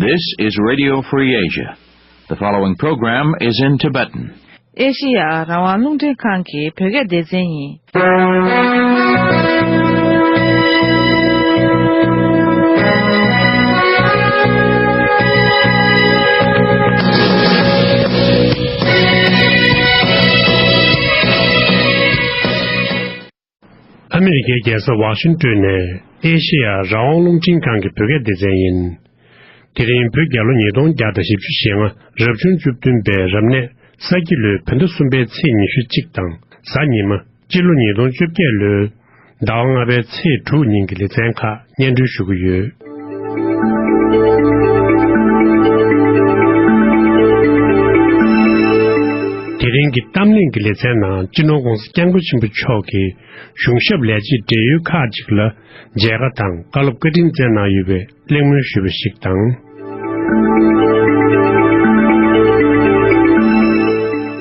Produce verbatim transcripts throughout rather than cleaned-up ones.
This is Radio Free Asia. The following program is in Tibetan. ཨེ་ཤེ་ཡ་རང་དབང་རླུང་འཕྲིན་ཁང་གི་བོད་སྐད་སྡེ་ཚན་ཡིན། ཨ་མི་རི་ཀའི་རྒྱལ་ས་ཝ་ཤིང་ཏོན་ནས་ཨེ་ཤེ་ཡ་རང་དབང་རླུང་འཕྲིན་ཁང་གི་བོད་སྐད་སྡེ་ཚན་ཡིན། དེ་རིང་བོད་རྒྱལ་ལོ་ཉིས་སྟོང་བརྒྱ་དང་བཞི་བཅུ་ཞེ་ལྔ་རབ་བྱུང་བཅུ་བདུན་པའི་རབ་གནས་ས་ཁྱི་ལོའི་བོད་ཟླ་གསུམ་པའི་ཚེས་ཉི་ཤུ་གཅིག་དང་གཟའ་ཉི་མ། སྤྱི་ལོ་ཉིས་སྟོང་བཅོ་བརྒྱད་ལོའི་ཟླ་བ་ལྔ་པའི་ཚེས་དྲུག་ཉིན་གྱི་ལེ་ཚན་ཁག་སྙན་སྒྲོན་ཞུ་གི་ཡོད། དེ་རིང་གི་གཏམ་གླེང་གི་ལེ་ཚན་ནང་སྤྱི་ནོར་༧གོང་ས་༧སྐྱབས་མགོན་ཆེན་པོ་མཆོག་གིས་གཞུང་ཞབས་ལས་བྱེད་བགྲེས་ཡོལ་ཁག་ཅིག་ལ་མཇལ་ཁ་དང་བཀའ་སློབ་བཀའ་དྲིན་བསྩལ་གནང་ཡོད་པའི་གླེང་མོལ་ཞུས་པ་ཞིག་དང་།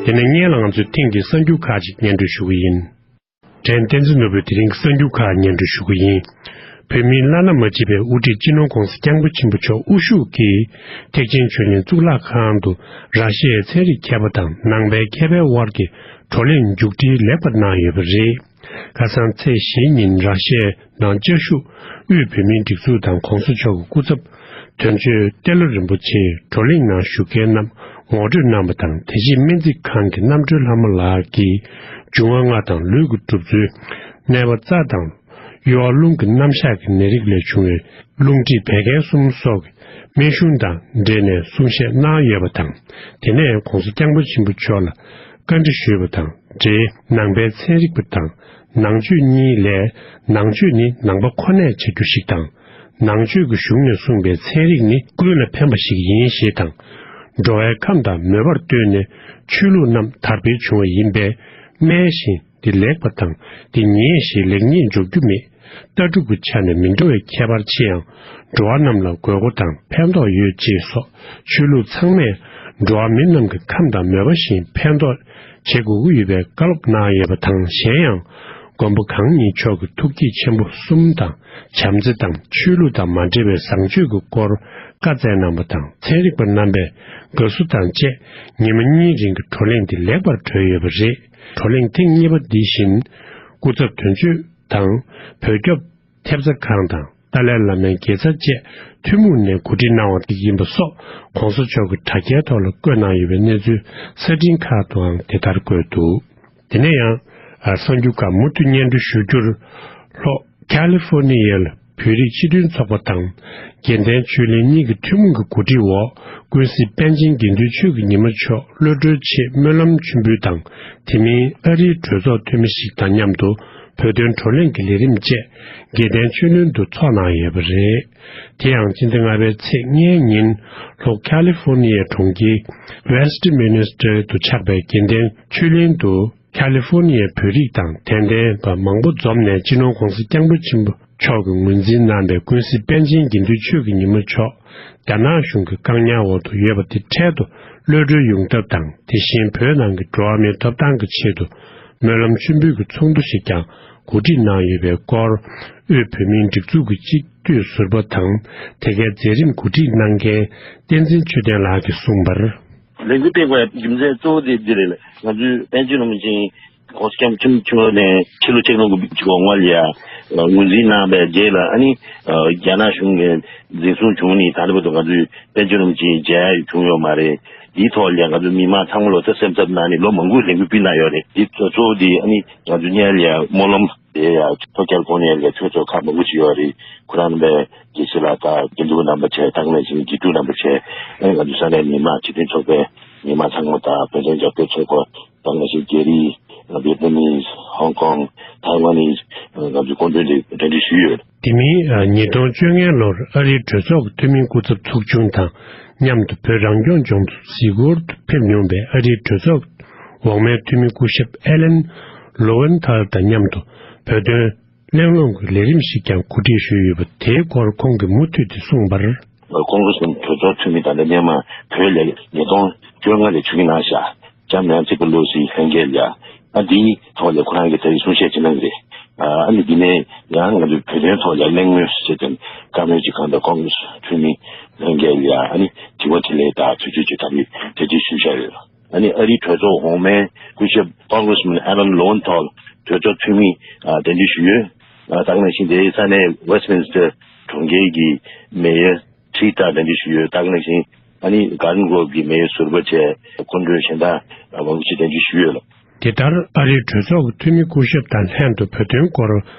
དེ་ནས་སྔོན་ལ་ང་ཚོས་ཐེངས་འདིའི་གསར་འགྱུར་ཁག་ཅིག་སྙན་སྒྲོན་ཞུ་གི་ཡིན། དྲན་བསྟན་འཛིན་ནོར་བུས་དེ་རིང་གི་གསར་འགྱུར་ཁག་སྙན་སྒྲོན་ཞུ་གི་ཡིན། བོད་མིའི་བླ་ན་མ་མཆིས་པའི་དབུ་ཁྲིད་སྤྱི་ནོར་༧གོང་ས་༧སྐྱབས་མགོན་ཆེན་པོ་མཆོག་དབུ་བཞུགས་ཀྱིས་ཐེག་ཆེན་ཆོས་གླིང་གཙུག་ལག་ཁང་དུ་ར་ཤི་ཡའི་ཚན་རིག་མཁས་པ་དང་ནང་པའི་མཁས་པའི་དབར་གྱི་བགྲོ་གླེང་མཇུག་སྒྲིལ་ལེགས་པར་གནང་ཡོད་པ་རེད། ཁ་སང་ཚེས་བཞི་ཉིན་ར་ཤི་ཡའི་ནང་བཅའ་བཞུགས་དབུས་བོད་མིའི་སྒྲིག་འཛུགས་དང་༧གོང་ས་མཆོག་གི་སྐུ་ཚབ་དོན་གཅོད་ཏེ་ལོ་རིན་པོ་ཆེས་བགྲོ་གླེང་ནང་ཞུགས་མཁན་རྣམས་ངོ་སྤྲོད་གནང་བ་དང་། དེ་རྗེས་སྨན་རྩིས་ཁང་གི་རྣམ་གྲོལ་ལྷ་མོ་ལགས་ཀྱིས་འབྱུང་བ་ལྔ་དང་ལུས་ཀྱི་གྲུབ་ཚུལ། གནས་པ་རྩ་དང་གཡོ་བ་རླུང་གི་རྣམ་གཞག་གི་ནད་རིགས་ལས་བྱུང་བའི་རླུང་མཁྲིས་བད་ཀན་གསུམ་སོགས་ཀྱི་སྨན་གཞུང་དང་འབྲེལ་ནས་གསུང་བཤད་གནང་ཡོད་པ་དང་། དེ་ནས་༧གོང་ས་༧སྐྱབས་མགོན་ཆེན་པོ་མཆོག་ལ་བཀའ་འདྲི་ཞུས་པ་དང་འབྲེལ། ནང་པའི་ཚན་རིག་པ་དང་ནང་ཆོས་གཉིས་ལས་ནང་ཆོས་ནི་ནང་པ་ཁོ་ནས་བྱ་རྒྱུ་ཞིག་དང་། ནང་ཆོས་ཀྱི་གཞུང་ནས་གསུངས་པའི་ཚན་རིག་ནི་ཀུན་ལ་ཕན་པ་ཞིག་ཡིན་ཞེས་དང་། འགྲོ་བའི་ཁམས་དང་མོས་པར་ལྟོས་ནས་ཆོས་ལུགས་རྣམས་དར་འཕེལ་བྱུང་བ་ཡིན་པས། སྨྲས་ཤིང་འདི་ལེགས་པ་དང་འདི་ཉེས་ཞེས་ལེགས་ཉེས་འཇོག་རྒྱུ་མེད། ལྟ་གྲུབ་ཀྱི་ཆ་ནས་མི་འདྲ་བའི་ཁྱད་པར་ཕྱེ་ཡང་། འགྲོ་བ་རྣམས་ལ་དགོས་མཁོ་དང་ཕན་ཐོགས་ཡོད་ཅེས་སོགས་ཆོས་ལུགས་ཚང་མས་འགྲོ་བ་མི་རྣམས་ཀྱི་ཁམས་དང་མོས་པ་བཞིན་ཕན་ཐོགས་བྱེད་དགོས་ཀྱི་ཡོད་པའི་བཀའ་སློབ་གནང་ཡོད་པ་དང་། གཞན་ཡང་མགོན་པོ་གང་ཉིད་མཆོག་གིས་ཐུགས་བསྐྱེད་ཆེན་པོ་གསུམ་དང་བྱམས་བརྩེ་དང་ཆོས་ལུགས་དང་མ་འབྲེལ་བའི་བཟང་སྤྱོད་ཀྱི་སྐོར་བཀའ་སྩལ་གནང་བ་དང་། ཚན་རིག་པ་རྣམ་པས་དགའ་བསུ་དང་བཅས་ཉི་མ་གཉིས་རིང་གི་བགྲོ་གླེང་འདི་ལེགས་པར་གྲོལ་ཡོད་པ་རེད། བགྲོ་གླེང་ཐེངས་གཉིས་པ་འདི་བཞིན་སྐུ་ཚབ་དོན་གཅོད་དང་བོད་སྐྱོབ་ཐེབས་རྩ་ཁང་དང་ཏཱ་ལའི་བླ་མའི་དགེ་རྩ་བཅས་ཐུན་མོང་ནས་གོ་སྒྲིག་གནང་བ་དེ་ཡིན་པ་སོགས་གོང་ས་མཆོག་གི་དྲ་རྒྱའི་ཐོག་ལ་བཀོད་གནང་ཡོད་པའི་གནས་ཚུལ་གསར་འཕྲིན་ཁག་ཏུའང་དེ་ལྟར་བཀོད་འདུག་དེ་ནས་ཡང་། ཨ། གསར་འགྱུར་ཁག་མུ་མཐུད་སྙན་སྒྲོན་ཞུ་རྒྱུར། ལྷོ་ཁ་ལི་ཧྥོ་ནི་ཡའི་བོད་རིགས་སྤྱི་མཐུན་ཚོགས་པ་དང་། དགེ་ལྡན་ཆོས་གླིང་གཉིས་ཀྱི་ཐུན་མོང་གི་གོ་སྒྲིག་འོག་ཀུན་གཟིགས་པཎ་ཆེན་དགེ་འདུན་ཆོས་ཀྱི་ཉི་མ་མཆོག་གློད་གྲོལ་ཆེད་སྨོན་ལམ་མཆོད་འབུལ་དང་། དེ་མིན་ཨ་རིའི་གྲོས་ཚོགས་འཐུས་མི་ཞིག་དང་མཉམ་དུ་བོད་དོན་བགྲོ་གླེང་གི་ལས་རིམ་བཅས་དགེ་ལྡན་ཆོས་གླིང་དུ་ཚོགས་གནང་ཡོད་པ་རེད། དེ་ཡང་སྤྱི་ཟླ་ལྔ་པའི་ཚེས་ལྔའི་ཉིན་ལྷོ་ཁ་ལི་ཧྥོ་ནི་ཡའི་གྲོང་ཁྱེར་ཝེ་སི་ཊི་མིན་ནི་སི་ཊར་དུ་ཆགས་པའི་དགེ་ལྡན་ཆོས་གླིང་དུ། ཁ་ལི་ཧྥོ་ནི་ཡའི་བོད་རིགས་དང་དད་ལྡན་པ་མང་པོ་འཛོམས་ནས་སྤྱི་ནོར་༧གོང་ས་༧སྐྱབས་མགོན་ཆེན་པོ་མཆོག་གིས་ངོས་འཛིན་གནང་པའི་ཀུན་གཟིགས་པཎ་ཆེན་དགེ་འདུན་ཆོས་ཀྱི་ཉི་མ་མཆོག་རྒྱ་ནག་གཞུང་གི་བཀག་ཉར་འོག་ཏུ་ཡོད་པ་དེ་འཕྲལ་དུ་གློད་གྲོལ་ཡོང་ཐབས་དང་། དེ་བཞིན་བོད་ནང་གི་འགྲོ་བ་མིའི་ཐོབ་ཐང་གི་ཆེད་དུ་སྨོན་ལམ་མཆོད་འབུལ་གྱི་ཚོགས་འདུ་ཞིག་ཀྱང་གོ་སྒྲིག་གནང་ཡོད་པའི་སྐོར། དབུས་བོད་མིའི་སྒྲིག་འཛུགས་ཀྱི་སྤྱི་འཐུས་ཟུར་པ་དང་། དེ་གའི་མཛད་རིམ་གོ་སྒྲིག་གནང་མཁན་བསྟན་འཛིན་ཆོས་ལྡན་ལགས་ཀྱིས་གསུངས་པར། ལས་འགུལ་སྤེལ་དགོས་ཡ་རྒྱུ་མཚན་གཙོ་བོ་དེ་འདི་རེད། ང་ཚོའི་པཎ་ཆེན་རིན་པོ་ཆེ་གོང་ས་སྐྱབས་མགོན་ཆེན་པོ་ནས་ཕྱི་ལོ་ཆིག་སྟོང་དགུ་བརྒྱ་དགུ་བཅུ་གོ་ལྔ་ལ་ཡ་ངོས་འཛིན་གནང་བའི་རྗེས་ལ། ཨ་ནི་རྒྱ་ནག་གཞུང་གིས་འཛིན་བཟུང་བྱུང་ནས་ད་ལྟ་བར་དུ་ང་ཚོས་པཎ་ཆེན་རིན་པོ་ཆེ་མཇལ་ཡ་བྱུང་ཡོད་མ་རེད། དེའི་ཐོག་ལ་ཡ་ང་ཚོའི་མི་མང་ཚང་མ་ལོ་ཙཱ་སེམས་འཚབ་གནང་ནས་ལོ་མང་པོའི་ལས་འགུལ་སྤེལ་གནང་ཡོད་རེད། དེ་གཙོ་བོ་དེ་ཨ་ནི་ང་ཚོའི་སྔོན་ལ་ཡ་སྨོན་ལམ། དེ་ཡང་ལྷོ་ཁ་ལི་ཧྥོ་ནི་ཡ་ལ་ཆོས་ཚོགས་ཁག་མང་པོ་ཅིག་ཡོད་རེད། ཁོ་རང་རྣམ་པའི་དགེ་བཤེས་ལགས་དང་དགེ་འདུན་པ་རྣམ་པ་བྱས། ད་ག་ནང་བཞིན་དགེ་ཕྲུག་རྣམ་པ་བྱས། ཨེ་ང་ཚོ་ས་གནས་མི་མང་སྤྱི་མཐུན་ཚོགས་པའི་མི་མང་ཚང་མ་དང་། བོད་དོན་རྒྱབ་སྐྱོར་ཚོགས་པ། ད་ག་ནང་བཞིན་རྒྱ་རིགས། ཝེ་ཏི་ནམ་མིས། ཧོང་ཀོང་། ཐའེ་ཝན་ནིས། ང་ཚོའི་སྐུ་མགྲོན་དེ་གདན་འདྲེན་ཞུས་ཡོད། དེ་མིན་ཉིས་སྟོང་བཅོ་ལྔ་ལོར་ཨ་རིའི་གྲོས་ཚོགས་ཀྱི་འཐུས་མིའི་སྐུ་ཚབ་ཚོགས་ཆུང་དང་མཉམ་དུ་བོད་རང་སྐྱོང་ལྗོངས་སུ་གཟིགས་སྐོར་དུ་ཕེབས་མྱོང་བའི་ཨ་རིའི་གྲོས་ཚོགས་འོག་མའི་འཐུས་མི་སྐུ་ཞབས་ཨེ་ལན་ལོ་ཝེན་ཐལ་དང་མཉམ་དུ་བོད་དོན་གླེང་སློང་གི་ལས་རིམ་ཞིག་ཀྱང་གོ་སྒྲིག་ཞུས་ཡོད་པ། དེའི་སྐོར་ཁོང་གིས་མུ་མཐུད་དེ་གསུངས་པར། ཀོང་རེ་སི་གྲོས་ཚོགས་འཐུས་མི་དང་འདྲ་སྔོན་མ་བོད་ལ་ཉིས་སྟོང་བཅོ་ལྔ་ལ་ཆིབས་བསྒྱུར་གནང་བཞག་ལྕམ་ནན་སི་པེ་ལོ་སི་ལྷན་རྒྱས་ལ་ཡ། ཨ་འདིའི་ཐོག་ལ་ཁོ་རང་གིས་ད་རེས་གསུང་བཤད་བྱེད་གནང་གི་རེད། ཨ་ནི་འདི་ནས་ཡང་ང་ཚོའི་བོད་དོན་ཐོག་ལ་གླེང་མོལ་བྱེད་དོན་བཀའ་མོལ་ཅིག་གང་ལྟར་ཀོང་གྷི་རེས་འཐུས་མི་ལྷན་རྒྱས་ལ་ཡང་ཨ་ནི་དྲི་བ་དྲིས་ལན་དང་དུས་ཚོད་ཅིག་དམ་འཛིན་དེ་འདྲ་ཞུས་བཞག་ཡོད། ཨ་ནི་ཨ་རིའི་གྲོས་ཚོགས་འོག་མའི་སྐུ་ཞབས་Congressman Alan Lone ཐོག་གྲོས་ཚོགས་འཐུས་མི་ཨ་གདན་འདྲེན་ཞུས་ཡོད། ཨ་ད་ག་ནང་བཞིན་དེའི་ས་གནས་Westminster་གྲོང་ཁྱེར་གྱི་མེ་ཡར་ཁྲི་དང་གདན་འདྲེན་ཞུས་ཡོད། ད་ག་ནང་བཞིན་ཨ་ནི་Garden Grove་གྱི་མེ་ཡར་ཟུར་པ་བཅས་སྐུ་མགྲོན་གཞན་དག་མང་པོ་ཞིག་གདན་འདྲེན་ཞུས་ཡོད་ལ། དེ་ལྟར་ཨ་རིའི་གྲོས་ཚོགས་ཀྱི་འཐུས་མི་སྐུ་ཞབས་དང་ལྷན་དུ་བོད་དོན་སྐོར་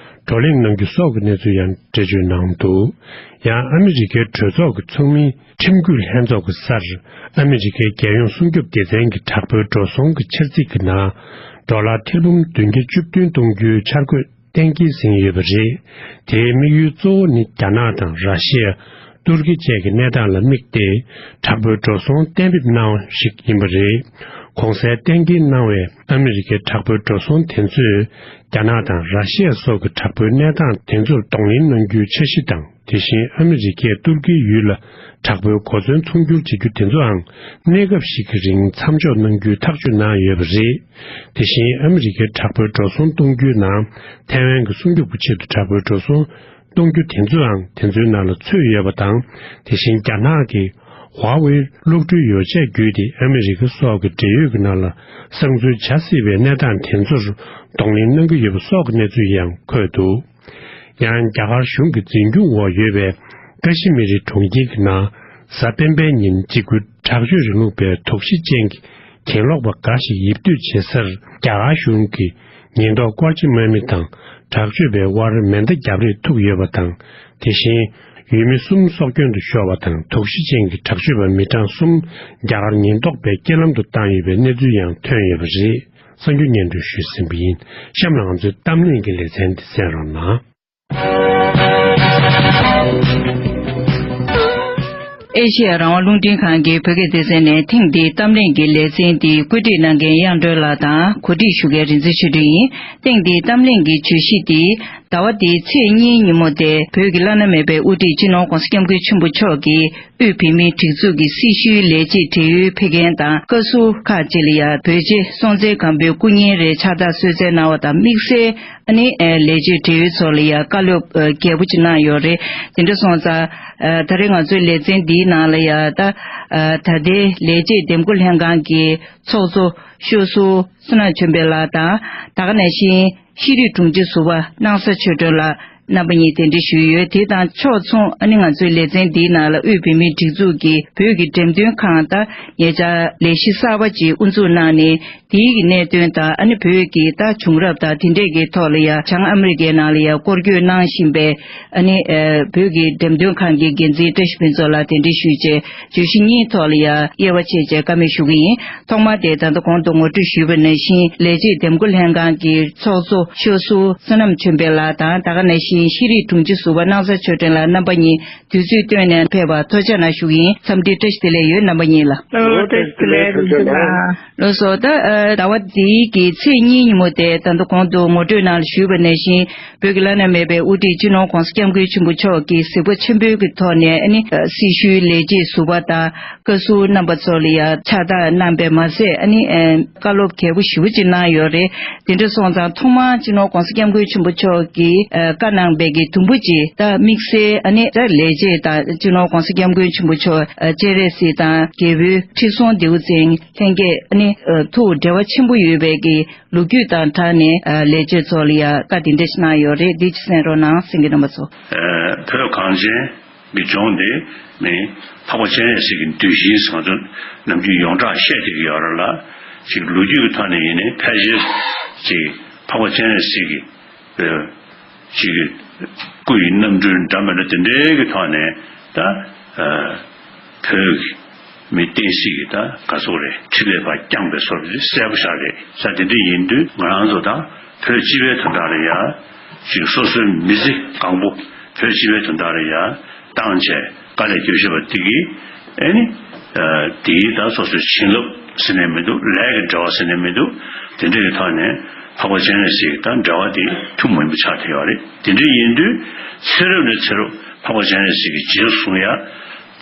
བགྲོ་གླེང་གནང་རྒྱུ་སོགས་ཀྱི་གནས་ཚུལ་ཡང་འགྲེལ་བརྗོད་གནང་འདུག། ཡང་ཨ་མི་རི་ཀའི་གྲོས་ཚོགས་ཀྱི་ཚོགས་མིའི་ཁྲིམས་བཀོད་ལྷན་ཚོགས་ཀྱི་སར་ཨ་མི་རི་ཀའི་རྒྱལ་ཡོངས་སྲུང་སྐྱོབ་སྡེ་ཚན་གྱི་དྲག་པོའི་འགྲོ་སོང་གི་འཆར་རྩིས་ཀྱི་ནང་ཌོ་ལར་ཐེར་འབུམ་བདུན་བརྒྱ་བཅུ་བདུན་གཏོང་རྒྱུའི་འཆར་འགོད་གཏན་འཁེལ་ཟིན་ཡོད་པ་རེད། དེའི་དམིགས་ཡུལ་གཙོ་བོ་ནི་རྒྱ་ནག་དང་ར་ཤི་ཡ། ཏུར་ཀི་བཅས་ཀྱི་གནས་སྟངས་ལ་དམིགས་ཏེ་དྲག་པོའི་འགྲོ་སོང་གཏན་འབེབས་གནང་བ་ཞིག་ཡིན་པ་རེད། གོང་གསལ་གཏན་འཁེལ་གནང་བའི་ཨ་མི་རི་ཀའི་དྲག་པོའི་འགྲོ་སོང་དེ་ཚོས་རྒྱ་ནག་དང་ར་ཤི་ཡ་སོགས་ཀྱི་དྲག་པོའི་གནས་སྟངས་དེ་ཚོར་གདོང་ལེན་གནང་རྒྱུའི་འཆར་གཞི་དང་། དེ་བཞིན་ཨ་མི་རི་ཀས་ཏུར་ཀིའི་ཡུལ་ལ་དྲག་པོའི་གོ་མཚོན་ཚོང་སྒྱུར་བྱེད་རྒྱུ་དེ་ཚོའང་གནས་སྐབས་ཤིག་གི་རིང་མཚམས་འཇོག་གནང་རྒྱུའི་ཐག་གཅོད་གནང་ཡོད་པ་རེད། དེ་བཞིན་ཨ་མི་རི་ཀའི་དྲག་པོའི་འགྲོ་སོང་གཏོང་རྒྱུའི་ནང་ཐའེ་ཝན་གྱི་སྲུང་སྐྱོབ་ཀྱི་ཆེད་དུ་དྲག་པོའི་འགྲོ་སོང་གཏོང་རྒྱུ་དེ་ཚོའང་དེ་ཚོའི་ནང་ལ་ཚུད་ཡོད་པ་དང་། དེ་བཞིན་རྒྱ་ནག་གིས་ཧྭ་ཝེ་གློག་འཕྲུལ་ཡོ་བྱད་བརྒྱུད་དེ་ཨ་མི་རི་ཀ་སོགས་ཀྱི་འབྲེལ་ཡོད་ཀྱི་ནང་ལ་གསང་འཛུལ་བྱ་སྲིད་པའི་གནས་སྟངས་དེ་ཚོར་གདོང་ལེན་གནང་གི་ཡོད་པ་སོགས་ཀྱི་གནས་ཚུལ་ཡང་འཁོད་འདུག། ཡང་རྒྱ་གར་གཞུང་གི་འཛིན་སྐྱོང་འོག་ཡོད་པའི་ཀ་ཤི་མི་རི་གྲོང་ཁྱེར་གྱི་ནང་གཟའ་སྤེན་པའི་ཉིན་འཇིགས་སྐུལ་དྲག་སྤྱོད་རིང་ལུགས་པའི་དོགས་གཞི་ཅན་གྱི་གྱེན་ལོག་པ་འགའ་ཞིག་ཡིབ་སྡོད་བྱེད་སར་རྒྱ་གར་གཞུང་གིས་ཉེན་རྟོག་སྐོར་གྱི་དམག་མི་དང་དྲག་སྤྱོད་པའི་དབར་མེ་མདའ་བརྒྱབ་རེས་ཐུག་ཡོད་པ་དང་། དེ་བཞིན་ཡུལ་མི་གསུམ་སྲོག་སྐྱོན་དུ་ཤོར་བ་དང་། དོགས་གཞི་ཅན་གྱི་དྲག་སྤྱོད་པ་མི་གྲངས་གསུམ་རྒྱ་གར་ཉེན་རྟོག་པས་རྐྱེན་ལམ་དུ་བཏང་ཡོད་པའི་གནས་ཚུལ་ཡང་ཐོན་ཡོད་པ་རེད། གསར་འགྱུར་སྙན་སྒྲོན་ཞུས་ཟིན་པ་ཡིན། གཤམ་ལ་ང་ཚོའི་གཏམ་གླེང་གི་ལེ་ཚན་འདི་གསན་རོགས་གནང་། ཨེ་ཤེ་ཡ་རང་དབང་རླུང་འཕྲིན་ཁང་གི་བོད་སྐད་སྡེ་ཚན་ནས་ཐེངས་འདིའི་གཏམ་གླེང་གི་ལེ་ཚན་འདི་བཀོད་སྒྲིག་གནང་མཁན་དབྱངས་སྒྲོན་ལགས་དང་གོ་སྒྲིག་ཞུ་མཁན་རིག་འཛིན་ཆོས་སྒྲོན་ཡིན། ཐེངས་འདིའི་གཏམ་གླེང་གི་བརྗོད་གཞི་འདི་ཟླ་བ་འདིའི་ཚེས་གཉིས་ཉིན་མོ་སྟེ་བོད་ཀྱི་བླ་ན་མེད་པའི་དབུ་ཁྲིད་སྤྱི་ནོར་༧གོང་ས་༧སྐྱབས་མགོན་ཆེན་པོ་མཆོག་གིས་དབུས་བོད་མིའི་སྒྲིག་འཛུགས་ཀྱི་སྲི་ཞུའི་ལས་བྱེད་བགྲེས་ཡོལ་ཕེབས་མཁན་དང་བཀའ་ཟུར་ཁག་ཅིག་ལ་ཡང་བོད་རྗེ་སྲོང་བཙན་སྒམ་པོའི་སྐུ་བརྙན་རེ་ཕྱག་རྟགས་གསོལ་སྩལ་གནང་བ་དང་། དམིགས་བསལ་ཨ་ནི་ལས་བྱེད་བགྲེས་ཡོལ་ཚོ་ལ་ཡང་བཀའ་སློབ་རྒྱས་པོ་ཅིག་གནང་ཡོད་རེད། དེ་འདྲ་སོང་ཙང་ད་རེས་ང་ཚོའི་ལེ་ཚན་འདིའི་ནང་ལ་ཡང་ད་ད་ལྟའི་ལས་བྱེད་འདེམས་བསྐོ་ལྷན་ཁང་གི་ཚོགས་གཙོ་ཤོག་ཟུར་བསོད་ནམས་ཆོས་འཕེལ་ལགས་དང་། ད་ག་ནང་བཞིན་ཤེས་རིག་དྲུང་ཆེ་ཟུར་པ་སྣང་ས་ཆོས་སྒྲོན་ལགས་རྣམ་པ་གཉིས་གདན་འདྲེན་ཞུས་ཡོད། དེ་དང་ཕྱོགས་མཚུངས་ཨ་ནི་ང་ཚོའི་ལེ་ཚན་འདིའི་ནང་ལ་དབུས་བོད་མིའི་སྒྲིག་འཛུགས་ཀྱིས་བོད་ཀྱི་འགྲེམས་སྟོན་ཁང་ད་ཉེ་ཆར་ལས་གཞི་གསར་པ་ཅིག་དབུ་འཛུགས་གནང་ནས། དེའི་གི་གནད་དོན་དང་ཨ་ནི་བོད་ཀྱི་ད་བྱུང་རབས་དང་དེ་འདྲས་ཀྱི་ཐོག་ལ་ཡང་བྱང་ཨ་མི་རི་ཀའི་ནང་ལ་ཡང་སྐོར་སྐྱོད་གནང་བཞིན་པའི་ཨ་ནི་ཨ་བོད་ཀྱི་འགྲེམས་སྟོན་ཁང་གི་འགན་འཛིན་བཀྲ་ཤིས་ཕུན་ཚོགས་ལགས་གདན་འདྲེན་ཞུས་བྱས། བརྗོད་གཞི་གཉིས་ཐོག་ལ་ཡང་དབྱེ་བ་ཕྱེ་བྱས་བཀའ་མོལ་ཞུ་གི་ཡིན། ཐོག་མར་དེ་ད་ལྟ་གོང་དུ་ངོ་སྤྲོད་ཞུས་པ་ནང་བཞིན་ལས་བྱེད་འདེམས་བསྐོ་ལྷན་ཁང་གི་ཚོགས་གཙོ་ཤོག་ཟུར་བསོད་ནམས་ཆོས་འཕེལ་ལགས་དང་། ད་ག་ནང་བཞིན་ཤེས་རིག་དྲུང་ཆེ་ཟུར་པ་སྣང་ས་ཆོས་སྒྲོན་ལགས་རྣམ་པ་གཉིས་དུས་ཚོད་བཏོན་ནས་ཕེབས་པར་ཐུགས་རྗེ་གནང་ཞུ་གི་ཡིན། འཚམས་འདྲི་བཀྲ་ཤིས་བདེ་ལེགས་ཡོད། རྣམ་པ་གཉིས་ལ། ཨོ་བཀྲ་ཤིས་བདེ་ལེགས། ཐུགས་རྗེ་གནང་། ལགས་སོ། ད་ཨ་ཟླ་བ་འདིའི་གི་ཚེས་གཉིས་ཉིན་མོ་དེ་ད་ལྟ་གོང་དུ་ངོ་སྤྲོད་ནང་ལ་ཞུས་པ་ནང་བཞིན་བོད་ཀྱི་བླ་ན་མེད་པའི་དབུ་ཁྲིད་སྤྱི་ནོར་༧གོང་ས་༧སྐྱབས་མགོན་ཆེན་པོ་མཆོག་གིས་གཟིགས་པ་ཆེན་པོའི་གི་ཐོག་ནས་ཨ་ནི་སྲི་ཞུའི་ལས་བྱེད་ཟུར་པ་དང་བཀའ་ཟུར་རྣམ་པ་ཚོ་ལ་ཡང་ཕྱག་རྟགས་གནང་པས་མ་ཟད་ཨ་ནི་བཀའ་སློབ་རྒྱས་པོ་ཞེ་པོ་ཅིག་གནང་ཡོད་རེད། དེ་འདྲ་སོང་ཙང་ཐོག་མར་སྤྱི་ནོར་༧གོང་ས་༧སྐྱབས་མགོན་ཆེན་པོ་མཆོག་གིས་བཀའ་གནང་པའི་གི་དུམ་བུ་ཅིག་ད་དམིགས་བསལ་ཨ་ནི་ད་ལས་བྱེད་དང་སྤྱི་ནོར་༧གོང་ས་༧སྐྱབས་མགོན་ཆེན་པོ་མཆོག་སྤྱན་རས་གཟིགས་དང་རྒྱལ་པོའི་ཁྲི་སྲོང་ལྡེའུ་བཙན་ལྷན་རྒྱས་ཨ་ནི་ཐུགས་འབྲེལ་བ་ཆེན་པོ་ཡོད་པའི་གི་ལོ་རྒྱུས་དང་སྦྲགས་ནས་ལས་བྱེད་ཚོ་ལ་ཡང་བཀའ་དེ་འདྲ་ཞིག་གནང་ཡོད་རེད། འདི་ཅིག་གསན་རོགས་གནང་། གསན་མཁན་རྣམ་པ་ཚོ། བོད་གངས་ཅན་གྱི་ལྗོངས་འདི་ནི་འཕགས་པ་སྤྱན་རས་གཟིགས་ཀྱི་གདུལ་ཞིང་ཟེར་ང་ཚོ་ནམ་རྒྱུན་ཡོངས་གྲགས་བཤད་བསྡད་ཀྱི་ཡོད་རེད་ལ། ཅིག་ལོ་རྒྱུས་ཀྱི་ཐོག་ནས་ཡིན་ནའི་ཕལ་ཆེར་ཅིག་འཕགས་པ་སྤྱན་རས་གཟིགས་ཀྱི་ཅིག་གི་སྐུ་ཡི་རྣམ་སྤྲུལ་འདྲ་མི་འདྲ་དེ་འདྲའི་གི་ཐོག་ནས་ད་ཨ་བོད་ཀྱི་མི་བསྟན་སྲིད་ཀྱི་ད་ག་ཚོད་རེད། འཕྲིན་ལས་པ་བསྐྱངས་པའི་བཟོ་འདྲ་གསལ་པོ་ཞིག་རེད། ས་དེ་འདྲ་ཡིན་དུས་ང་རང་ཚོ་ད་བོད་སྤྱི་པའི་དོན་དག་ལ་ཡ་ཅིག་སོ་སོའི་མི་ཚེ་གང་པོ་བོད་སྤྱི་པའི་དོན་དག་ལ་ཡ་བཏང་བྱས་དཀའ་ལས་རྒྱབ་བཞིན་པ་དེ་གིས་ཨེ་ནི་ཨ་དེའི་ད་སོ་སོའི་བྱིན་རླབས་ཟེར་ནས་མི་འདུག། ལས་ཀྱི་འབྲེལ་བ་ཟེར་ནས་མི་འདུག། དེ་འདྲ་གི་ཐོག་ནས་འཕགས་པ་སྤྱན་རས་གཟིགས་ཀྱི་ད་འབྲེལ་བ་དེ་ཐུགས་མཉེས་པོ་ཆགས་བསྡད་ཡོད་རེད། དེ་འདྲ་ཡིན་དུས་ཚེ་རབས་ནས་ཚེ་རབས་འཕགས་པ་སྤྱན་རས་གཟིགས་ཀྱི་རྗེས་སུ་བཟུང་ཡ་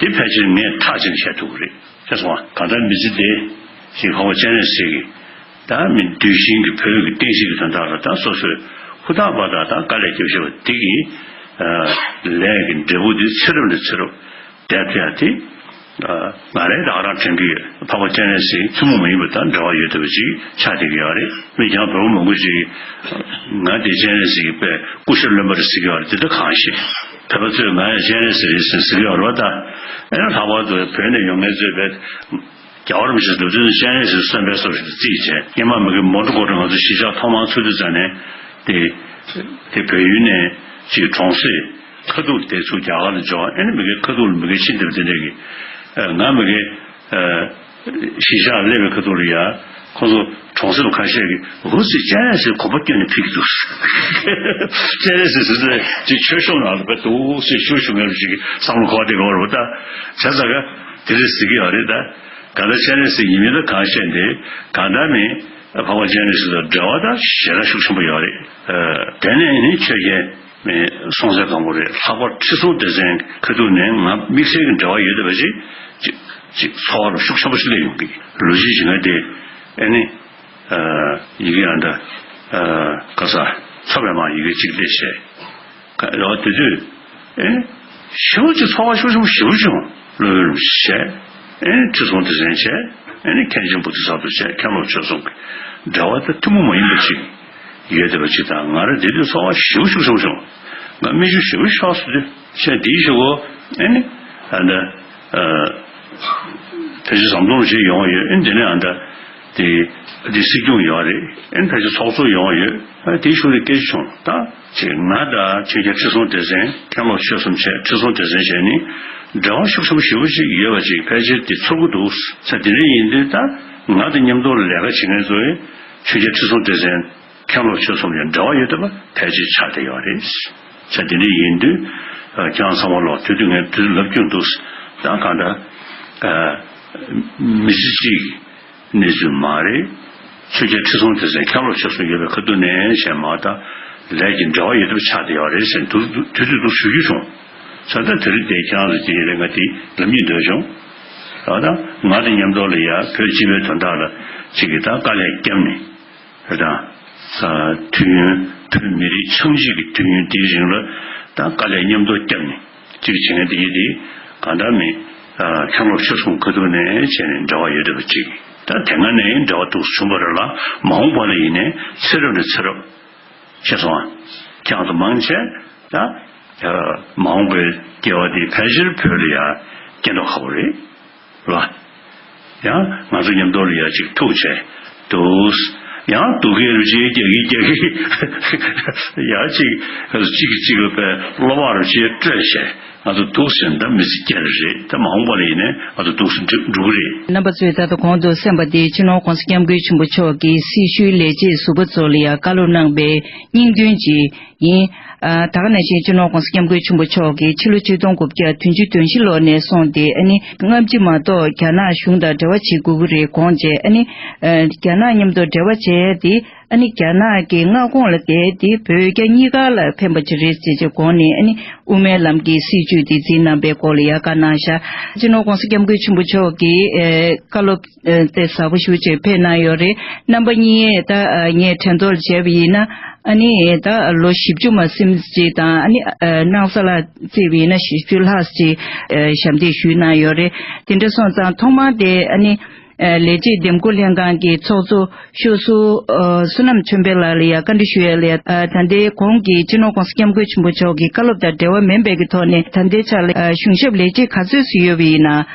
དེ་ཕལ་ཆེར་ངས་ཐག་བཅད་ནས་བཤད་ཐུབ་ཀྱི་རེད། ཤེས་སོང་ང་། གང་ལྟར་མི་ཚེ་འདི་ཞིག་འཕགས་པ་སྤྱན་རས་གཟིགས་ཀྱི་ད་མི་གདུལ་ཞིང་གི་བོད་ཀྱི་བསྟན་སྲིད་ཀྱི་དོན་དག་ལ་ད་སོ་སོའི་ ཧུར་ཐག་པ་དང་དང་དཀའ་ལས་རྒྱབ་བཞིན་པ་དེ་གི་ལས་ཀྱི་འབྲས་བུ་དེ་ཚེ་རབས་ནས་ཚེ་རབས་བསྡད་ཐུབ་ཡ་དེ། ང་རང་རང་རང་དྲན་གྱི་ཡོད། འཕགས་པ་སྤྱན་རས་གཟིགས་ཐུན་མོང་མ་ཡིན་པ་དང་འབྲེལ་བ་ཡོད་བསྡད་པ་ཅིག་ཆགས་བསྡད་ཀྱི་ཡོད་རེད། མི་རྐྱང་བོད་པ་མང་པོ་ཅིག་ང་དེ་སྤྱན་རས་གཟིགས་ཀྱི་དཔེ་སྐུ་ཞབས་བློན་པོ་རེད་ཟེར་གྱི་ཡོད་རེད། དེ་ལྟ་གང་ཤེས། བོད་པ་ཚོས་ང་ཡང་སྤྱན་རས་གཟིགས་རེད་ཟེར་ཟེར་གྱི་ཡོད་རེད་བ། ད་ཨེ་ན་ལྷག་པར་དུ་བོད་ནས་ཡོང་མཁན་ཚོས་བས། རྒྱལ་བ་རིན་པོ་ཆེ་ལོ་ཙཱ་བ་སྤྱན་རས་གཟིགས་གསོན་པའི་སོ་ཞིག་ཏུ་བརྩིས་བྱས། སྔོན་མ་མི་གི་མོན་གྷོ་གོ་ཊ་ང་ཚོ་གཞིས་ཆགས་ཐོག་མར་ཚུགས་དུས་ཙམ་ནས་དེ་དེ་བལ་ཡུལ་ནས་ཅིག་གྲོང་གསེབ་ཁ་ཐུག་དེ་ཚུར་རྒྱ་གར་ལ་འབྱོར། ཨ་ནི་མི་གི་ཁ་ཐུག་ལ་མི་གི་ཕྱིན་འདེབས་དེ་འདྲ་གི་ང་མི་གི་གཞིས་ཆགས་སླེབས་པའི་ཁ་ཐུག་ལ་ཡ་ཁོ་ཚོ་གྲོང་གསེབ་ཁ་ཤས་ཀྱིས་འུ་ཚོས་སྤྱན་རས་གཟིགས་གོམ་པ་བསྐྱོན་ནས་ཕེབས་ཀྱི་འདུག་སྤྱན་རས་གཟིགས་ཟེར་ཚེ་ཅིག་ཆོས་ཕྱོགས་ནང་ལ་བས་འདུག་སེ་ཞུ་ཞུ་མཁན་ཅིག་གི་བསམ་བློ་འཁོར་བ་དེ་ག་བར་བ་ད་བྱས་ཙང་ག་དེ་རེད་ཟེར་གྱི་ཡོད་རེད་ད། གང་ལྟར་སྤྱན་རས་གཟིགས་ཡིན་མིན་ལ་གང་བཤད་འདི་གང་ལྟར་མིན་འཕགས་པ་སྤྱན་རས་གཟིགས་དང་འབྲེལ་བ་དང་ཞེ་དྲག་ཤུགས་ཆེན་པོ་ཡོད་རེད། དེ་ནས་ནི་ཆོས་རྒྱལ་མེས་སྲོང་བཙན་སྒམ་པོ་རེད། ལྷག་པར་ཁྲི་སྲོང་ལྡེ་བཙན་ཁ་ཐུག་ནས་ང་དམིགས་བསལ་གྱི་འབྲེལ་བ་ཡོད་བསྡད་པ་ཅིག་ཅིག་ཅིག་ཚོར་བ་ལ་ཤུགས་ཆེན་པོ་ཞིག་སླེབས་ཡོང་གི། ལོ་རྒྱུས་ཞིག་ང་དེ་ཨེ་ནི་ཡི་གེ་ཨ་འདྲ་ག་ས་ཚོ་པའི་མ་ཡི་གེ་གཅིག་སླེབས་བྱས། ལོ་དེ་དུས་ཨེ་ཞེ་པོ་ཅིག་ཚོར་བ་ཤུགས་ཆེན་པོ་ཞེ་པོ་བྱུང་། བློ་ཡུལ་བྱས་ཨེ་ཁྲི་སྲོང་ལྡེ་བཙན་བྱས་ཨེ་ནི་མཁན་ཆེན་བོ་དྷི་ས་ཏྭ་བྱས་མཁན་སློབ་ཆོས་གསུམ་གྱི་འབྲེལ་བ་དེ་ཐུན་མོང་མ་ཡིན་པ་ཅིག་ཡོད་བསྡད་པ་ཅིག་དང་ང་རང་དེ་དུས་ཚོར་བ་ཞེ་པོ་ཤུགས་ཆེན་པོ་བྱུང་། ང་སྨན་ཆུ་ཞེ་པོ་ཤོར་སོང་དུས་བྱས་དེའི་ཞེ་པོ་ཨེ་ནི་ཨ་འདྲ་ཕལ་ཆེར་ཟམ་གདོང་ཞིག་ཡོང་བ་ཡོད། ཨེ་འདི་ནས་ཨ་འདྲ། དེ་དེ་སྲིད་སྐྱོང་ཡོད་རེད། ཨེ་ཕལ་ཆེར་ཚོགས་གཙོ་ཡོང་ཡོད། ཨ་དེའི་ཤུགས་ལས་སྐད་ཆ་བྱུང་། ད་ཅེས་ང་དང་ཆོས་རྒྱལ་ཁྲི་སྲོང་ལྡེ་བཙན་མཁན་སློབ་ཆོས་གསུམ་བྱས་ཁྲི་སྲོང་ལྡེ་བཙན་བྱས་ནི་འབྲེལ་བ་ཤུགས་ཆེན་པོ་ཞེ་པོ་ཅིག་ཡོད་པ་ཅིག་ཕལ་ཆེར་དེ་ཚོར་གི་འདུག་ས། དེ་འདྲ་ཡིན་དུས་ད་ང་དང་མཉམ་དུ་ལས་ཀ་བྱེད་མཁན་ཚོས་ཆོས་རྒྱལ་ཁྲི་སྲོང་ལྡེ་བཙན་མཁན་སློབ་ཆོས་གསུམ་ཡང་འབྲེལ་བ་ཡོད་བསྡད་པ་ཕལ་ཆེར་ཆགས་བསྡད་ཡོད་རེད། ས་དེ་འདྲ་ཡིན་དུས་ཁྱེད་རང་ཚང་མ་ལོག་དུས་དུས་ངས་དུས་ལབ་རྒྱུ་འདུག་ད་གང་ལྟར་མི་ཚེ་གཅིག་གནས་ཚུལ་མ་རེད། ཆོས་རྒྱལ་ཁྲི་སྲོང་ལྡེ་བཙན་མཁན་སློབ་ཆོས་གསུམ་ཡོད་པའི་ཁ་ཐུག་ནས་བྱས་མ་ད་ལས་ཀྱི་འབྲེལ་བ་ཡོད་པ་ཆགས་བསྡད་ཡོད་རེད་ཟེར་དུས་དུས་དུས་དུ་ཞུ་རྒྱུ་བྱུང་། ས་ད་དེ་རིང་དེ་ཁྱེད་རང་ཚོ་དེ་ཡིན་ལས་ང་དེ་ལབ་སྙིང་འདོད་བྱུང་། ད་ད་ང་དང་མཉམ་དུ་ལ་ཡ་བོད་སྤྱི་པའི་དོན་དག་ལ་གཅིག་གིས་ད་དཀའ་ལས་བརྒྱབ་ནས་ད་ད་དུས་ཡུན་བོད་མི་རིགས་ཆགས་འཇིག་གི་དུས་ཡུན་དེའི་རིང་ལ་ད་དཀའ་ལས་མཉམ་དུ་བརྒྱབ་ནས། གཅིག་བྱེད་མཁན་དེ་ཡིན་དེ་གང་འདྲ་མིན། ཁྱོད་ལོ་ཆུ་སོང་ཁ་ཐུག་ནས་བྱས་ནས་འབྲེལ་བ་ཡོད་བསྡད་པ་གཅིག་ད་དེ་སྔ་ནས་འབྲེལ་བ་འདུག་བྱུང་བ་རེད་ལ་མ་འོངས་པ་ལ་ཡིན་ནའི་ཚེ་རབས་ནས་ཚེ་རབས་ཤེས་སོང་ཨ། ཁྱེད་ཚོ་མང་ཆེ་ད་མ་འོངས་པའི་སྐྱེ་བ་དེ་ཕལ་ཆེར་བོད་ལ་ཡ་སྐྱེ་མདོག་ཁ་པོ་རེད་ལ། ཡང་ང་ཚོ་མཉམ་དུ་ལ་ཡ་གཅིག་ཐུག་བྱས་འདུག་ཡང་སྡུག་སྐད་རུ་ཅིག་རྒྱག་གི་རྒྱག་གི་ཡང་གཅིག་གཅིག་གིས་གཅིག་ལ་པའི་བློ་བག་རུ་ཅིག་སྤྲོད་བྱས་ང་ཚོ་འདུག་ཟེར་ད་མི་ཚེ་སྐྱེལ་རེད། ད་མ་འོངས་པ་ལ་ཡིན་ནའི་ང་ཚོ་འདུག་ཟེར་འགྲུབ་འགྲོ་གི་རེད། རྣམ་པ་ཚོས་ད་ལྟ་གོང་དུ་གསན་པ་དེ་སྤྱི་ནོར་༸གོང་ས་༸སྐྱབས་མགོན་ཆེན་པོ་མཆོག་གིས་སྲི་ཞུའི་ལས་བྱེད་ཟུར་པ་ཚོ་ལ་ཡང་བཀའ་སློབ་གནང་པའི་སྙིང་དོན་གྱི་ཡིན། ཨ། ད་ག་ནང་བཞིན་སྤྱི་ནོར་༸གོང་ས་༸སྐྱབས་མགོན་ཆེན་པོ་མཆོག་གིས་ཕྱི་ལོ་ཆིག་སྟོང་དགུ་བརྒྱ་བདུན་ཅུ་དོན་བཞི་ལོ་ནས་བཟུང་སྟེ་ཨ་ནི་སྔ་ཕྱི་མ་གཏོགས་རྒྱ་ནག་གཞུང་དང་འབྲེལ་བ་བྱེད་དགོས་ཀྱི་རེད་དགོངས་བྱས། ཨ་ནི་ཨ། རྒྱ་ནག་མཉམ་དུ་འབྲེལ་བ་བྱས་ཏེ་ཨ་ནི་རྒྱ་ནག་གི་མངའ་ཁོངས་ལ་བསྡད་དེ་བོད་རྒྱ་གཉིས་ཀ་ལ་ཕན་པ་ཅིག་རེད་ཅེས་ཀྱི་དགོངས་ནས་ཨ་ནི་དབུ་མའི་ལམ་གྱི་སྲིད་བྱུས་དེ་འཛིན་གནང་པའི་སྐོར་ལ་ཡང་བཀའ་གནང་བཞག་སྤྱི་ནོར་༸གོང་ས་༸སྐྱབས་མགོན་ཆེན་པོ་མཆོག་གིས་ཨ། བཀའ་སློབ་ཨ། དེ་ཟབ་པོ་ཞེ་པོ་ཅིག་ཕེབས་གནང་ཡོད་རེད། རྣམ་པ་གཉིས་ད་ཨ། ངས་དྲན་ཐོར་བྱས་པ་ཡིན་ན་ཨ་ནི་ད་ལོ་བཞི་བཅུ་མ་ཟིན་ཅིག་དང་ཨ་ནི་ཨ། སྣང་ས་ལ་བརྩིས་པ་ཡིན་ན་བཞི་བཅུ་ལྷག་ཅིག་ཨ། ཞབས་འདེགས་ཞུས་གནང་ཡོད་རེད། དེ་འདྲ་སོང་ཙང་ཐོག་མར་དེ་ཨ་ནི་ཨ། ལས་བྱེད་འདེམས་བསྐོ་ལྷན་ཁང་གི་ཚོགས་གཙོ་ཤོག་ཟུར་ཨ། བསོད་ནམས་ཆོས་འཕེལ་ལགས་ལ་ཡང་བཀའ་འདྲི་ཞུ་ཡས་ལ་ཡང་ཨ། ད་ལྟའི་གོང་གི་སྤྱི་ནོར་༸གོང་ས་༸སྐྱབས་མགོན་ཆེན་པོ་མཆོག་གི་བཀའ་སློབ་དང་འབྲེལ་བ་མིན་པའི་གི་ཐོག་ནས་ད་ལྟའི་ཆ་ལ་ཨ། གཞུང་ཞབས་ལས་བྱེད་ག་ཚོད་ཙམ་ཡོད་པ་ཡིན་ན།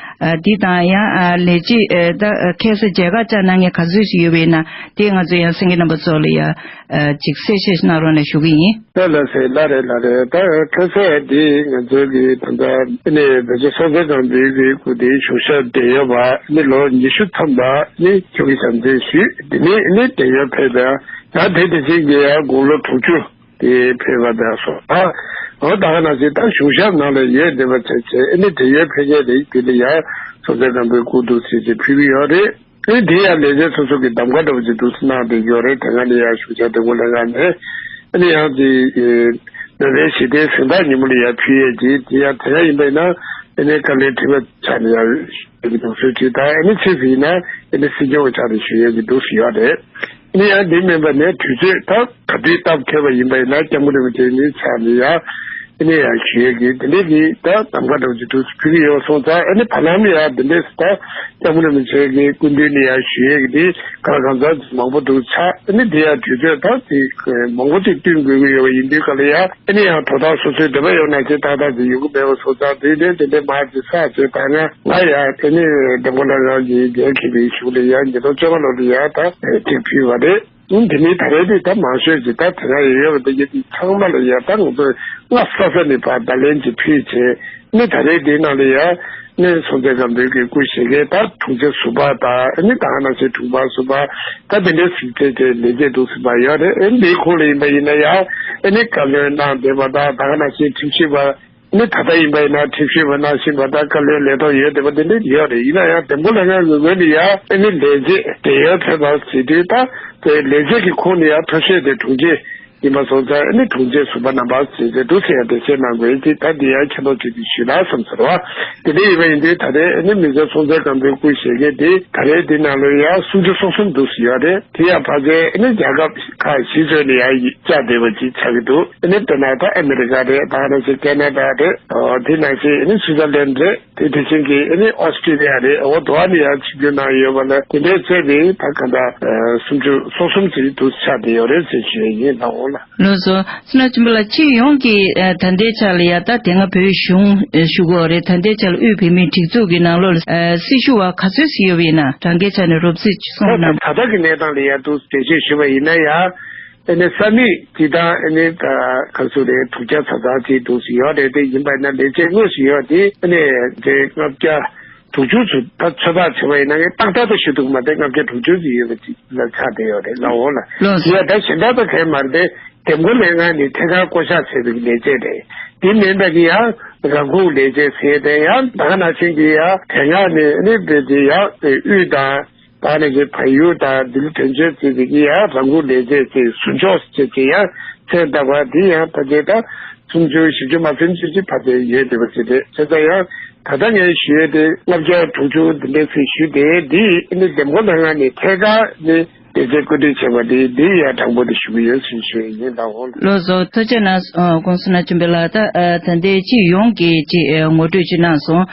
ཨ། འདི་དང་ཡང་ཨ། ལས་བྱེད་ཨ། ད་ཁ་སང་མཇལ་ཁ་བཅར་གནང་མཁན་ག་ཚོད་ཅིག་ཡོད་པ་ཡིན་ན་དེ་ང་ཚོ་ཡང་གསན་མཁན་རྣམ་པ་ཚོ་ལ་ཡང་ཨ། ཅིག་གསལ་བཤད་གནང་རོགས་གནང་ཞུ་གི་ཡིན། ལགས་ལགས་སེ་ལགས་རེད་ལགས་རེད། ད་ཁ་སང་འདི་ང་ཚོའི་གི་ད་ལྟ་ཨ་ནི་བོད་ཆེན་སྲོང་བཙན་སྒམ་པོའི་གི་སྐུ་དེའི་གཞུང་ཞབས་བགྲེས་ཡོལ་བ་ཨ་ནི་ལོ་ཉི་ཤུ་ཐམ་པ་ཨ་ནི་ཁྱོད་ཀྱིས་ཞབས་འདེགས་ཞུས། དེ་ནས་ཨ་ནི་བགྲེས་ཡོལ་ཕེབས་པ་ཡང་དེ་དེ་བཞིན་གྱི་ཡང་དགུང་ལོ་དྲུག་ཅུ། དེ་ཕེབས་པ་དང་སོགས། ཨ། འོ་ད་ག་ནང་བཞིན་ད་གཞུང་ཞབས་ནང་ལ་ཡོད་བསྡད་པ་བྱས་བྱས་ཨ་ནི་བགྲེས་ཡོལ་ཕེབས་མཁན་རེད། དེ་ལ་ཡང་སྲོང་བཙན་སྒམ་པོའི་སྐུ་འདུག་ཟེར་ཅིག་ཕུལ་གྱི་ཡོད་རེད། ཨ་ནི་དེ་ཡང་ལས་བྱེད་སོ་སོ་གི་གདམ་ག་འདྲ་པོ་ཅིག་འདུག་སེ་གནང་བསྡད་ཀྱི་ཡོད་རེད། དེ་སྔ་ནས་ཡང་གཞུང་ཞབས་འདེམས་བསྐོ་ལྷན་ཁང་ནས་ཨ་ནི་ཡང་དེ་ནོ་བེལ་ཞི་བདེའི་གཟེངས་རྟགས་ཉིན་མོ་ལ་ཡང་ཕུལ་ཡས་ཀྱི་དེ་ཡང་དེ་སྔ་ཡིན་པ་ཡིན་ན་ཨ་ནི་བཀའ་བློན་ཁྲི་པ་ཆགས་ནས་ཡང་ཞུ་ཡས་ཀྱི་འདུག་སེ་ཅིག་དང་ཨ་ནི་ཕྱིས་སུ་ཡིན་ན་ཨ་ནི་སྲིད་སྐྱོང་ཆགས་ནས་ཞུ་ཡས་ཀྱི་འདུག་སེ་ཡོད་རེད། ནི་ཡང་འདི་མིན་པ་ནས་དུས་ཚོད་ད་ག་དུས་སྟབས་འཁེལ་བ་ཡིན་པ་ཡིན་ན་སྐྱབས་མགོན་རིན་པོ་ཆེ་ནི་ཕྱག་ནས་ཡང་ཨ་ནི་ཡང་ཞུ་ཡས་ཀྱི་དེ་འདྲས་ཀྱི་ད་གདམ་ག་འདྲ་བོ་ཅིག་ཏུ་ཕུལ་གྱི་ཡོད་སོང་ཙང་ཨ་ནི་བར་ལམ་ཡང་དེ་འདྲས་ད་སྐྱབས་མགོན་རིན་པོ་ཆེ་གི་སྐུ་མདུན་ནས་ཡང་ཞུ་ཡས་ཀྱི་དེ་གང་གང་ཚང་མང་པོ་འདུག་ཆགས། ཨ་ནི་དེ་ཡང་དུས་ཚོད་ད་དེ་མང་པོ་ཅིག་བསྟུན་དགོས་ཀྱི་ཡོད་པ་ཡིན་དུས་ག་ལ་ཡང་ཨ་ནི་ཡང་དོ་བདག་སོ་སོའི་འདོད་པ་ཡོད་ན་ཅིག་ཏག་ཏག་ཅིག་ཡོང་གི་མེད་པ་སོང་ཙང་དེ་འདྲས་དེ་འདྲས་མ་ཅིག་ས་ཅིག་ད་ང་ང་ཡང་དེ་ནི་འདེམས་བསྐོ་ལྷན་ཁང་གི་འགན་འཁྱེར་བའི་གཞུག་ལ་ཡང་ཉིས་སྟོང་བཅོ་ལྔ་ལོ་ལ་ཡང་ད་ཐེངས་ཕུལ་བ་རེད། ཨུམ། དེ་ནི་ད་རེས་དེ་ད་མང་ཤོས་ཀྱི་ད་དེ་སྔ་ཡོད་ཡོད་པ་དེ་ཡོད་དེ་ཚང་མ་ལ་ཡང་ད་ང་ཚོས་སྔ་ས་ས་ནས་ཕར་བརྡ་ལན་གྱི་ཕུལ་བྱས་ནི་ད་རེས་དེའི་ནང་ལ་ཡང་ནི་སྲོང་བཙན་སྒམ་པོའི་གི་སྐུ་གཤེགས་མཁན་ད་དྲུང་ཆེ་ཟུར་པ་དང་ཨ་ནི་ད་ག་ནང་བཞིན་དྲུང་འཕར་ཟུར་པ་ད་དེ་འདྲའི་གཟིགས་ཚད་ཀྱི་ལས་བྱེད་འདུག་ཟིན་པ་ཡོད་རེད། ཨ་ནི་འདིའི་ཁོངས་ལ་ཡིན་པ་ཡིན་ན་ཡང་ཨ་ནི་བཀའ་བློན་གནང་བསྡད་པ་དང་ད་ག་ནང་བཞིན་ཁྲིམས་ཞིབ་པ། ནི་ད་ལྟ་ཡིན་པ་ཡིན་ན་ཁྲིམས་ཞིབ་པ་ནང་བཞིན་པ་དང་བཀའ་བློན་ལས་ཐོག་ཡོད་བསྡད་པ་དེ་འདྲ་ཡོད་རེད། ཡིན་ན་ཡང་འདེམས་བསྐོ་ལྷན་ཁང་གི་ངོས་ནས་ཡང་ཨ་ནི་ལས་བྱེད་དེ་ཡོད་ཕེབས་པ་ཟེར་དུས་ད་དེ་ལས་བྱེད་ཀྱི་ཁོངས་ནས་ཡང་མཐོ་ཤོས་དེ་དྲུང་ཆེ་ཡིན་པ་སོང་ཙང་ཨ་ནི་དྲུང་ཆེ་ཟུར་པ་རྣམ་པ་ཟེར་ཟེར་འདུག་ཟེར་ཡང་འགྲེལ་བཤད་གནང་དགོས་ཀྱི་ད་འདི་ཡང་མཁྱེན་རྟོགས་བྱེད་དུ་ཞུས་ན་བསམ་ཟེར་བ་དེ་འདྲ་ཡིན་པ་ཡིན་དུས་ད་རེས་ཨ་ནི་མི་ཚེ་སྲོང་བཙན་སྒམ་པོའི་སྐུ་གཤེགས་མཁན་དེ་ད་རེས་འདི་ནང་ལོ་ཡང་སུམ་ཅུ་སོ་གསུམ་འདུག་ཟེར་ཡོད་རེད། དེ་ཡང་ཕལ་ཆེར་ཨ་ནི་རྒྱལ་ཁབ་ཁག་གཞི་བཟོས་ནས་ཡང་བཅར་བསྡད་པ་ཅིག་ཆགས་ཀྱི་འདུག་ཨ་ནི་དཔེར་ན་ད་ཨ་མི་རི་ཀ་རེད། ད་ག་ནང་བཞིན་ཁེ་ན་ཌ་རེད། ཨོ་དེ་ནང་བཞིན་ཨ་ནི་སུའི་ཙར་ལན་རེད། དེ་དེ་བཞིན་གྱི་ཨ་ནི་ཨོ་སི་ཀྲི་ལི་ཡ་རེད། འོ་དོ་ཨ་ནི་ཡང་ཆིབས་བསྒྱུར་གནང་ཡོད་པ་ལ་དེ་འདྲའི་བརྩིས་ཏེ་ད་ག་འདྲ་སུམ་ཅུ་སོ་གསུམ་ཙམ་འདུག་ཆགས་བསྡད་ཡོད་རེད་ཟེར་ཞུ་ཡས་ཡིན། ད་འོ་ལ། ལགས་སོ། བསོད་ནམས་ཆོས་འཕེལ་ལགས་སྤྱི་ཡོངས་ཀྱི་ཨ་ད་ལྟའི་ཆ་ལ་ཡ་ད་དེ་སྔ་བོད་གཞུང་ཨ་ཞུ་གི་ཡོད་རེད། ད་ལྟའི་ཆ་ལ་དབུས་བོད་མིའི་སྒྲིག་འཛུགས་ཀྱི་ནང་ལོགས་ལ་ཨ་སྲི་ཞུ་བ་ག་ཚོད་ཞིག་ཡོད་པ་ཡིན་ན་གྲངས་ཀའི་ཆ་ནས་རོབ་ཙམ་ཅིག་གསུངས་ན། ད་ད་ལྟ་གི་གནས་སྟངས་ལ་ཡ་འདུག་འགྲེལ་བཤད་ཞུས་པ་ཡིན་ན་ཡང་ཨ་ནི་ས་མིག་སྤྱི་བཏང་ཨ་ནི་ད་ག་ཚོད་རེད། དྲུག་བརྒྱ་ཙམ་ཙམ་ཅིག་འདུག་སེ་ཡོད་རེད། དེ་ཡིན་པ་ཡིན་ན་ལས་བྱེད་དངོས་སུ་ཡོད་དེ་ཨ་ནི་དེ་ལྔ་བརྒྱ་དྲུག་ཅུ་ཙམ་ད་ཚོད་དཔག་བྱས་པ་ཡིན་ན་ངས་ཏག་ཏག་ཏུ་ཞུ་ཐུབ་མ་རེད། ལྔ་བརྒྱ་དྲུག་ཅུ་ཙམ་ཡོད་པ་ཅིག་ལ་ཆགས་བསྡད་ཡོད་རེད་ལགས། འོ་ལགས། ལགས་སོ། ཡ་ད་གཞན་དག་ད་གས་མ་རེད། དེ་འདེམས་བསྐོ་ལྷན་ཁང་ནི་ཐད་ཀར་བསྐོ་གཞག་བྱས་པའི་ལས་བྱེད་རེད། དེ་མིན་པ་གི་ཡང་རང་ཁུངས་ལས་བྱེད་ཟེར་དེ་ཡང་ད་ག་ནང་བཞིན་གྱི་ཡང་དེ་སྔ་ནས་ནི་བོད་ཀྱི་ཡང་དབུས་དང་ད་ནི་གི་བལ་ཡུལ་དང་ལྡི་ལི་དོན་གཅོད་ཅེས་ཀྱི་ཡང་རང་ཁུངས་ལས་བྱེད་ཅེས་ཟུར་འཇོག་ཅེས་ཀྱི་ཡང་མཚན་བཏགས་པ་འདི་ཡང་ཕལ་ཆེར་ད་སུམ་ཅུ་བཞི་བཅུ་མ་ཟིན་ཅིག་ཅིག་ཕལ་ཆེར་ཡོད་བསྡད་པ་ཅིག་རེད། བྱས་ཙང་ཡང་ད་ལྟ་ངས་ཞུ་ཡས་དེ་ལྔ་བརྒྱ་དྲུག་ཅུ་འདི་འདྲའི་ཚིག་ཞུས་ཏེ་འདི་ནི་འདེམས་བསྐོ་ལྷན་ཁང་ནས་ཐད་ཀར་ནི་དེ་ཚེ་བཀོད་སྒྲིག་བྱས་པ་དེ་འདི་ཡང་དྲང་པོ་དེ་ཞུ་གི་ཡོད་ཟེར་ཞུ་ཡས་ཡིན། ད་འོང་། ལགས་སོ། ཐུགས་རྗེ་གནང་། ཨ་༸གོང་ས་ལགས་བསོད་ནམས་ཆོས་འཕེལ་ལགས་ད་ཨ་ད་ལྟའི་སྤྱི་ཡོངས་ཀྱི་ཅིག་ཨ་ངོ་སྤྲོད་ཅིག་གནང་སོང་།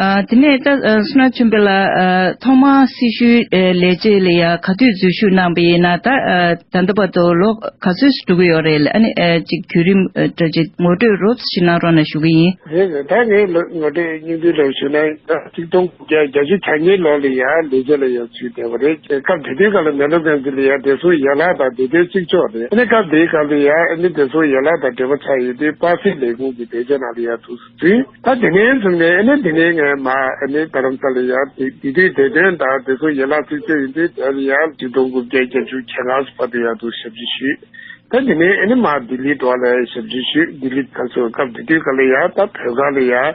ཨ་དེ་ནས་ད་ཨ་བསོད་ནམས་ཆོས་འཕེལ་ལགས་ཨ་ཐོག་མར་སྲི་ཞུའི་ཨ་ལས་བྱེད་ལ་ཡ་ག་དུས་འཛུལ་ཞུགས་གནང་བ་ཡིན་ན་ད་ཨ་ད་ལྟ་བར་དུ་ལོ་ག་ཚོད་འགྲོ་གི་ཡོད་རེད། ཨ་ནི་ཨ་ཅིག་བརྒྱུད་རིམ་ཨ་འདྲ་ཅིག་ངོ་སྤྲོད་རོབ་ཙམ་ཞིག་གནང་རོགས་གནང་ཞུ་གི་ཡིན། རེད་རེད། ད་ངས་ལོ་ངོ་སྤྲོད་སྙིང་བསྡུས་ལ་ཞུས་ན་ད་ཆིག་སྟོང་དགུ་བརྒྱ་བརྒྱད་ཅུ་གྱ་གཉིས་ལོ་ལ་ཡང་ལས་བྱེད་ལ་ཡང་ཚུད་བསྡད་པ་རེད། སྐབས་དེ་དུས་སྐབས་ལ་མེ་ལོ་བན་ཛི་ལ་ཡང་བདེ་སྲུང་ཡན་ལག་དང་བདེ་དོན་གཅིག་ལྕོགས་རེད། ཨ་ནི་སྐབས་དེའི་སྐབས་ལ་ཡང་ཨ་ནི་བདེ་སྲུང་ཡན་ལག་དང་འབྲེལ་བ་ཆགས་ཡོད་དུས་པ་སེ་ལས་ཁུངས་ཀྱི་བདེ་འཇགས་ནང་ལ་ཡང་ཐུགས་སུ་ཚུད། ད་དེ་ནས་བཟུང་ནས་ཨ་ནི་དེ་ནས་ངས་མ་ཨ་ནི་རྡ་རམ་ས་ལ་ཡང་དེ་དེ་དུས་བདེ་དོན་དང་བདེ་སྲུང་ཡན་ལག་གཅིག་ལྕོགས་ཡིན་དུས་དེ་ལ་ཡང་ཆིག་སྟོང་དགུ་བརྒྱ་བརྒྱད་ཅུ་གྱ་ལྔ་བར་དུ་ཡང་དུ་ཞབས་ཕྱི་ཞུས། ད་དེ་ནས་ཨ་ནི་མར་ལྡི་ལི་འགྲོ་བ་ལ་ཞབས་ཕྱི་ཞུས། ལྡི་ལི་ཁ་སོ་སྐབས་དེ་དུས་སྐབས་ལ་ཡང་ད་བོད་ཁང་ལ་ཡང་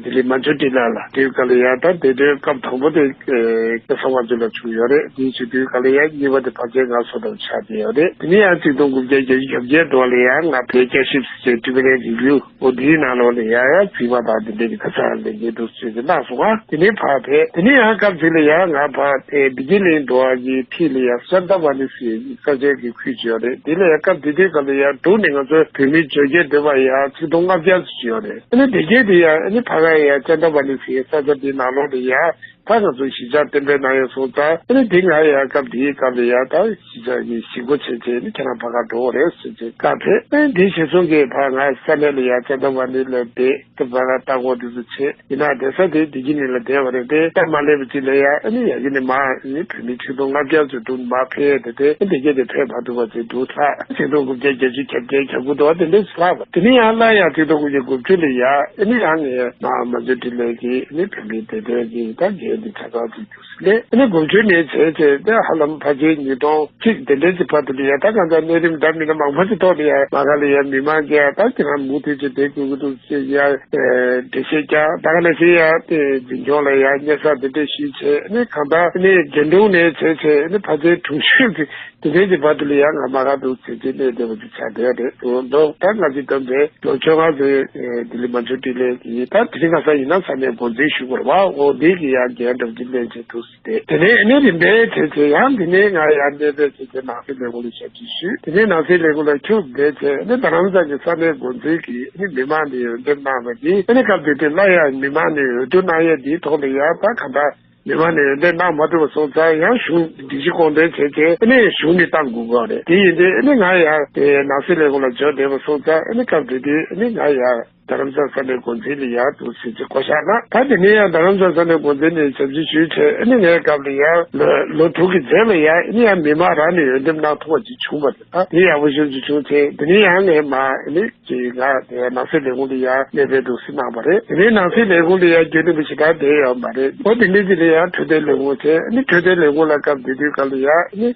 ལྡི་ལི་མན་ཇུ་ཊི་ལ་ལ་དེ་སྐབས་ལ་ཡང་ད་དེ་དུས་སྐབས་དང་པོ་དེ་སྐལ་བཟང་དབང་ཕྱུག་ལགས་བྱུང་ཡོད་རེད། དེའི་ཕྱི་དུས་སྐབས་ལ་ཡང་གཉིས་པ་དེ་ཕལ་ཆེར་ང་སོ་དང་ཆགས་བསྡད་ཡོད་རེད། དེ་ནས་ཡང་ཆིག་སྟོང་དགུ་བརྒྱ་བརྒྱད་ཅུ་གྱ་བརྒྱད་འགྲོ་བ་ལ་ཡང་ང་ཕའི་སྐྱ་ཞིབ་ཟེར་ཊི་བི་ལེན་རི་ལིའུ་འོ་དེའི་ནང་ལོགས་ལ་ཡང་ཡང་རྩིས་པ་དང་དེ་འདྲའི་གི་ཁ་སང་ལས་འགན་འདུག་ཅེས་ཀྱི་གནང་སོང་ང་། དེ་ནས་ཕར་ཕེབས། དེ་ནས་ཡང་སྐབས་དེ་ལ་ཡང་ང་ཕར་ཕེབས་ཌར་ཇི་ལིང་འགྲོ་བ་གི་འཁྲིས་ལ་ཡང་ཤར་ཏ་བ་ནི་ཟེར་ས་ཆའི་གི་ཁུལ་ཅིག་ཡོད་རེད། དེ་ལ་ཡང་སྐབས་དེ་དུས་སྐབས་ལ་ཡང་འབྲུག་ནས་ང་ཚོ་བོད་མི་བཅོ་བརྒྱད་འདུས་པ་ཡང་ཆིག་སྟོང་ལྔ་བརྒྱ་ཙམ་ཅིག་ཡོད་རེད། ཨ་ནི་དེ་གས་དེ་ཡང་ཨ་ནི་ཕ་ག་ཡང་ཤར་ཏ་བ་ནི་ཟེར་ས་ཆ་དེའི་ནང་ལོགས་ལ་ཡང་ད་ང་ཚོ་གཞིས་ཆགས་གཏན་འབེབས་གནང་ཡོད་སོང་ཙང་ཨ་ནི་དེ་ང་ཡང་སྐབས་དེའི་སྐབས་ལ་ཡང་ད་གཞིས་ཆགས་ཀྱི་གཞིས་འགོ་ཆེན་ཆེན་ནི་ཁྱེད་རང་ཕ་ག་འགྲོ་དགོས་རེད་ཟེར་བྱས་བཀའ་ཕེབས། ཨ་ནི་དེ་གཞིས་སྲུང་གིས་ཕར་ང་ས་གནས་ལ་ཡང་ཤར་ཏ་བ་ནི་ལ་བསྡད། དེ་བར་ལ་ལྟ་སྐོར་དེ་ཚོ་བྱས། ཡིན་ན་བསྡད་ས་དེ་ཌར་ཇི་ལིང་ལ་བསྡད་པ་རེད་དེ། སྟབས་མ་ལེགས་པ་ཅིག་ལ་ཡ་ཨ་ནི་ཡ་གི་ནས་མར་ཨ་ནི་བོད་མི་ཆིག་སྟོང་ལྔ་བརྒྱ་ཙམ་འདུག་མར་ཕེབས་ཡས་དེ་དེ་ཨ་ནི་དེ་གས་དེ་ཕེབས་མ་ཐུབ་པ་ཅིག་འདུག་ལྷག་ཆིག་སྟོང་དགུ་བརྒྱ་བརྒྱད་ཅུ་གྱ་བརྒྱད་གྱ་དགུ་འདུག་བ་དེ་འདྲས་ལྷག་པ། དེ་ནས་ཡང་སླར་ཡང་ཆིག་སྟོང་དགུ་བརྒྱ་དགུ་བཅུ་ལ་ཡ་ཨ་ནི་ཡང་ངས་མར་མན་ཇུ་ཊི་ལའི་གི་ཨ་ནི་བོད་མིའི་བདེ་དོན་གྱི་ད་འགན་དེ་ཆ་ཚང་ཅིག་རྒྱུགས་ལས་ཨ་ནི་དགུ་བཅུ་ནས་བྱས་བྱས་ཏེ་ཧ་ལམ་ཕལ་ཆེར་ཉིས་སྟོང་གཅིག་དེ་འདྲས་ཀྱི་བར་དུ་ལ་ཡ་ད་གང་ལྟར་གནས་རིམ་འདྲ་མི་འདྲ་མང་པོ་ཞིག་ཐོག་ལ་ཡ་མ་ག་ལ་ཡ་མི་མང་གིས་ད་ཁྱེད་རང་མུ་མཐུད་ཀྱིས་བསྡད་དགོས་ཀྱི་འདུག་ཅེས་ཡ་འགྲེལ་བཤད་རྒྱག་ད་ག་ནང་བཞིན་ཡ་དེ་འཛིན་སྐྱོང་ལ་ཡ་སྙན་སེང་དེ་འདྲས་ཞུས་བྱས་ནི་གང་ལྟར་ནི་རྒྱན་དྲུང་ནས་བྱས་བྱས་ནི་ཕལ་ཆེར་དྲུང་ཆེ་གི་ དེ་འདྲའི་གི་བར་དུ་ལ་ཡང་ང་མ་ག་འདུག་ཟེར་གྱི་གནས་བསྡད་པ་ཅིག་ཆགས་བསྡད་རེད། ལོ་ད་ང་ཚོ་བསྡོམས་པས་ལོ་བཅོ་ལྔ་ཙམ་ལྡི་ལི་མན་ཇུ་ཊི་ལི་གི་ད་དེ་རིང་ཁ་སང་ཡིན་ན་ས་གནས་འགོ་འཛིན་ཞུ་དགོས་རེད་བ། འོ་འདི་གི་ཡང་འགན་འདྲ་ཅིག་ལེན་བྱས་འདུག་ཟེར་ཏེ། དེ་ནས་ཨ་ནི་རིམ་པས་བྱས་བྱས་ཡང་འདི་ནས་ང་ཡང་གནས་སྤོས་བྱས་བྱས་ནང་སྲིད་ལས་ཁུངས་ལ་ཞབས་ཕྱི་ཞུས། དེ་ནས་ནང་སྲིད་ལས་ཁུངས་ལ་ཁྱོད་བསྡད་བྱས་ཨ་ནི་རྡ་རམ་ས་ལ་གི་ས་གནས་འགོ་འཛིན་གྱིས་ཨ་ནི་མི་མང་ནས་འོས་འདེམས་གནང་བ་འདི་ཨ་ནི་སྐབས་དེ་དུས་སླར་ཡང་མི་མང་ནས་འོས་བསྡུ་གནང་ཡས་འདིའི་ཐོག་ལ་ཡང་ད་ག་འདྲ། མི་མང་ནས་འོས་འདེམས་གནང་མ་ཐུབ་པ་སོང་ཙང་ཡང་གཞུང་སྒྲིག་གཞི་དགོངས་དོན་བྱས་བྱས་ཨ་ནི་གཞུང་ནས་བཏང་དགོས་ཀྱི་རེད། དེ་ཡིན་དུས་ཨ་ནི་ང་ཡང་དེ་ནང་སྲིད་ལས་ཁུངས་ལ་འབྱོར་བསྡད་པ་སོང་ཙང་ཨ་ནི་སྐབས་དེ་དུས་ཨ་ནི་ང་ཡང་རྡ་རམ་ས་ལ་ས་གནས་འགོ་འཛིན་ལ་ཡར་འདུག་ཟེར་གྱི་གོ་བཞག་ན། ད་དེ་ནས་ཡང་རྡ་རམ་ས་ལ་ས་གནས་འགོ་འཛིན་ནས་ཞབས་ཕྱི་ཞུས་བྱས་ཨ་ནི་ངའི་སྐབས་ལ་ཡང་ལོ་ལོ་དྲུག་གི་རྗེས་ལ་ཡང་ཨ་ནི་ཡང་མི་མང་རང་ནས་འོས་འདེམས་གནང་ཐུབ་པ་ཅིག་བྱུང་བ་རེད། ད་དེ་ཡག་པོ་ཞེ་པོ་ཅིག་བྱུང་བྱས་དེ་ནས་ཡང་ངས་མ་ཨ་ནི། ཅིག་ང་དེ་ནང་སྲིད་ལས་ཁུངས་དེ་ཡང་གནས་སྤོས་འདུག་སེ་གནང་བ་རེད། དེ་ནས་ནང་སྲིད་ལས་ཁུངས་དེ་ཡང་རྒྱུན་ལྡན་པ་ཞིག་ད་བསྡད་ཡོད་མ་རེད། འོ་དེ་འདྲ་ཅིག་ལ་ཡང་འཕྲོད་བསྟེན་ལས་ཁུངས་བྱས་ཨ་ནི་འཕྲོད་བསྟེན་ལས་ཁུངས་ལ་སྐབས་དེ་དུས་སྐབས་ལ་ཡང་ཨ་ནི་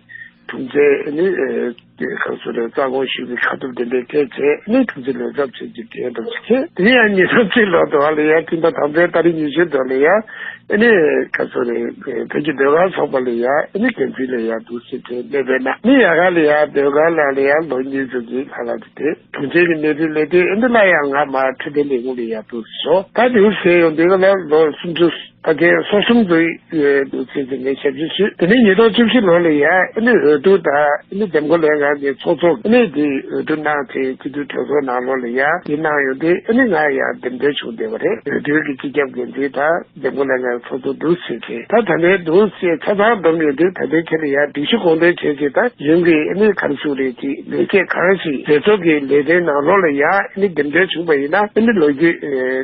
དྲུང་ཆེ་ཨ་ནི་ཨེ་གང་ཟེར་རེད། རྩ་དགོངས་ཞུས་པའི་ཁ་ཐུག་དེ་འདྲའི་སྐད་བྱས་ཨ་ནི་དྲུང་ཆེ་ལས་ཚབ་བྱས་ཀྱི་འགན་འདྲ་ཞིག་བྱས། དེ་ནས་ཡང་ཉིས་སྟོང་གཅིག་ལོ་དུ་བ་ལ་ཡང་སྤྱི་ཟླ་དང་པོའི་ཏ་རིག་ཉི་ཤུ་དུ་བ་ལ་ཡང་ཨ་ནི་ག་ཚོད་རེད། བོད་ཀྱི་ཟློས་གར་ཚོགས་པ་ལ་ཡང་ཨ་ནི་འགན་འཛིན་ལ་ཡང་འདུག་སེ་བྱས་གནས་སྤོས་གནང་། ཨ་ནི་ཡ་ག་ལ་ཡང་ཟློས་གར་ནང་ལ་ཡང་ལོ་གཉིས་ཙམ་གྱི་ལྷག་ལྷག་ཅིག་བསྡད། དྲུང་ཆེ་གི་གནས་ཚུལ་ལས་དེ་ཨ་ནི་ལ་ཡང་ང་མ་འཕྲོད་བསྟེན་ལས་ཁུངས་ལ་ཡང་འདུག་སེ་ཞོག་ད་དེ་འུ་ཟེར་ཡོང་དུས་ལ་ལོ་སུམ་ཅུ་ཕ་གི་སོ་གསུམ་ཙམ་ཡོད་འདུག་ཚེ་ཚེ་ངས་ཞབས་ཕྱི་ཞུས། དེ་ནས་ཉིས་སྟོང་བཅུ་བཞི་ལོ་ལ་ཡང་ཨ་ནི་འོས་བསྡུ་དང་ཨ་ནི་འདེམས་བསྐོ་ལྷན་ཁང་གི་ཚོགས་གཙོ་ཨ་ནི་དེ་འོས་བསྡུ་གནང་ཚེ་སྤྱི་འཐུས་གྲོས་ཚོགས་ནང་ལོགས་ལ་ཡང་དེ་གནང་ཡོང་དུས་ཨ་ནི་ང་ཡང་འདེམས་ཐོན་བྱུང་བསྡད་པ་རེད། འོས་བསྡུའི་གི་སྤྱི་ཁྱབ་འགན་འཛིན་དང་། འདེམས་བསྐོ་ལྷན་ཁང་ཚོགས་འདུ་འདུག་ཟེར་གྱི་ད་ད་ལྟའི་འདུག་ཟེར་ཆ་ཚང་བསྡོམས་ཡོད་དུས་ད་ལྟའི་ཆ་ལ་ཡང་སྒྲིག་གཞི་དགོངས་དོན་བྱས་ཀྱི་ད་གཞུང་གི་ཨ་ནི་ག་རེ་ཞུ་རེད་ཀྱི་ལས་བྱེད་གང་ཞིག་གྲོས་ཚོགས་ཀྱི་ལས་དོན་ནང་ལོགས་ལ་ཡང་ཨ་ནི་འདེམས་ཐོན་བྱུང་བ་ཡིན་ན་ཨ་ནི་ལོ་རྒྱུས་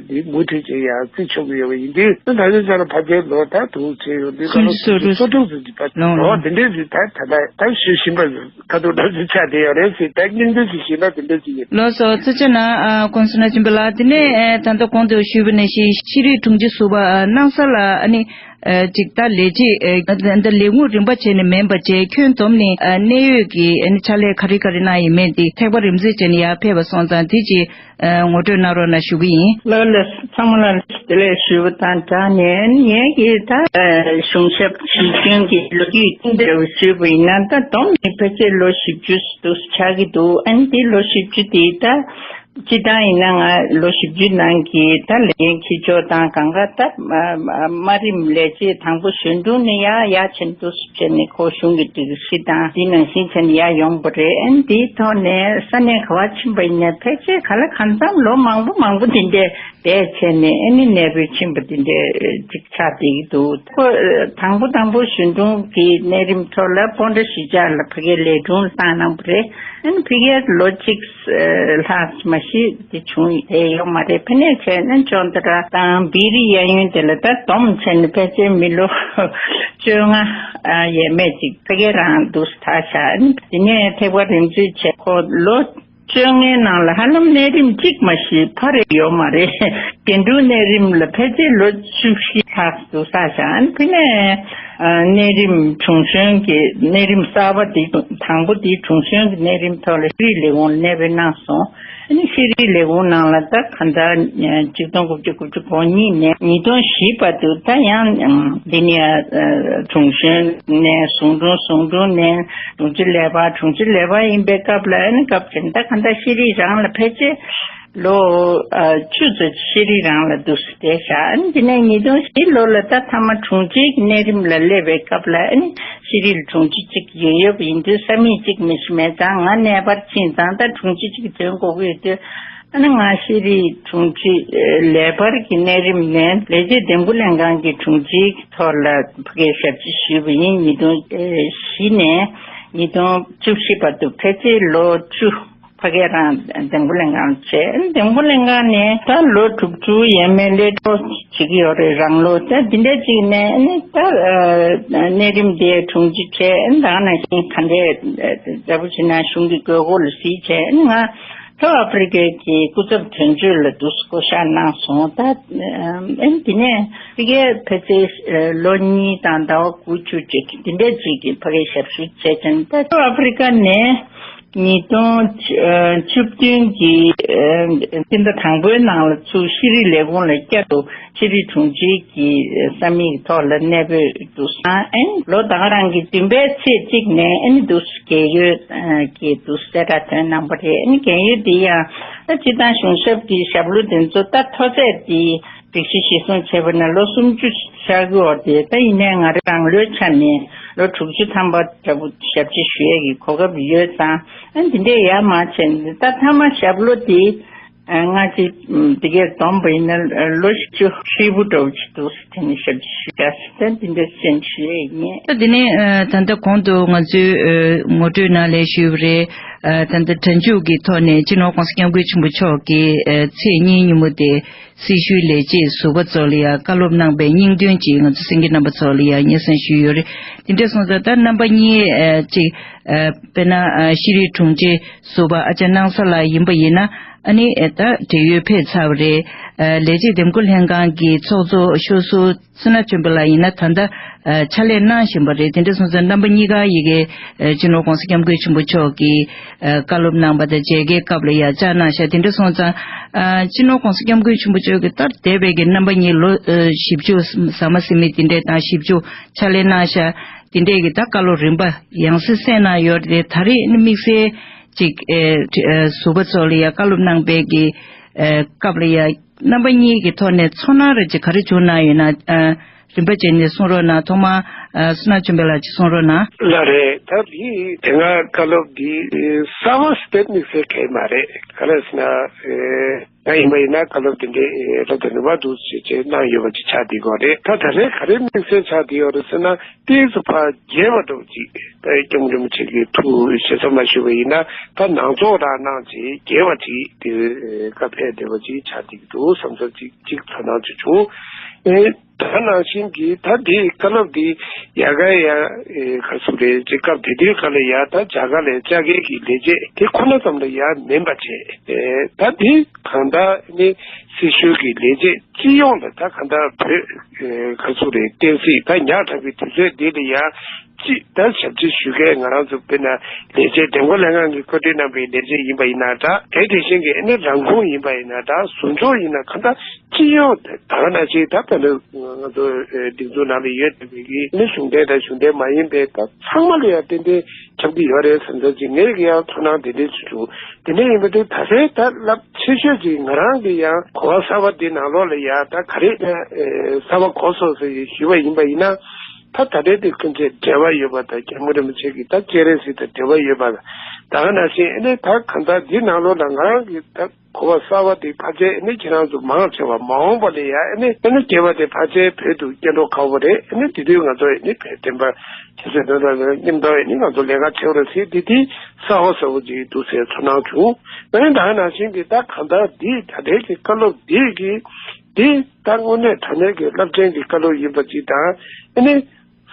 འདི་མུ་མཐུད་ཀྱིས་ཡང་བརྩི་ཆོག་གི་ཡོད་པ་ཡིན་དུས་ཨ་ད་ཆ་ཆ་ལ་ཕལ་ཆེར་ལོ་ད་དུང་ཕྱིན་ཡོང་དུས་སུམ་ཅུ་སོ་དྲུག་ཙམ་གྱི་བར་ལོ་འདི་འདྲས་ཟིག་ད་ད་ད་ད་ཞུ་བཞིན་པ་ཁ་ཐུག་འདྲ་ཞིག་ཆགས་བསྡད་ཡོད་རེད་ཟེར། ད་སྙིང་བསྡུས་ཤིག་ཞུས་ན་དེ་འདྲ་ཞིག་ཡིན། ལགས་སོ། ཐུགས་རྗེ་གནང་། ཨ་ཀོང་སུ་ན་ཆེན་པོ་ལགས། དེ་ནས་ཨ་ད་ལྟ་གོང་དུ་ཞུས་པ་ནང་བཞིན་ཤེས་རིག་དྲུང་ཆེ་ཟུར་པ་ཨ་སྣང་ས་ལགས་ཨ་ནི་ཨ་ཅིག་ད་ལས་བྱེད་ཨ་ད་ལས་ཁུངས་རིམ་པ་བྱས་ནས་མིན་པ་བྱས་ཁྱོན་བསྡོམས་ནས་ཨ་གནད་ཡོད་ཀྱི་ཨ་ནི་ཕྱག་ལས་ག་རེ་ག་རེ་གནང་ཡིན་མིན་དེ་ཐེག་པ་རིམ་འཛེགས་བྱས་ནས་ཡར་ཕེབས་པ་སོང་ཙང་དེ་ཅིག་ཨ་ངོ་སྤྲོད་གནང་རོགས་གནང་ཞུ་གི་ཡིན། ལགས་ལགས། ཚང་མ་ལ་བདེ་ལེགས་ཞུ་བ་དང་སྦྲགས་ནས་ངས་ཀྱིས་ད་གཞུང་ཞབས་ཞིབ་དཔྱོད་ཀྱི་ལོ་རྒྱུས་ཅི་འདྲ་བ་ཞུས་པ་ཡིན་ན་ད་བསྡོམས་ནས་ཕལ་ཆེར་ལོ་བཞི་བཅུ་འདུག་ཆགས་ཀྱི་འདུག་ཨ་ནི་འདི་ལོ་བཞི་བཅུ་དེ་ད་སྤྱིར་བཏང་ཡིན་ན་ང་ལོ་བཞི་བཅུ་ནང་གི་ད་ལས་འགན་འཁྱེར་ཕྱོགས་དང་གང་ག་ད་དམའ་རིམ་ལས་བྱེད་དང་པོ་གཞོན་དྲུང་ནས་ཡར་ཡར་ཕྱིན་འདུག་བྱས་ནས་ཁོ་གཞུང་གི་སྒྲིག་གཞི་དང་འདི་ནང་བཞིན་བྱས་ནས་ཡར་ཡོང་པ་རེད། ཨ་ནི་འདིའི་ཐོག་ནས་ས་གནས་ག་བ་ཕྱིན་པ་ཡིན་ན་ཕལ་ཆེར་ག་ལ་གང་འཚམ་ལོ་མང་པོ་མང་པོ་འདི་འདྲས་བསྡད་བྱས་ནས་ཨ་ནི་གནས་སྤོས་ཕྱིན་པ་འདི་འདྲས་ཅིག་ཆགས་བསྡད་ཀྱི་འདུག་ཁོ་དང་པོ་དང་པོ་གཞོན་དྲུང་གི་གནས་རིམ་ཐོག་ལ་སྤོན་ཊ་གཞིས་ཆགས་ལ་ཕ་གིའི་ལས་དྲུང་བཏང་གནང་བ་རེད། ཨ་ནི་ཕ་གིར་ལོ་གཅིག་ལྷག་མ་གཞི་དེ་བྱུང་བསྡད་ཡོད་མ་རེད། ཕ་ནས་བྱས་ན་ཅོན་ཏ་ར་དང་བི་རི་གཡས་གཡོན་དེ་ལ་ད་བསྡོམས་བྱས་ནས་ཕལ་ཆེར་མི་ལོ་བཅོ་ལྔ་ཡས་མས་ཅིག་ཕ་གིར་རང་འདུག་སེ་ད་བཞག་ཨ་ནི་དེ་ནས་ཐེག་པ་རིམ་འཛེགས་བྱས་ཁོ་ལོ་བཅོ་ལྔའི་ནང་ལ་ཧ་ལམ་གནས་རིམ་གཅིག་མ་གཞི་ཕར་ཡོད་མ་རེད། རྒན་དྲུང་གནས་རིམ་ལ་ཕལ་ཆེར་ལོ་བཅུ་བཞི་ལྷག་འདུག་ས་བཞག་ཨ་ནི་ཕ་ནས་གནས་རིམ་དྲུང་གཞོན་གྱི་གནས་རིམ་གསར་པ་འདི་དང་པོ་འདི་དྲུང་གཞོན་གྱི་གནས་རིམ་ཐོག་ལ་ཤེས་རིག་ལས་ཁུངས་ལ་གནས་སྤོས་གནང་སོང་། ཨ་ནི་ཤེས་རིག་ལས་ཁུངས་ནང་ལ་ད་གང་ལྟར་ཆིག་སྟོང་དགུ་བརྒྱ་དགུ་བཅུ་གོ་གཉིས་ནས་ཉིས་སྟོང་བཞི་བར་དུ་ད་ཡང་འདི་ནས་དྲུང་གཞོན་ནས་ཟུང་དྲུང་ཟུང་དྲུང་ནས་དྲུང་ཆེ་ལས་འཕར་དྲུང་ཆེ་ལས་འཕར་ཡིན་པའི་སྐབས་ལ་ཨ་ནི་སྐབས་དེར་ད་གང་ལྟར་ཤེས་རིག་རང་ལ་ཕལ་ཆེར་ལོ་བཅུ་ཙམ་ཤེས་རིག་རང་ལ་འདུག་སེ་བསྡད་བཞག་ཨ་ནི་དེ་ནས་ཉིས་སྟོང་བཞི་ལོ་ལ་ད་མཐའ་མ་དྲུང་ཆེ་གི་གནས་རིམ་ལ་སླེབས་པའི་སྐབས་ལ་ཨ་ནི་ཤེས་རིག་ལ་དྲུང་ཆེ་གཅིག་ཡོད་ཡོད་པ་ཡིན་དུས་ས་མིག་གཅིག་མི་ཤེས་མེད་ཙང་ང་གནས་སྤར་ཕྱིན་ཙང་ད་དྲུང་ཆེ་གཅིག་འདོན་དགོས་ཀྱི་ཡོད་དུས། ཨ་ནི་ང་ཤེས་རིག་དྲུང་ཆེ་ལས་འཕར་གྱི་གནས་རིམ་ནས་ལས་བྱེད་འདེམས་བསྐོ་ལྷན་ཁང་གི་དྲུང་ཆེའི་ཐོག་ལ་ཕ་གིར་ཞབས་ཕྱི་ཞུས་པ་ཡིན། ཉིས་སྟོང་བཞི་ནས་ཉིས་སྟོང་བཅུ་བཞི་བར་དུ་ཕལ་ཆེར་ལོ་བཅུ་ཕ་གིར་རང་འདེམས་བསྐོ་ལྷན་ཁང་བྱས། ཨ་ནི་འདེམས་བསྐོ་ལྷན་ཁང་ནས་ད་ལོ་དྲུག་ཅུ་ཡས་མས་སླེབས་འགྲོ་བྱེད་ཀྱི་ཡོད་རེད། རང་ལོ་ད་འདི་འདྲ་ཅིག་ནས་ཨ་ནི་ད་གནས་རིམ་དེའི་དྲུང་ཆེ་བྱས། ཨ་ནི་ད་ག་ནང་བཞིན་ག་འདྲས་འདྲ་པོ་བྱས་ན་གཞུང་གི་དགོས་མཁོ་ལ་གཟིགས་བྱས། ཨ་ནི་ང་ལྷོ་ཨ་ཕི་རི་ཀའི་གི་སྐུ་ཚབ་དོན་གཅོད་ལ་འདུག་སེ་བསྐོ་བཞག་གནང་སོང་། ད་ཨ་ནི་དེ་ནས་ཕ་གིར་ཕལ་ཆེར་ལོ་གཉིས་དང་ཟླ་བ་དགུ་བཅུ་གཅིག་འདི་འདྲས་ཅིག་གི་ཕ་གིར་ཞབས་ཞུ་བྱས་ཙང་ད་ལྷོ་ཨ་ཕི་རི་ཀ་ནས་ ཉིས་སྟོང་བཅུ་བདུན་གྱི་ཨ་སྤྱི་ཟླ་དང་པོའི་ནང་ལ་ཚུར་ཤེས་རིག་ལས་ཁུངས་ལ་བསྐྱར་དུ་ཤེས་རིག་དྲུང་ཆེ་གི་ས་མིག་ཐོག་ལ་གནས་སྤོས་འདུག་ཨ་ནི་ལོ་ད་ག་རང་གི་བདུན་པའི་ཚེས་གཅིག་ནས་ཨ་ནི་འདུག་རྒས་ཡོལ་གྱི་འདུག་གསལ་བསྒྲགས་ཐོན་གནང་པ་རེད། ཨ་ནི་རྒས་ཡོལ་འདི་ཡང་ད་སྤྱིར་བཏང་གཞུང་ཞབས་ཀྱི་ཞབས་ལོ་འདི་ཚོ་ད་མཐོ་ཚད་འདི་སྒྲིག་གཞི་གཞིར་བཟུང་བྱས་པ་ན་ལོ་སུམ་ཅུ་ཆགས་ཀྱི་ཡོད་རེད། ད་ཡིན་ནའི་ང་རང་ལོའི་ཆ་ནས་ལོ་དྲུག་ཅུ་ཐམ་པ་འདྲ་པོ་ཞབས་ཕྱི་ཞུ་ཡས་ཀྱི་གོ་སྐབས་ཡོད་ཙང་ཨ་འདི་འདྲས་ཡར་མར་བྱས་ནས་ད་མཐའ་མ་ཞབས་ལོ་འདི་ཨ་སྔ་ཕྱི་འདི་གས་བསྡོམས་པ་ཡིན་ན་ལོ་བཞི་བཅུ་ཧྲིལ་པོ་འདྲ་པོ་ཅིག་འདུག་དེ་ནས་ཞབས་ཕྱི་ཞུ་ཡ་ཟེར་ད་འདི་འདྲས་ཅན་ཞུ་ཡས་ཡིན། ད་དེ་ནས་ཨ་ད་ལྟ་གོང་དུ་ང་ཚོའི་ཨ་ངོ་སྤྲོད་ནང་ལ་ཞུས་པ་རེད། ཨ་ད་ལྟ་སྒྲ་འཇུག་གི་ཐོག་ནས་སྤྱི་ནོར་༸གོང་ས་༸སྐྱབས་མགོན་ཆེན་པོ་མཆོག་གི་ཨ་ཚེས་གཉིས་ཉིན་མོ་དེ། སྲི་ཞུའི་ལས་བྱེད་ཟུར་པ་ཚོ་ལ་ཡང་བཀའ་སློབ་གནང་པའི་སྙིང་དོན་ཅིག་ང་ཚོ་གསན་མཁན་རྣམ་པ་ཚོ་ལ་ཡང་སྙན་སེང་ཞུས་ཡོད་རེད། དེ་འདྲ་སོང་ཙང་ད་རྣམ་པ་གཉིས་ཨ་ཅིག་ཨ་དཔེར་ན་ཨ་ཤེས་རིག་དྲུང་ཆེ་ཟུར་པ་ཨ་ཅག་སྣང་ས་ལགས་ཡིན་པ་ཡིན་ན་ཨ་ནི་ཨ་ད་བགྲེས་ཡོལ་ཕེབས་ཚར་བ་རེད། ཨ་ལས་བྱེད་འདེམས་བསྐོ་ལྷན་ཁང་གི་ཚོགས་གཙོ་ཤོག་ཟུར་བསོད་ནམས་ཆོས་འཕེལ་ལགས་ཡིན་ན་ད་ལྟ་ཨ་ཕྱག་ལས་གནང་བཞིན་པ་རེད། དེ་འདྲ་སོང་ཙང་རྣམ་པ་གཉིས་ཀ་ཡི་གེ་ཨ་སྤྱི་ནོར་༸གོང་ས་༸སྐྱབས་མགོན་ཆེན་པོ་མཆོག་གིས་ཨ་བཀའ་སློབ་གནང་པ་དང་མཇལ་ཁའི་སྐབས་ལ་ཡང་བཅར་གནང་ཤག་དེ་འདྲ་སོང་ཙང་ཨ་སྤྱི་ནོར་༸གོང་ས་༸སྐྱབས་མགོན་ཆེན་པོ་མཆོག་གིས་ད་འདས་པའི་གི་རྣམ་པ་གཉིས་ལོ་ཨ་བཞི་བཅུ་ཟ་མ་ཟིན་མི་དེ་འདྲས་དང་བཞི་བཅུ་ཕྱག་ལས་གནང་ཤག་དེ་འདྲས་ཀྱི་ད་བཀའ་སློབ་རིམ་པ་ཡང་སེ་གསན་གནང་ཡོད་རེད། ད་རེས་ནི་དམིགས་བསལ་ཅིག་ཨེ་ཨེ་ཟུར་པ་ཚོ་ལ་ཡ་བཀའ་སློབ་གནང་པའི་གི་ཨེ་སྐབས་ལ་ཡ་རྣམ་པ་གཉིས་ཀྱི་ཐོག་ནས་ཚོར་སྣང་རེ་ཅིག་ག་རེ་བྱུང་གནང་ཡོད་ན་ཨེ་རིམ་པ་བྱས་ནས་གསུང་རོགས་གནང་། ཐོག་མར་ཨེ་བསོད་ནམས་ཆོས་འཕེལ་ལགས་ཀྱིས་གསུང་རོགས་གནང་། ལགས་རེད། ད་འདི་དེ་སྔ་བཀའ་སློབ་འདི་གསར་པ་དེ་དམིགས་བསལ་གང་ཡང་མ་རེད། ག་རེ་ཟེར་ན་ཨེ། ང་ཡིན་པ་ཡིན་ན་བཀའ་སློབ་དེ་འདྲའི་སློབ་གྲྭ་རིམ་པ་འདུག་ཅེས་བྱས་གནང་ཡོད་པ་ཅིག་ཆགས་བསྡད་ཀྱི་ཡོད་རེད། ད་ད་རེས་ག་རེ་དམིགས་བསལ་ཆགས་བསྡད་ཡོད་རེད་ཟེར་ན་ཏོག་ཙམ་ཕར་རྒྱས་པ་འདྲ་བོ་ཅིག་ད་སྐྱབས་མགོན་རིན་པོ་ཆེ་གི་ཐུགས་ཞལ་གསོ་མ་ཞུས་པ་ཡིན་ན་ད་ནང་ཚོགས་རང་གནང་བྱས་རྒྱས་པ་ཅིག་དེ་བཀའ་ཕེབས་བསྡད་པ་ཅིག་ཆགས་བསྡད་ཀྱི་འདུག་བསམ་ཚོར་ཅིག་ཅིག་ཚོར་སྣང་ཅིག་བྱུང་། ཨེ། ད་ནང་བཞིན་གྱི་ད་འདི་བཀའ་སློབ་འདི་ཡ་ག་ཡ་ཨེ་ག་ཚོད་རེད་ཅེས་སྐབས་དེ་དུས་ག་ལ་ཡ་ད་རྒྱ་གར་ལ་བཅར་མཁན་གྱི་ལས་བྱེད་དེ་ཁོ་ན་ཙམ་ལ་ཡ་མིན་པ་བྱས། ཨེ་ད་འདི་གང་ལྟར་ནི་སྲི་ཞུ་གི་ལས་བྱེད་སྤྱི་ཡོངས་ལ་ད་གང་ལྟར་བོད་ཨེ་ག་ཚོད་རེད་བསྟན་སྲིད་ད་ཉག་ཕྲ་བའི་དུས་ཚོད་འདི་ལ་ཡ་ཅི་ད་ཞབས་ཕྱི་ཞུ་མཁན་ང་རང་ཚོ་དཔེར་ན་ལས་བྱེད་འདེམས་བསྐོ་ལྷན་ཁང་གི་བཀོད་སྒྲིག་གནང་བའི་ལས་བྱེད་ཡིན་པ་ཡིན་ན་འདྲ། དེ་དེ་བཞིན་གྱི་ཨེ་ནི་རང་ཁོངས་ཡིན་པ་ཡིན་ན་འདྲ། ཟུར་འཇོག་ཡིན་ན་གང་ལྟར། སྤྱི་ཡོངས་དེ་ད་ག་ནང་བཞིན་ད་ལྟ་ནི་ང་ཚོ་ཨེ་སྒྲིག་འཛུགས་ནང་ལ་ཡོད་བསྡད་པའི་གི་ནི་གཞུང་འབྲེལ་དང་གཞུང་འབྲེལ་མ་ཡིན་པའི་ད་ཚང་མ་ལ་ཡང་ཏན་ཏན་ཁྱབ་ཀྱི་ཡོད་རེད་བསམ་ཚུལ་ཅིག་ངས་ཀྱི་ཡང་ཚོར་སྣང་དེ་འདྲས་ཅིག་བྱུང་། དེ་འདྲ་ཡིན་པ་དེ་ད་ལྟའི་ད་རླབས་ཆེ་ཤོས་ཅིག་ང་རང་གི་ཡང་གོ་བ་གསར་པ་འདི་ནང་ལོགས་ལ་ཡང་ད་ག་རེ་ཨེ་གསར་པ་གོ་སོང་ཟེར་ཞུས་པ་ཡིན་པ་ཡིན་ན། ད་ད་ལྟའི་དེ་ཀུན་གྱིས་འབྲེལ་བ་ཡོད་པ་དང་སྐྱབས་མགོན་རིན་པོ་ཆེ་གི་ད་སྤྱན་རས་གཟིགས་དང་འབྲེལ་བ་ཡོད་པ་ད་ག་ནང་བཞིན་ཨེ་ནས་ད་གང་ལྟར་འདི་ནང་ལོགས་ལ་ང་རང་གི་ད། གོ་བ་གསར་པ་དེ་ཕལ་ཆེར་ཨ་ནི་ཁྱེད་རང་ཚོ་མང་ཆེ་བ་མ་འོངས་པ་ལ་ཡ་ཨ་ནི་ཨ་ནི་སྐྱེ་བ་དེ་ཕལ་ཆེར་བོད་དུ་སྐྱེ་འགྲོ་ཁག་པོ་རེད། ཨ་ནི་དེ་དུས་ང་ཚོ་ཨ་ནི་བོད་བསྟན་པ་ཆེ་ཚད་འདོན་སྟངས་ལ་མཉམ་དུ་ཨ་ནི་ང་ཚོ་ལས་ཀ་བྱེད་རོགས་ཟེར་དེ་དེ་གསར་པ་གསར་པོ་ཅིག་འདུག་ཟེར་ཚོར་སྣང་བྱུང་། ཨ་ནི་ད་ག་ནང་བཞིན་གྱི་ད་གང་ལྟར་འདི་ད་ལྟའི་གི་བཀའ་སློབ་འདི་གི་འདི་ད་དངོས་གནས་དྲང་གནས་ཀྱི་རླབས་ཆེན་གྱི་བཀའ་སློབ་ཡིན་པ་ཅིག་དང་ཨ་ནི།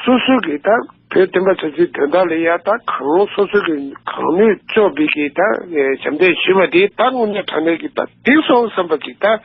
སོ་སོ་གི་ད་བོད་བསྟན་པ་ཆབ་སྲིད་དོན་དག་ལ་ཡ་ད་གང་རུང་སོ་སོ་གི་གང་ནུས་ལྕོགས་པའི་གི་ད་ཞབས་འདེགས་ཞུས་པ་དེ་ད་དངོས་གནས་དྲང་གནས་ཀྱི་ད་འགྲིག་སོང་བསམ་པ་ཅིག་ད་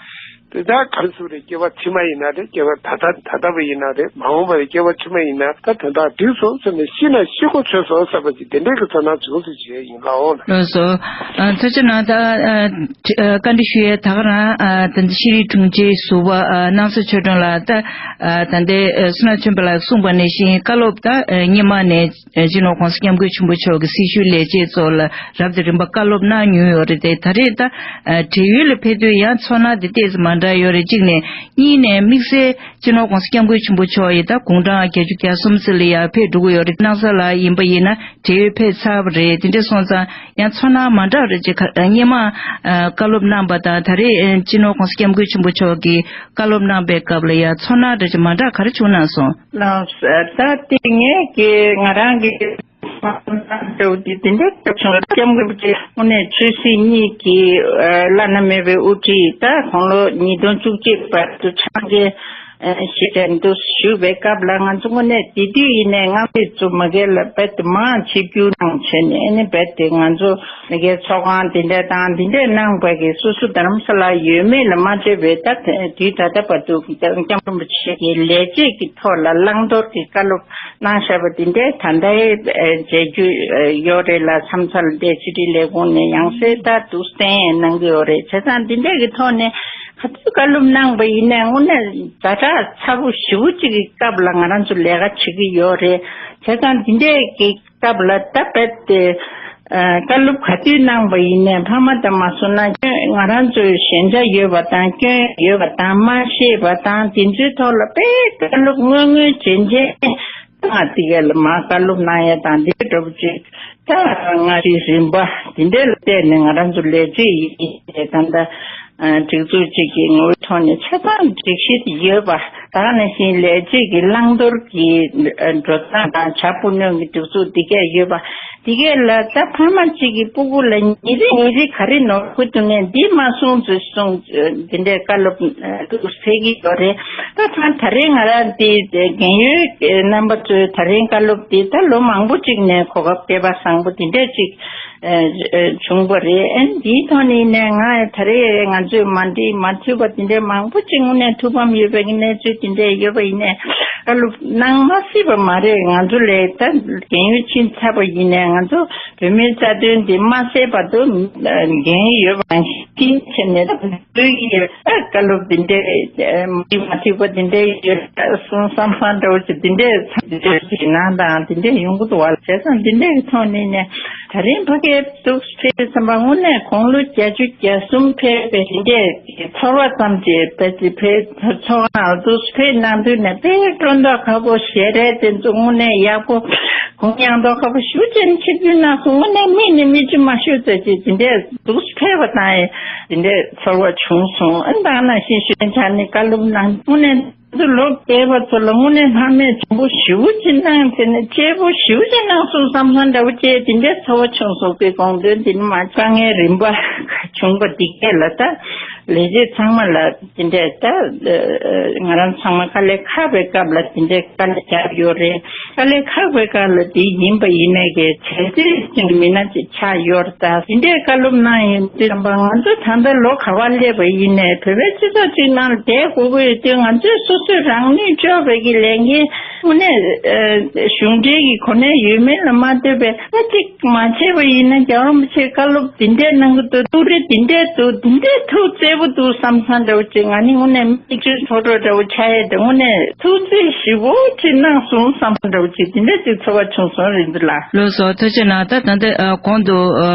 དེ་ད་ག་རེ་ཟེར་རེད། སྐྱེ་བ་ཕྱི་མ་ཡིན་ན་རེད། སྐྱེ་བ་ད་ལྟ་ད་ལྟ་བ་ཡིན་ན་རེད། མ་འོངས་པ་རེད། སྐྱེ་བ་ཕྱི་མ་ཡིན་ན་ད་དོན་དག་འགྲིག་སོང་བསམ་ནས་ཤི་ན་ཤི་གོ་ཆོད་སོང་བསམ་པ་ཅིག་དེ་འདྲའི་གི་ཚོར་སྣང་བྱུང་ཟེར་བྱས་ཡིན་ལགས་འོང་ལ། ལགས་སོ། ཨ་ཐུགས་རྗེ་གནང་། ད་ཨ་བཀའ་འདྲི་ཞུ་ཡས་ད་ག་རང་ཨ་ད་ལྟ་ཤེས་རིག་དྲུང་ཆེ་ཟུར་པ་ཨ་སྣང་ས་ཆོས་སྒྲོན་ལགས་ད་ཨ་ད་ལྟའི་ཨ་བསོད་ནམས་ཆོས་འཕེལ་ལགས་གསུངས་པ་ནང་བཞིན་བཀའ་སློབ་ད་ཨ་སྔོན་མ་ནས་ཨ་སྤྱི་ནོར་༸གོང་ས་༸སྐྱབས་མགོན་ཆེན་པོ་མཆོག་གི་སྲི་ཞུའི་ལས་བྱེད་ཚོ་ལ་རབ་དང་རིམ་པ་བཀའ་སློབ་གནང་མྱོང་ཡོད་རེད་དེ། ད་རེས་ད་ཨ་བགྲེས་ཡོལ་ལ་ཕེབས་དུས་ཡང་ཚོར་སྣང་དེ་ཏོག་ཙམ་མ་འདྲ་ཡོད་རེད། གཅིག་ནས། གཉིས་ནས་དམིགས་བསལ་སྤྱི་ནོར་༸གོང་ས་༸སྐྱབས་མགོན་ཆེན་པོ་མཆོག་ཡི་ད་དགུང་གྲངས་བརྒྱད་ཅུ་གྱ་གསུམ་ཙམ་ལ་ཡར་ཕེབས་འགྲོ་གི་ཡོད་རེད། སྣང་ས་ལགས་ཡིན་པ་ཡིན་ན་བགྲེས་ཡོལ་ཕེབས་ཚར་བ་རེད། དེ་འདྲ་སོང་ཙང་ཡང་ཚོར་སྣང་མ་འདྲ་བ་རེ་ཅིག་ག་སྔོན་མ་ཨ་བཀའ་སློབ་གནང་པ་དང་ད་རེས་ཨ་སྤྱི་ནོར་༸གོང་ས་༸སྐྱབས་མགོན་ཆེན་པོ་མཆོག་གིས་བཀའ་སློབ་གནང་པའི་སྐབས་ལ་ཡང་ཚོར་སྣང་རེ་ཅིག་མ་འདྲ་ག་རེ་བྱུང་གནང་སོང་། ལགས་སོ། ད་དེ་ངས་ཀྱི་ང་རང་གི་ལྟ་བུ་དེ་དེ་འདྲའི་སྐྱབས་བྱུང་སྐྱབས་མགོན་རིན་པོ་ཆེ་དངོས་གནས་ཆོས་སྲིད་གཉིས་ཀྱི་ཨ་བླ་ན་མེད་པའི་དབུ་ཁྲིད། ད་དགུང་ལོ་ཉིས་སྟོང་བཅུ་གཅིག་བར་དུ་འཆང་མཁན་ ཞེས་དྲན་དུ་ཞུ་བའི་སྐབས་ལ། ང་ཚོ་དངོས་གནས་དེ་དུས་ཡིན་ནའི་སྔ་མོ་ཚོ་མ་གི་ལ་རྦད་དེ་མང་ཆིབས་བསྒྱུར་གནང་བྱས་ནས། ཨ་ནི་རྦད་དེ་ང་ཚོ་མ་གི་ཚོགས་ཁང་དེ་འདྲ་དང་དེ་འདྲ་གནང་བ་གི་སོ་སོ་རྡ་རམ་ས་ལ་ཡོད་མེད་ལ་མ་ལྟོས་པའི། ད་དུས་ད་ལྟ་བར་དུ་སྐྱབས་མགོན་རིན་པོ་ཆེ་གི་ལས་བྱེད་ཀྱི་ཐོག་ལ་བླང་དོར་གྱི་བཀའ་སློབ་གནང་བཞག་པ་དེ་འདྲའི་ད་ལྟའི་མཇལ་རྒྱུ་ཡོད་རེད་ལ། མཚམས་མཚམས་ལ་དེ་ཕྱི་དྲིལ་ལས་ཁུངས་ནས་ཡང་སེ་ད་དུ་བསྟན་གནང་གི་ཡོད་རེད། བྱས་ཙང་འདི་འདྲས་ཀྱི་ཐོག་ནས་ག་དུས་བཀའ་སློབ་གནང་པ་ཡིན་ནའི་དངོས་གནས་ཛ་དྲག་ཚ་པོ་ཞེ་པོ་ཅིག་གི་སྐབས་ལ་ང་རང་ཚོ་ལས་ཀ་བྱེད་ཀྱི་ཡོད་རེད། བྱས་ཙང་འདི་འདྲས་ཀྱི་སྐབས་ལ་ད་རྦད་དེ་བཀའ་སློབ་ག་དུས་གནང་པ་ཡིན་ནའི་ཕ་མ་དང་མ་སོང་ན་སྐྱོན་ང་རང་ཚོའི་ཞན་ཆ་ཡོད་པ་དང་སྐྱོན་ཡོད་པ་དང་མ་ཤེས་པ་དང་དེ་ཚོའི་ཐོག་ལ་དཔེ་བཀའ་སློབ་དངོས་དངོས་རྗེན་རྗེན། ང་དེ་ག་ལ་མ་བཀའ་སློབ་གནང་ཡ་དང་འདི་འདྲ་པོ་ཅིག་ད་སྔ་ཕྱིའི་རིམ་པ་འདི་འདྲ་ལ་བལྟས་ནས་ང་རང་ཚོ་ལས་བྱེད་ཡིན་ད་ལྟ་སྒྲིག་འཛུགས་ཅིག་གི་ངོ་བོའི་ཐོག་ནས་ཆ་ཚང་སྒྲིག་གཞི་ཡོད་པ། ད་ག་ནང་བཞིན་ལས་བྱེད་ཀྱི་བླང་དོར་གྱི་འགྲོ་སྟངས་དང་བྱ་སྤུ་སྣོན་གྱི་སྒྲིག་འཛུགས་འདི་གས་ཡོད་པ། འདི་གས་ལ་ད་ཕ་མ་གཅིག་གི་སྤུ་གུ་ལ་ཉིན་རེ་ཉིན་རེ་ག་རེ་ནོར་འཁྲུལ་འདུག་ནས་འདི་མ་གསུངས་ཚུལ་གསུངས་འདི་འདྲའི་བཀའ་སློབ་འདུག་ཟེར་གྱི་ཡོད་རེད། ད་ཐང་ད་རེས་ང་རང་འདི་རྒན་ཡོལ་རྣམ་པ་ཚོས་ད་རེས་བཀའ་སློབ་འདི་ད་ལོ་མང་པོ་ཅིག་ནས་གོ་སྐབས་སྐལ་པ་བཟང་པོ་འདི་འདྲ་ཅིག་བྱུང་བ་རེད། ཨ་འདིའི་ཐོག་ནས་ནས་ང་ད་རེས་ང་ཚོས་མ་འགྲིག་མ་འཐུས་པ་འདི་འདྲ་མང་པོ་ཅིག་དངོས་གནས་ཐུགས་ཕམ་ཡོད་པའི་གནས་ཚུལ་འདི་འདྲ་ཡོད་པ་ཡིན་ནས་བཀའ་སློབ་གནང་མ་སྲིད་པ་མ་རེད། ང་ཚོ་ལས་ད་རྒན་ཡོལ་ཕྱིན་ཚར་བ་ཡིན་ནས་ང་ཚོ་བོད་མིའི་རྩ་དོན་འདི་མ་སེལ་བར་དུ་འགན་ཡོད་པ་ནང་བཞིན་བྱས་ནས་བོད་ཀྱི་བཀའ་སློབ་འདི་འདྲའི་མ་འཐུས་པ་འདི་འདྲའི་ཡོད་གསུང་བསམ་བཟང་འདྲ་བོ་ཞིག་འདི་འདྲའི་ཚ་འདི་འདྲའི་ཞིག་གནང་དང་འདི་འདྲའི་ཡོང་གི་འདུག་བ། བྱས་ཙང་འདི་འདྲའི་ཐོག་ནས་ནས་ད་རིང་ཕ་གིར་འདུག་ཕེབས་ཙམ་པ་དངོས་གནས་དགུང་ལོ་བརྒྱད་ཅུ་གྱ་གསུམ་ཕེབས་པའི་འདི་འདྲའི་ཚོར་བ་ཙམ་གྱིས་ཕལ་ཆེར་ཕེབས་ཚོར་བ་ནང་འདུག་ཕེབས་གནང་དུས་ནས་དཔེ་སྤྲོ་མདོག་ཁ་པོ་ཞལ་རས་དེ་ཚོ་དངོས་གནས་ཡག་པོ། གུང་ཡངས་མདོག་ཁ་པོ་ཞུ་ཅན་ཆིབས་བསྒྱུར་གནང་སོང་། དངོས་གནས་མིག་ནས་མིག་ཆུ་མ་ཤོར་ཙམ་ཅིག་དེ་འདྲས་འདུག་ཕེབས་པ་དང་དེ་འདྲས་ཚོར་བ་བྱུང་སོང་། ཨ་ནི་ད་ག་ནང་བཞིན་ཞུ་ཅན་ཆ་ནས་བཀའ་སློབ་གནང་དངོས་གནས་ཚོ་ལོ་རྒས་པ་ཚོ་ལ་དངོས་གནས་ལྷ་མེད་བྱམས་པོ་ཞེ་པོ་ཅིག་གནང་བྱས་ནས་གཅེས་པོ་ཞེ་པོ་ཅིག་གནང་སོང་བསམ་བསམ་འདྲ་བོ་བྱས་དེ་འདྲས་ཚོར་བ་བྱུང་སོང་། དེ་དགོངས་དོན་དེ་ནི་མ་དཀའ་ངལ་རིམ་པ་བྱུང་བ་འདི་གས་ལ་ད་ལས་བྱེད་ཚང་མ་ལ་དེ་འདྲས་ད་ང་རང་ཚང་མ་དཀའ་ལས་ཁག་པའི་སྐབས་ལ་དེ་འདྲས་དཀའ་ལས་བརྒྱབ་ཡོད་རེད། དཀའ་ལས་ཁག་པའི་སྐབས་ལ་དེ་ཡིན་པ་ཡིན་ནའི་གི་བྱས་རྗེས་ཅིག་མི་སྣ་ཅིག་ཆགས་ཡོད་རེད། ད་དེ་འདྲའི་བཀའ་སློབ་གནང་ཡོད་དུས་ཙམ་པ་ང་ཚོ་ད་ལྟ་ལོ་ག་པར་སླེབས་པ་ཡིན་ནའི་བོད་པའི་སྤྱི་ཚོགས་ཅིག་ནང་ལ་བསྡད་དགོས་ཀྱི་ཡོད་དུས་ང་ཚོས་སོ་སོས་རང་ནུས་ལྕོགས་པའི་གི་ལས་འགན་དངོས་གནས་གཞུང་འབྲེལ་གྱི་གོ་གནས་ཡོད་མེད་ལ་མ་ལྟོས་པའི་ད་ཅིག་མ་བྱས་པ་ཡིན་ན་རྒྱལ་བ་རིན་པོ་ཆེས་བཀའ་སློབ་འདི་འདྲས་གནང་གི་འདུག་ཐུགས་རེ་འདི་འདྲས་འདུག་འདི་འདྲས་ཐུགས་བརྩེ་པོ་འདུག་བསམ་བསམ་འདྲ་བོ་ཅིག་ང་ནི་དངོས་གནས་མིག་ཆུ་ཁྲོ་ཁྲོ་འདྲ་བོ་ཆགས་ཡས་དེ་དངོས་གནས་ཐུགས་བརྩེ་ཞེ་པོ་ཅིག་གནང་སོང་བསམ་བསམ་འདྲ་བོ་ཅིག་འདི་འདྲས་ཅིག་ཚོར་བ་བྱུང་སོང་རིན་པོ་ལགས། ལགས་སོ། ཐུགས་རྗེ་གནང་། ད་ད་ལྟ་ཨ་གོང་དུ་ཨ་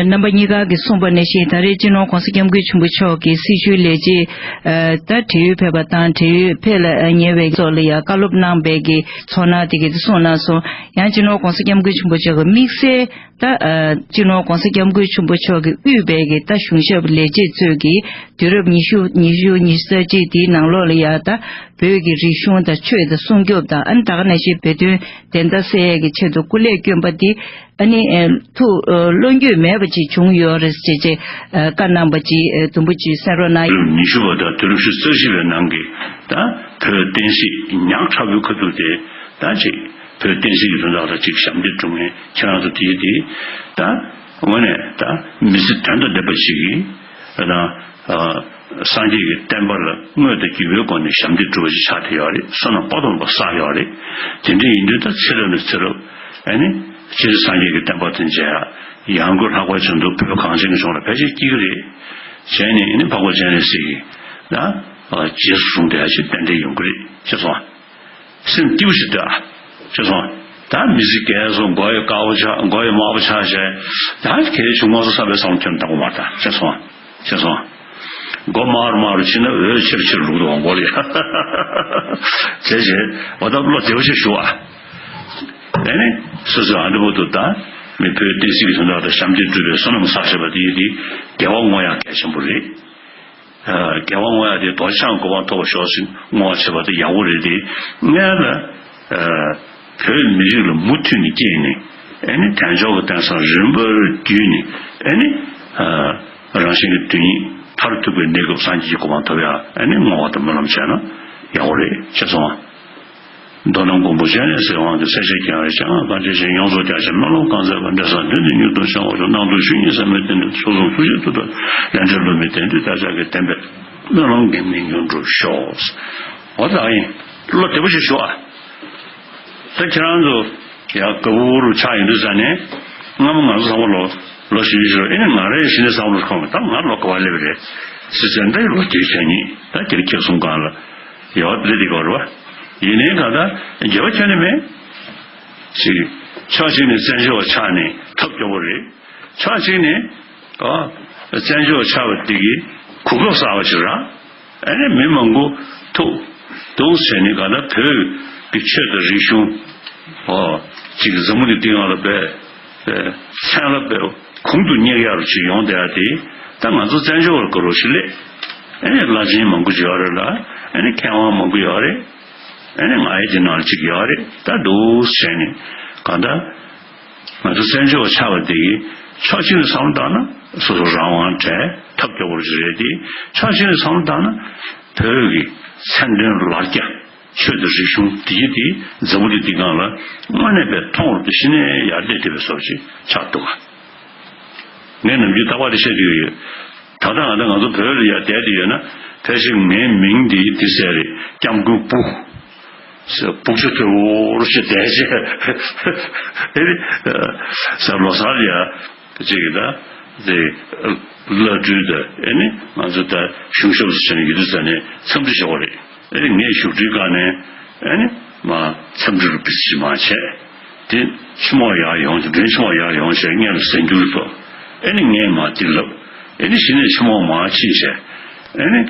རྣམ་པ་གཉིས་ཀ་གིས་གསུངས་པ་ནང་བཞིན་ད་རེས་སྤྱི་ནོར་༸གོང་ས་༸སྐྱབས་མགོན་ཆེན་པོ་མཆོག་གིས་སྲི་ཞུའི་ལས་བྱེད་ཨ་ད་བགྲེས་ཡོལ་ཕེབས་པ་དང་བགྲེས་ཡོལ་ཕེབས་ལ་ཉེ་བའི་ཚོ་ལ་ཡང་བཀའ་སློབ་གནང་པའི་གི་ཚོར་སྣང་དེ་ག་དེ་གསུངས་གནང་སོང་། ཡང་སྤྱི་ནོར་༸གོང་ས་༸སྐྱབས་མགོན་ཆེན་པོ་མཆོག་གི་དམིགས་བསལ་ད་ཨ་སྤྱི་ནོར་༸གོང་ས་༸སྐྱབས་མགོན་ཆེན་པོ་མཆོག་གིས་དབུས་པའི་གི་ད་གཞུང་ཞབས་ལས་བྱེད་ཚོས་ཀྱི་དུས་རབས་ཉི་ཤུ་ཉི་ཤུ་ཉི་ཤུ་རྩ་གཅིག་དེའི་ནང་ལོགས་ལ་ཡང་ད་བོད་ཀྱི་རིག་གཞུང་དང་ཆོས་དང་སྲུང་སྐྱོབ་དང་ཨ་ནི་ད་ག་ནང་བཞིན་བོད་དོན་བདེན་མཐའ་གསལ་ཡས་ཀྱི་ཆེད་དུ་སྐུ་ལས་བསྐྱོན་པ་འདི་ཨ་ནི་ཨ་ཐུགས་ཨ་བློ་འགྱོད་མེད་པ་ཅིག་བྱུང་ཡོད་རེད་ཅེས་ཅེས་ཨ་བཀའ་གནང་པ་ཅིག་ཨ་དུམ་བུ་ཅིག་གསན་རོགས་གནང་། དུས་རབས་ཉི་ཤུ་པ་དང་དུས་རབས་ཉི་ཤུ་རྩ་བཞི་པའི་ནང་གི་ད་བོད་བསྟན་སྲིད་ཉག་ཕྲ་བོའི་ཁ་ཐུག་དེ་ད་ཅིག་བོད་བསྟན་སྲིད་ཀྱི་དོན་དག་ལ་ཅིག་ཞབས་འདེགས་སྒྲུབ་མཁན་ཁྱེད་རང་ཚོ་དེ་དེ་ད་དངོས་གནས་ད་མི་ཚེ་དོན་དང་ལྡན་པ་ཞིག་གིས་ད་ཨ་སངས་རྒྱས་ཀྱི་བསྟན་པ་ལ་དངོས་དང་བརྒྱུད་པའི་སྒོ་ནས་ཞབས་འདེགས་སྒྲུབ་པ་ཞིག་ཆགས་བསྡད་ཡོད་རེད། བསོད་ནམས་དཔག་ཏུ་མེད་པ་བསགས་ཡོད་རེད། དེ་འདྲ་ཡིན་དུས་ད་ཚེ་རབས་ནས་ཚེ་རབས་ཨ་ནི་སྤྱིར་སངས་རྒྱས་ཀྱི་བསྟན་པ་དེ་མཇལ་ཡག་ཡང་སྒོས་ལྷག་པར་བྱུང་དུས་བོད་གངས་ཅན་གྱི་ལྗོངས་ལ་ཕལ་ཆེར་སྐྱེ་གི་རེད། བྱས་ནས་ཨ་ནི་འཕགས་པ་སྤྱན་རས་གཟིགས་ཀྱི་ད་རྗེས་སུ་བཟུང་བསྡད་ཡག་ཞིག་ཏན་ཏན་ཡོང་གི་རེད། ཤེས་སོང་ཨ། སེམས་སྐྱིད་པོ་ཞིག་སྡོད་ཨ། ཤེས་སོང་། ད་མི་ཚེ་རྒས་སོང་། མགོ་ཡི་དཀར་པོ་ཆགས། མགོ་ཡི་དམར་པོ་ཆགས་བྱས། ད་གལ་ཆུང་མ་སོ་ས་བའི་བསམ་བློ་ཁྱོན་བཏང་གི་མ་རེད་ད། ཤེས་སོང་། ཤེས་སོང་། མགོ་དམར་དམར་ཕྱིན་ན་འོད་ཆེར་ཆེར་རུག་འདུག་མགོ་ལ་ཡ། བྱས་བྱས་འོ་ད་བློ་བདེ་བོ་ཞིག་ཞུ་ཨ། དེ་ནས་སོ་སོའི་ཨ་འདྲ་པོ་འདུག་ད་མི་བོད་བསྟན་སྲིད་ཀྱི་དོན་དག་ལ་ཞབས་འདེགས་སྒྲུབ་པའི་བསོད་ནམས་བསགས་བྱས་པ་དེ་ཡིན་ཏེ་དགེ་བ་བསྔོ་ཡག་གལ་ཆེན་པོ་རེད། དགེ་བ་བསྔོ་ཡག་དེ་རྡོ་རྗེ་འཆང་གི་གོ་འཕང་ཐོབ་པར་ཤོག་ཟེར་བསྔོ་བ་བྱེད་པ་དེ་ཡག་པོ་རེད་དེ། སྔོན་ལ་བོད་མི་རིགས་ལ་མུ་མཐུད་ནས་སྐྱེས་ནས་ཨ་ནི་དལ་འབྱོར་གྱི་རྟེན་བཟང་རིམ་པར་བརྒྱུད་ནས་ཨ་ནི་རང་གཞན་གྱི་དོན་གཉིས་མཐར་ཐུག་པའི་གནས་སྐབས་སངས་རྒྱས་ཀྱི་གོ་འཕང་ཐོབ་ཡག་ཨ་ནི་བསྔོ་བ་དང་སྨོན་ལམ་བྱས་ན། ཡག་པོ་རེད། ཤེས་སོང་ང་། མདོ་སྣམ་མགོན་པོ་སྤྱན་རས་གཟིགས་དབང་གི་སྲས་ཆེན་རྒྱལ་བའི་ཞལ་སྔ་གང་བྱས་ཤིང་། ཡོངས་སུ་རྒྱ་ཆེན་སྨོན་ལམ་གང་མཛད་པ། འབྲས་བཟང་དོན་དུ་མྱུར་དུ་བྱོན་པར་ཤོག། སྣང་སྟོང་ཆོས་ཉིད་ཟབ་མོའི་རྟེན་དུ། ཚོགས་བསགས་ཐུགས་རྗེའི་མཐུ་སྟོབས། ལས་འབྲས་བསླུ་མེད་བདེན་མཐུ་བདག་ཅག་གི། བདེན་པའི་སྨོན་ལམ་འགེངས་ནས་མྱུར་འགྲུབ་ཤོག། འོ་ད་ཡིན། བློ་བདེ་པོ་ཞིག་ཞུ་ཨ། ད་ཁྱེད་རང་ཚོ་ཡ་དགའ་པོ་རུ་ཆགས་ཡོང་དུས་ཙ་ནས། སྔ་མོ་ང་ཚོ་ཚང་མ་ལོ་ལོ་བཞི་བཅུ་ཞིག་ཨེ་ནི་ང་རའི་གཞི་ནས་བསམ་བློ་ཁོང་ད་ང་ལོ་ག་བ་སླེབས་རེད། སྲིད་ཚན་འདི་ལོ་བརྒྱད་ཅུ་གྱ་གཉིས་ད་དེར་ཁྱེད་གསུང་གང་ལ་ཡོད་ལེ་དེ་ག་རུ་བ། ཡིན་ནའི་ག་ད་འགྱོད་པ་ཁྱོན་ནས་མེད། ཅིག་ཕྱོགས་གཅིག་ནས་བཙན་བྱོལ་བ་ཆགས་ནས་ཐབས་སྐྱོ་པོ་རེད། ཕྱོགས་གཅིག་ནས་ཨ་བཙན་བྱོལ་བ་ཆགས་པ་དེ་གི་གོ་སྐབས་གསར་པ་ཞིག་རག་ཨ་ནི་མི་མང་པོ་ཐུག་འདུག་ཟེར་ནས་ག་ད་བོད་ཀྱི་ཆོས་དང་རིག་གཞུང་། ཨོ། ཅིག་འཛམ་བུ་གླིང་འདི་སྒང་ལ་བས་མཚན་ལ་བས་གོང་དུ་སྙེག་ཡག་རུ་ཅིག་ཡོང་བསྡད་ཡ་དེ། ད་ང་ཚོ་བཙན་བྱོལ་བར་དགའ་རོགས་ཤིག་སླེབས། ཨ་ནི་བླ་ཆེན་མང་པོ་ཅིག་ཡོད་རེད་ལ། ཨ་ནི་མཁས་དབང་མང་པོ་ཡོད་རེད། ཨ་ནི་ང་ཡི་དེ་ནང་ལ་ཅིག་ཡོད་རེད། ད་འདུག་ཟེར་ནས་ག་ད། ང་ཚོ་བཙན་བྱོལ་བ་ཆགས་པ་འདི་གིས་ཕྱོགས་གཅིག་ནས་བསམ་བློ་བཏང་ན་སོ་སོ་རང་དབང་བྲལ་ཐབས་སྐྱོ་པོ་ཞིག་རེད་དེ། ཕྱོགས་གཅིག་ནས་བསམ་བློ་བཏང་ན་བོད་ཀྱི་མཚན་དོན་ལ་རྒྱ་ཆོས་དང་རིག་གཞུང་འདི་དེ་འཛམ་བུ་གླིང་འདི་སྒང་ལ་དངོས་གནས་པའི་མཐོང་རུ་དུ་གཞི་ནས་ཡར་སླེབས་བསྡད་པའི་བཟོ་ཞིག་ཆགས་འདུག་ག་ངས་ནམ་རྒྱུན་རྟག་པར་དེ་བཤད་ཀྱི་ཡོད། ད་ལྟ་ང་ད་ང་ཚོ་བོད་ལ་ཡར་བསྡད་དེ་ཡོད་ན་ཕལ་ཆེར་ངའི་མིང་འདི་དེ་ཟེར་རེད། སྐྱབས་མགོན་སྤུ། སྤུ་ཆུ་དོལ་པོ་རུ་ཞེས་བསྡད་བྱས། ཨེ་རེད། ས་ལོ་སར་ཡ་ཅིག་གི་ད་དེ་བླ་སྤྲུལ་ད་ཨེ་ནི་ང་ཚོ་ད་གཞུང་ཞབས་སུ་བྱས་ནས་ཡོད་དུས་ཙ་ནས་འཚམས་འདྲི་བྱེད་དགོས་རེད། ཨེ་ནི་ངས་བཞུགས་ཁྲིའི་སྒང་ནས་ཨེ་ནི་མ་འཚམས་འདྲི་རུ་བི་སི་ཞིག་མ་བྱས། དེ་ཕྱི་མོ་ཡར་ཡོང་བྱས། མགྲོན་ཕྱི་མོ་ཡར་ཡོང་བྱས་སྔོན་ལ་གཟན་འགྱུར་ཐོག་ཨེ་ནི་ངས་མ་དེ་ལབ། ཨེ་ནི་གཞི་ནས་ཕྱི་མོ་མ་ཕྱིན་བྱས། ཨེ་ནི་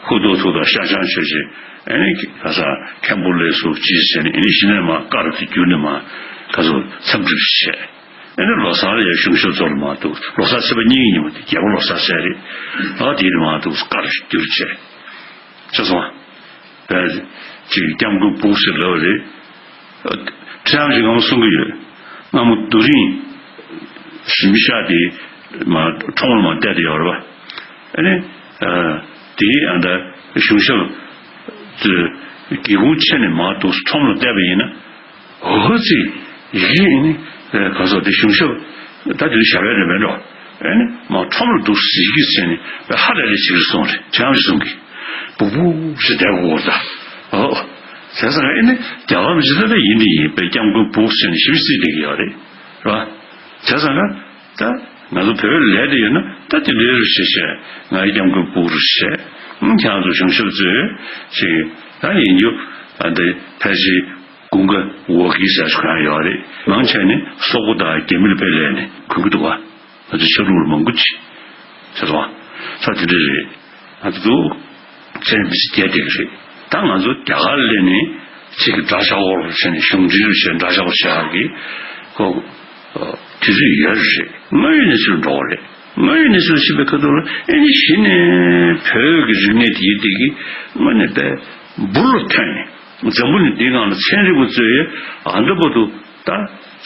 ཧུ་ཏོ་ཐུ་དང་ཤ་ཆང་མཆོད་བྱས། ཨེ་ནི་ག་ས་མཁན་པོ་ལས་སུ་ཅི་བྱས་ནས་ཨེ་ནི་གཞི་ནས་མ་དཀར་དུ་གྱུར་ནས་མ་ག་ཚོ་འཚམས་འདྲི་བྱས། ཨེ་ནི་ལོ་གསར་ལ་ཡང་གཞུང་ཞབས་ཚོ་ལ་མ་འདུག་ལོ་གསར་ཚེས་པ་གཉིས་ཀྱི་ཉིན་མོ་དེ་རྒྱལ་པོ་ལོ་གསར་ཟེར་རེད། ཨ་དེ་ནི་མ་འདུག་དཀར་གྱུར་བྱས། ཅེས་སོང་། ཅིག་སྐྱབས་མགོན་སྤུ་ཟེར་ལབ་རེད། ཁྲི་ཡང་ཞིག་ངམ་གསུང་གི་ཡོད། སྔ་མོ་རྡོ་རིང་ཞིམ་ཤ་དེ་མ་ཁྲོམ་ལ་མ་བསྡད་དེ་ཡོད་རེད་པ། ཨ་ནི་དེའི་ཨ་ད་གཞུང་ཞབས་སྒེའུ་ཁུང་ཕྱེ་ནས་མ་འདུག་ཁྲོམ་ལ་བསྡད་པ་ཡིན་ན། འོ་ཙི། ཡི་གེ་ཨེ་ནི། ག་སོགས་དེ་གཞུང་ཞབས། ད་དེ་ཞབས་པའི་རིན་མེད་འགྲོ། ཨེ་ནི་མ་ཁྲོམ་ལ་འདུག་ཟེར་ཡི་གེ་བྱས་ནས་པའི་ཧ་ལས་ལས་བྱེད་ཀྱི་སོང་རེད། ཁྲི་ཡང་ཞིག་གསུང་གི་སྤུ་སྤུ་ཞིག་བསྡད་དགོས་ད། ཨོ། བྱས་ཙང་ཨེ་ནི་རྒྱལ་བ་མི་ཇི་ད་ད་ཡིན་དེ་ཡིན་པའི་སྐྱབས་མགོན་སྤུ་ཟེར་ནས་ཞིབ་རྩིས་བསྡད་ཀྱི་ཡོད་རེད། རེད་བ། བྱས་ཙང་ད་ང་ཚོ་བོད་ལ་ལས་དེ་ཡོད་ན་ད་དེ་འདྲའི་རུ་བྱེད་བྱས་ང་ཡི་སྐྱབས་མགོན་སྤུ་རུ་བྱས། ཁྱེད་རང་ཚོ་གཞུང་ཞབས་ཚོས་ཅིག་ད་ཡིན་རྒྱུ་ཨ་འདི་ཕལ་ཆེར། དགུན་ཁ་འོ་གི་ཟ་ཆུ་གང་ཡོད་རེད། མང་ཆེ་ནི་སོག་པོ་དང་རྒྱ་མི་ལ་དཔེ་ལས་ནས་གོན་གི་འདུག་བ། ང་ཚོ་ཆབ་རོམ་ལ་མང་པོ་ཅིག་ཟེར་བ། ས་དེ་འདྲ་རེད། ང་ཚོ་འདུག་ཚན་མི་སི་རྒྱལ་དེ་གི་རེད། ད་ང་ཚོ་རྒྱ་གར་སླེབས་ནས་ཚིག་གི་འདྲ་ཆགས་འོར་བྱས་ནས་གཞུང་འབྲེལ་བྱས་འདྲ་ཆགས་པོ་བྱ་གི་ཁོ། དུས་ཚོད་ཡོད་རེད། དངོས་ཡོད་གནས་ཚུལ་འགྲོ་བ་རེད། དངོས་ཡོད་གནས་ཚུལ་ཤེས་པའི་ཁ་ཐུག་ལ་ཨེ་ནི་གཞི་ནས་བོད་ཀྱི་རིག་གནས་དེ་ཡི་དེ་གི་དངོས་གནས་པའི་འབུར་ལ་ཐོན་ནས། འཛམ་བུ་གླིང་འདིའི་སྒང་ལ་ཚན་རིག་པ་ཚོས་ཨ་འདྲ་པོ་འདུག་ད་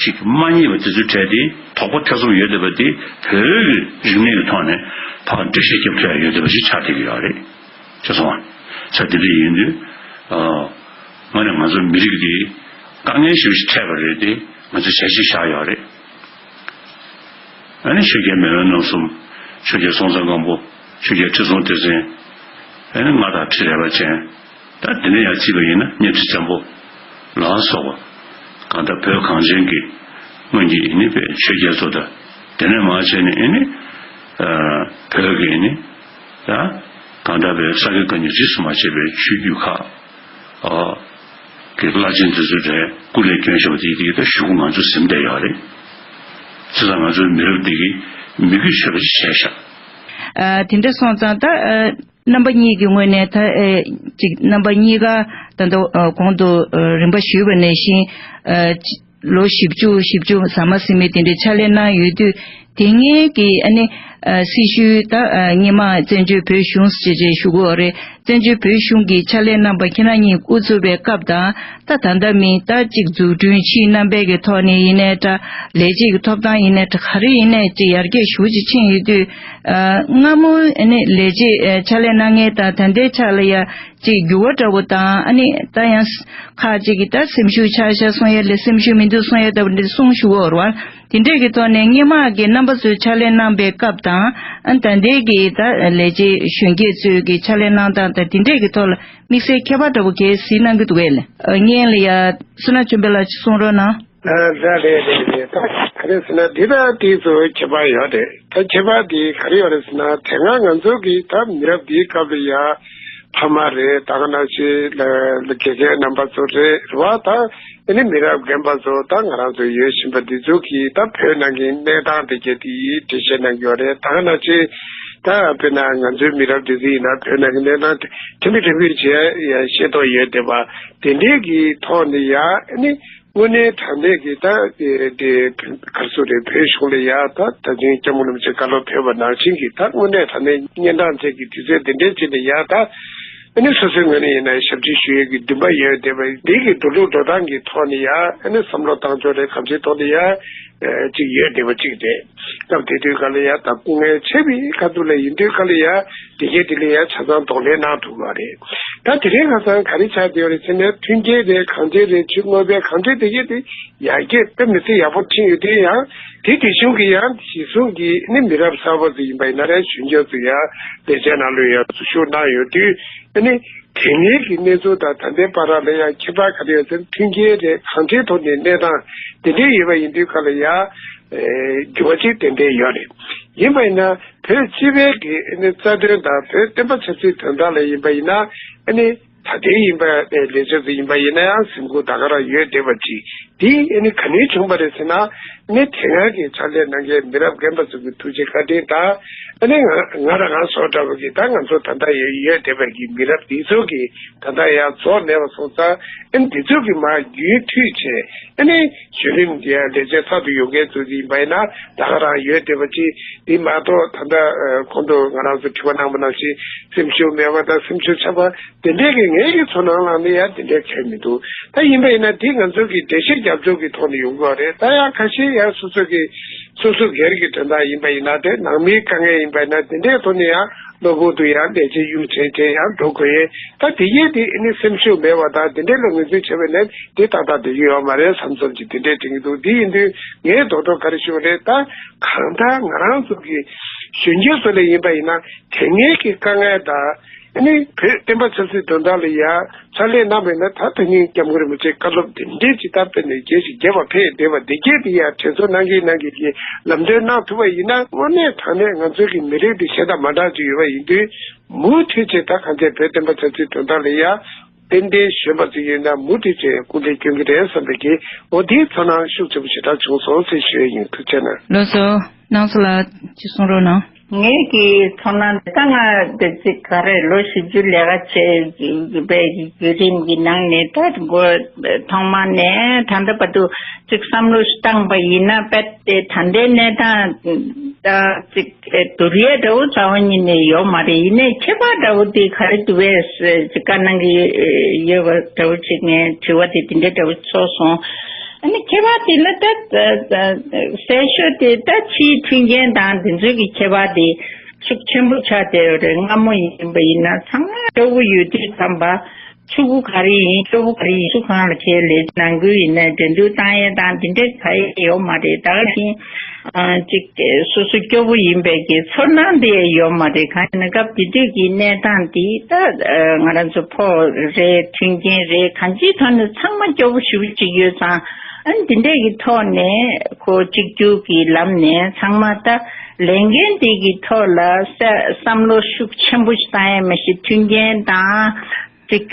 ཅིག་མ་རྙེད་པ་དེ་ཚོའི་གྲས་དེ་དོགས་པ་ཐེ་ཚོམ་ཡོད་བསྡད་པ་དེ་བོད་ཀྱི་རིག་གནས་ཀྱི་ཐོག་ནས་ཕར་འགྲེལ་བཤད་རྒྱབ་ཐུབ་ཡ་ཡོད་བསྡད་པ་ཞིག་ཆགས་བསྡད་ཀྱི་ཡོད་རེད། ཅེས་གསུངས་པ། ས་དེ་འདྲ་ཡིན་དུས་ཨ། དངོས་གནས་ང་ཚོ་མི་རིགས་འདི་དཀའ་ངལ་ཞེ་པོ་ཞིག་འཕྲད་པ་རེད་དེ། ང་ཚོ་བྱས་རྗེས་བཞག་ཡོད་རེད། ཨ་ནི་ཆོས་རྒྱལ་མེས་དབོན་རྣམ་གསུམ། ཆོས་རྒྱལ་སྲོང་བཙན་སྒམ་པོ། ཆོས་རྒྱལ་ཁྲི་སྲོང་ལྡེ་བཙན། ཨ་ནི་མངའ་བདག་ཁྲི་རལ་པ་ཅན། ད་དེ་ནས་ཡར་བརྩིས་པ་ཡིན་ན་གཉའ་ཁྲི་བཙན་པོ་ལ་སོགས་པ། གང་ལྟར་བོད་གངས་ཅན་གྱི་སྔོན་གྱི་ཨེ་ནི་པའི་ཆོས་རྒྱལ་ཚོ་དང་། དེ་ནས་མར་བྱས་ནས་ཨེ་ནི་བོད་ཀྱི་ཨེ་ནི་ད་གང་ལྟར་པའི་ས་དགེ་བཀའ་རྙིང་རིས་སུ་མ་ཆད་པའི་ཆོས་བརྒྱུད་ཁག་ཨ། གི་བླ་ཆེན་དེ་ཚོའི་གྲས་སྐུ་ལས་བསྐྱོན་བཞག་པ་དེ་དེ་ད་གཞུག་གུ་ང་ཚོ་ཟིན་བསྡད་ཡོད་རེད། བྱས་ཙང་ང་ཚོའི་མི་རབས་འདི་གིས་མི་རྒྱུད་ཆོད་པ་ཞིག་བྱས་ཤག་ཨ། དེ་འདྲ་སོང་ཙང་ད་ཨ། རྣམ་པ་གཉིས་ཀྱི་ངོས་ནས་ད་ཨ། ཅིག་རྣམ་པ་གཉིས་ཀ་ད་ལྟ་ཨ། གོང་དུ་ཨ། རིམ་པ་ཞུས་པ་ནང་བཞིན་ཨ། ལོ་བཞི་བཅུ་བཞི་བཅུ་ཟ་མ་ཟིན་མི་དེ་འདྲའི་ཕྱག་ལས་གནང་ཡོད་དུས། དེ་སྔའི་གི་ཨ་ནི་ཨ། སྲི་ཞུའི་ད་ཨ། སྔོན་མ་བཙན་བྱོལ་བོད་གཞུང་ཟེར་བྱས་ཞུ་གི་ཡོད་རེད། བཙན་བྱོལ་བོད་གཞུང་གིས་ཕྱག་ལས་གནང་བ་ཁྱེད་རང་གཉིས་དབུ་ཚུགས་པའི་སྐབས་དང་། ད་ད་ལྟ་མི་ད་གཅིག་འཛུགས་སྐྲུན་ཕྱིའི་རྣམ་པའི་གི་ཐོག་ནས་ཡིན་ནའི་འདྲ། ལས་བྱེད་ཀྱི་ཐོབ་ཐང་ཡིན་ནའི་འདྲ། ག་རེ་ཡིན་ནའི་གཅིག་ཡར་རྒྱས་ཞེ་པོ་ཅིག་ཕྱིན་ཡོད་དུས། ཨ། སྔ་མོ་ཨ་ནི་ལས་བྱེད་ཨ་ཕྱག་ལས་གནང་མཁན་དང་ད་ལྟའི་ཆ་ལ་ཡ་གཅིག་འགྱུར་བ་འདྲ་བོ་དང་། ཨ་ནི་ད་ཡང་ཁག་ཅིག་གིས་ད་སེམས་ཤུགས་ཆག་ཤག་སོང་ཡ་ལས་སེམས་ཤུགས་མི་འདུག་སོང་ཡ་ལྟ་བུ་འདི་གསུངས་བཞུགས་ཡོད་རེད་བ། དེ་འདྲས་ཀྱི་ཐོག་ནས་སྔོན་མ་གི་རྣམ་པ་ཚོས་ཕྱག་ལས་གནང་པའི་སྐབས་དང་། ཨ། ད་ལྟའི་གི་ད་ལས་བྱེད་གཞོན་སྐྱེས་ཚོས་ཀྱི་ཕྱག་ལས་གནང་སྟངས་དང་དེ་འདྲས་ཀྱི་ཐོག་ལ་དམིགས་བསལ་ཁྱད་པར་འདྲ་བོ་གལ་སྲིད་གནང་གི་འདུག་གས་ལགས། ཨ། སྔོན་ལ་ཡ་བསོད་ནམས་ཆོས་འཕེལ་ལགས་གསུང་རོགས་གནང་། ཨ། ད་རེད་རེད་རེད། ད་ག་རེ་ཟེར་ན་འདི་ད་དེ་ཚོ་ཁྱད་པར་ཡོད་རེད། ད་ཁྱད་པར་དེ་ག་རེ་ཡོད་རེད་ཟེར་ན། དེ་སྔ་ང་ཚོ་གི་ད་མི་རབས་འདིའི་སྐབས་ལ་ཡ་ཕ་མ་རེད། ད་ག་ནང་བཞིན་ལ་ལ་དགེ་རྒན་རྣམ་པ་ཚོ་རེད་རེད་བ། ད་ཨ་ནི་མི་རབས་རྒན་པ་ཚོ་ད་ང་རང་ཚོ་ཡོད་བཞིན་པ་འདི་ཚོ་གིས་ད་བོད་ནང་གི་གནས་སྟངས་དེ་གས་དེ་འགྲེལ་བཤད་གནང་གི་ཡོད་རེད། ད་ག་ནང་བཞིན་ད་དཔེར་ན་ང་ཚོའི་མི་རབས་འདི་ཚོ་ཡིན་ན་བོད་ནང་གི་གནས་སྟངས་དེ་ཕྲན་བུ་ཕྲན་བུ་ཅིག་ཡ་ཤེས་རྟོགས་ཡོད་བསྡད་པ་དེ་འདྲའི་གི་ཐོག་ནས་ཡ། ཨ་ནི་དངོས་གནས་དྲང་གནས་ཀྱི་ད་དེ་དེ་ག་རེ་ཟེར་རེད། བོད་གཞུང་ལ་ཡ་ད་ད་ཅིང་སྐྱབས་མགོན་རིན་པོ་ཆེ་བཀའ་སློབ་ཕེབས་པ་ནང་བཞིན་གྱི་ད་དངོས་གནས་དྲང་གནས་གཉན་འཕྲང་ཅན་གྱི་དུས་ཚོད་དེ་འདྲའི་ཅིག་ནས་ཡ། ད་ཨ་ནི་སོ་སོའི་ངོས་ནས་ཡིན་ན་ཞབས་ཕྱི་ཞུ་ཡས་ཀྱི་འདུན་པ་ཡོད་བསྡད་པ་འདི་གི་འགྲོ་ལུགས་འགྲོ་སྟངས་ཀྱི་ཐོག་ནས་ཡ། ཨ་ནི་བསམ་བློ་བཏང་ཕྱོགས་རེད། གང་ཅིའི་ཐོག་ནས་ཡ་ཨ་ཅིག་ཡོད་བསྡད་པ་ཅིག་རེད། སྐབས་དེ་དུས་སྐབས་ལ་ཡ་ད་སྐུ་ངལ་ཆེ་བའི་ཁ་ཐུག་ལ་ཡིན་དུས་སྐབས་ལ་ཡ་དེ་གས་དེ་ལ་ཡ་ཆ་ཚང་གདོང་ལེན་གནང་ཐུབ་པ་རེད། ད་དེ་རིང་ཁ་སང་ག་རེ་ཆགས་བསྡད་ཡོད་རེད་ཟེར་ན། མཐུན་རྐྱེན་རེད། གང་ཅི་རེད། ཕྱི་དངོས་པོའི་གང་ཅི་དེ་གས་དེ་ཡར་རྒྱས་དཔེ་མི་སྲིད་ཡག་པོ་ཕྱིན་ཡོད་དུས། ཡང་དེ་དེ་གཞུང་གི་ཡང་གཞི་བཟུང་གི་ནི་མི་རབས་གསར་པ་ཚོ་ཡིན་པ་ཡིན་ན་རེད། གཞོན་སྐྱེས་ཚོ་ཡང་ལས་བྱེད་ནང་ལོགས་ཡང་འཛུལ་ཞུགས་གནང་ཡོད་དུས། ཨ་ནི་དེ་སྔའི་གི་གནས་ཚུལ་དང་ད་ལྟའི་བར་ལ་ཡང་ཁྱད་པར་ག་རེ་ཡོད་ཟེར། མཐུན་རྐྱེན་རེད། གང་ཅིའི་ཐོག་ནས་གནས་སྟངས་དེ་འདྲའི་ཡོད་པ་ཡིན་དུས་སྐབས་ལ་ཡང་འགྱུར་བ་ཅིག་ཏན་ཏན་ཡོད་རེད། ཡིན་པ་ཡིན་ན་བོད་སྤྱི་པའི་གི་ཨ་ནི་རྩ་དོན་དང་བོད་བསྟན་པ་ཆབ་སྲིད་དོན་དག་ལ་ཡིན་པ་ཡིན་ན། ཨ་ནི་ད་ལྟའི་ཡིན་པ་ལས་བྱེད་ཚོ་ཡིན་པ་ཡིན་ན་ཡང་སེམས་ཁུར་ད་ག་རང་ཡོད་བསྡད་པ་ཅིག་དེ་ཨ་ནི་ག་ནས་བྱུང་བ་རེད་ཟེར་ན། ཨ་ནི་དེ་སྔ་གི་ཕྱག་ལས་གནང་མཁན་མི་རབས་རྒན་པ་ཚོ་གི་ཐུགས་རྗེ་བཀའ་དྲིན་དང་། ཨ་ནི་ང་ང་རང་ང་སོགས་འདྲ་བོ་གི་ད་ང་ཚོ་ད་ལྟ་ཡོད་ཡོད་བསྡད་པ་གི་མི་རབས་འདི་ཚོ་གི་ད་ལྟ་ཡང་རྫོགས་མེད་པ་སོང་ཙང་། ཨ་ནི་འདི་ཚོ་གི་མར་རྒྱུན་མཐུད་བྱས། ཨ་ནི་གཞི་རིམ་གྱི་ལས་བྱེད་གསར་དུ་ཡོང་མཁན་ཚོ་ཡིན་པ་ཡིན་ན་ད་ག་རང་ཡོད་བསྡད་པ་ཅིག་དེ་མ་གཏོགས་ད་ལྟ་ཨ་གོང་དུ་ང་རང་ཚོ་དྲི་བ་གནང་བ་ནང་བཞིན་སེམས་ཤུགས་མེད་པ་དང་སེམས་ཤུགས་ཆག་པ་དེ་འདྲའི་གི་ངའི་གི་ཚོར་སྣང་ལངས་ནས་ཡང་དེ་འདྲའི་གང་ཡང་མི་འདུག་ད་ཡིན་པ་ཡིན་ན་དེ་ང་ཚོ་གི་འགྲེལ་བཤད་རྒྱབ་ཕྱོགས་ཀྱི་ཐོག་ནས་ཡོང་གི་ཡོད་རེད། ད་ཡང་ཁ་ཤས་ཡང་སོ་སོ་གི་སོ་སོ་སྒེར་གྱི་དོན་དག་ཡིན་པ་ཡིན་ན། དེ་ནང་མིའི་དཀའ་ངལ་ཡིན་པ་ཡིན་ན། དེ་འདྲའི་ཐོག་ནས་ཡང་གློ་བུར་དུ་ཡང་ལས་བྱེད་གཡུག་དྲན་དྲན་ཡང་འགྲོ་དགོས་ཡས། ད་དེ་ཡས་དེ་ཨ་ནི་སེམས་ཤུགས་མེད་པ་དང་དེ་འདྲའི་ལ་ངོས་འཛིན་བྱས་པ་ཡིན་ན་དེ་ཏག་ཏག་བསྡད་ཀྱི་ཡོད་མ་རེད་བསམ་བསམ་གྱི་དེ་འདྲའི་དྲན་གྱི་འདུག་དེ་ཡིན་དུས་ངས་རྡོག་རྡོག་ག་རེ་ཞུ་དགོས་རེད། ད་གང་ལྟར་ང་རང་ཚོ་གི་གཞོན་སྐྱེས་ཚོ་ལ་ཡིན་པ་ཡིན་ན་དེ་སྔའི་གི་དཀའ་ངལ་དང་། ཨ་ནི་བོད་བསྟན་པ་ཆབ་སྲིད་དོན་དག་ལ་ཡང་ཕྱག་ལས་གནང་བ་ཡིན་ན། ད་ད་ནི་སྐྱབས་མགོན་རིན་པོ་ཆེའི་བཀའ་སློབ་དེ་འདྲའི་ཅིག་ད་དཔེ་ནས་རྒྱས་ཤིག་རྒྱས་པ་ཕེབས་བསྡད་པ་དེ་གས་དེ་ཡང་དྲན་གསོ་གནང་གིན་གནང་གིན་གྱི་ལམ་སྟོན་གནང་ཐུབ་པ་ཡིན་ན། དངོས་གནས་དྲང་གནས་ང་ཚོའི་གི་མི་རིགས་འདི་གཞན་དང་མ་འདྲ་ཅིག་ཡོད་པ་ཡིན་དུས། མུ་མཐུད་བྱས་ད་གང་ཚེ་བོད་བསྟན་པ་ཆབ་སྲིད་དོན་དག་ལ་ཡང་ཏན་ཏན་གཞོན་པ་ཚོ་ཡིན་ན་མུ་མཐུད་བྱས་སྐུ་འདྲེན་སྐྱོན་གྱི་རེད་བསམ་པའི་གི་འོ་དེའི་ཚོར་སྣང་ཤུགས་ཆེན་པོ་ཞེ་དྲག་བྱུང་སོང་ཟེར་ཞུ་ཡ་ཡིན། ཐུགས་རྗེ་གནང་། ལགས་སོ། སྣང་ས་ལགས་ཅིག་གསུང་རོགས་གནང་། ངེད་ཀྱི་ཚོར་སྣང་ད་ང་དེ་ཚིག་ག་རེ་ལོ་བཞི་བཅུ་ལས་ཀ་བྱས་པའི་བརྒྱུད་རིམ་གྱི་ནང་ནས། ད་འགོ་ཐོག་མ་ནས་ད་ལྟ་བར་དུ་ཅིག་བསམ་བློ་བཏང་པ་ཡིན་ན། དཔེ་དེ་ད་ལྟའི་གནས་སྟངས་ད་ཅིག་བསྡུར་ཡས་འདྲ་བོ་རྩ་བ་ཉིད་ནས་ཡོད་མ་རེད། ཡིན་ནའི་ཁྱད་པར་འདྲ་བོ་དེ་ག་རེ་འདུག་པས་ཅིག་བཀའ་གནང་གི་ཡོད་པ་འདྲ་བོ་ཅིག་ངས་དྲི་བ་དེ་དེ་འདྲ་འདྲ་བོ་ཚོར་སོང་། ཨ་ནི་ཁྱད་པར་དེ་ལ་ད་གསལ་ཤོས་དེ་ད་ཕྱིའི་མཐུན་རྐྱེན་དང་དེ་ཚོའི་གི་ཁྱད་པར་དེ་ཤུགས་ཆེན་པོ་ཆགས་བསྡད་ཡོད་རེད། སྔ་མོ་ཡིན་པ་ཡིན་ན་ཚང་མ་སྐྱོ་པོ་ཡོད་དུས་ཙམ་པ། ཕྲུ་གུ་ག་རེ་ཡིན་སྐྱོ་པོ་ག་རེ་ཡིན་སུ་གང་ལ་ཁྱེད་ལས་ནང་ཁུལ་ཡིན་ན་འགྲན་བསྡུར་བཏང་ཡས་དང་དེ་འདྲས་ག་ཡས་ཡོད་མ་རེད། ད་ག་ཅིག་སོ་སོ་སྐྱོ་པོ་ཡིན་པའི་གི་ཚོར་སྣང་དེ་ཡོད་མ་རེད། གང་ཡིན་ན་སྐབས་དེ་དུས་ཀྱི་གནས་སྟངས་དེ་ད་ང་རང་ཚོ་ཕོགས་རེད། མཐུན་རྐྱེན་རེད། གང་ཅིའི་ཐོག་ནས་ཚང་མ་སྐྱོ་པོ་ཞེ་པོ་ཅིག་ཡོད་ཙང་། ཨ་ནི་དེ་འདྲས་ཀྱི་ཐོག་ནས་ཁོ་གཅིག་གྱུར་གྱི་ལམ་ནས་ཚང་མ་ད་ལས་འགན་དེ་གི་ཐོག་ལ་ས་བསམ་བློ་ཤུགས་ཆེན་པོ་ཞིག་བཏང་ཡས་མ་གཞི་མཐུན་རྐྱེན་དང་། ཅིག་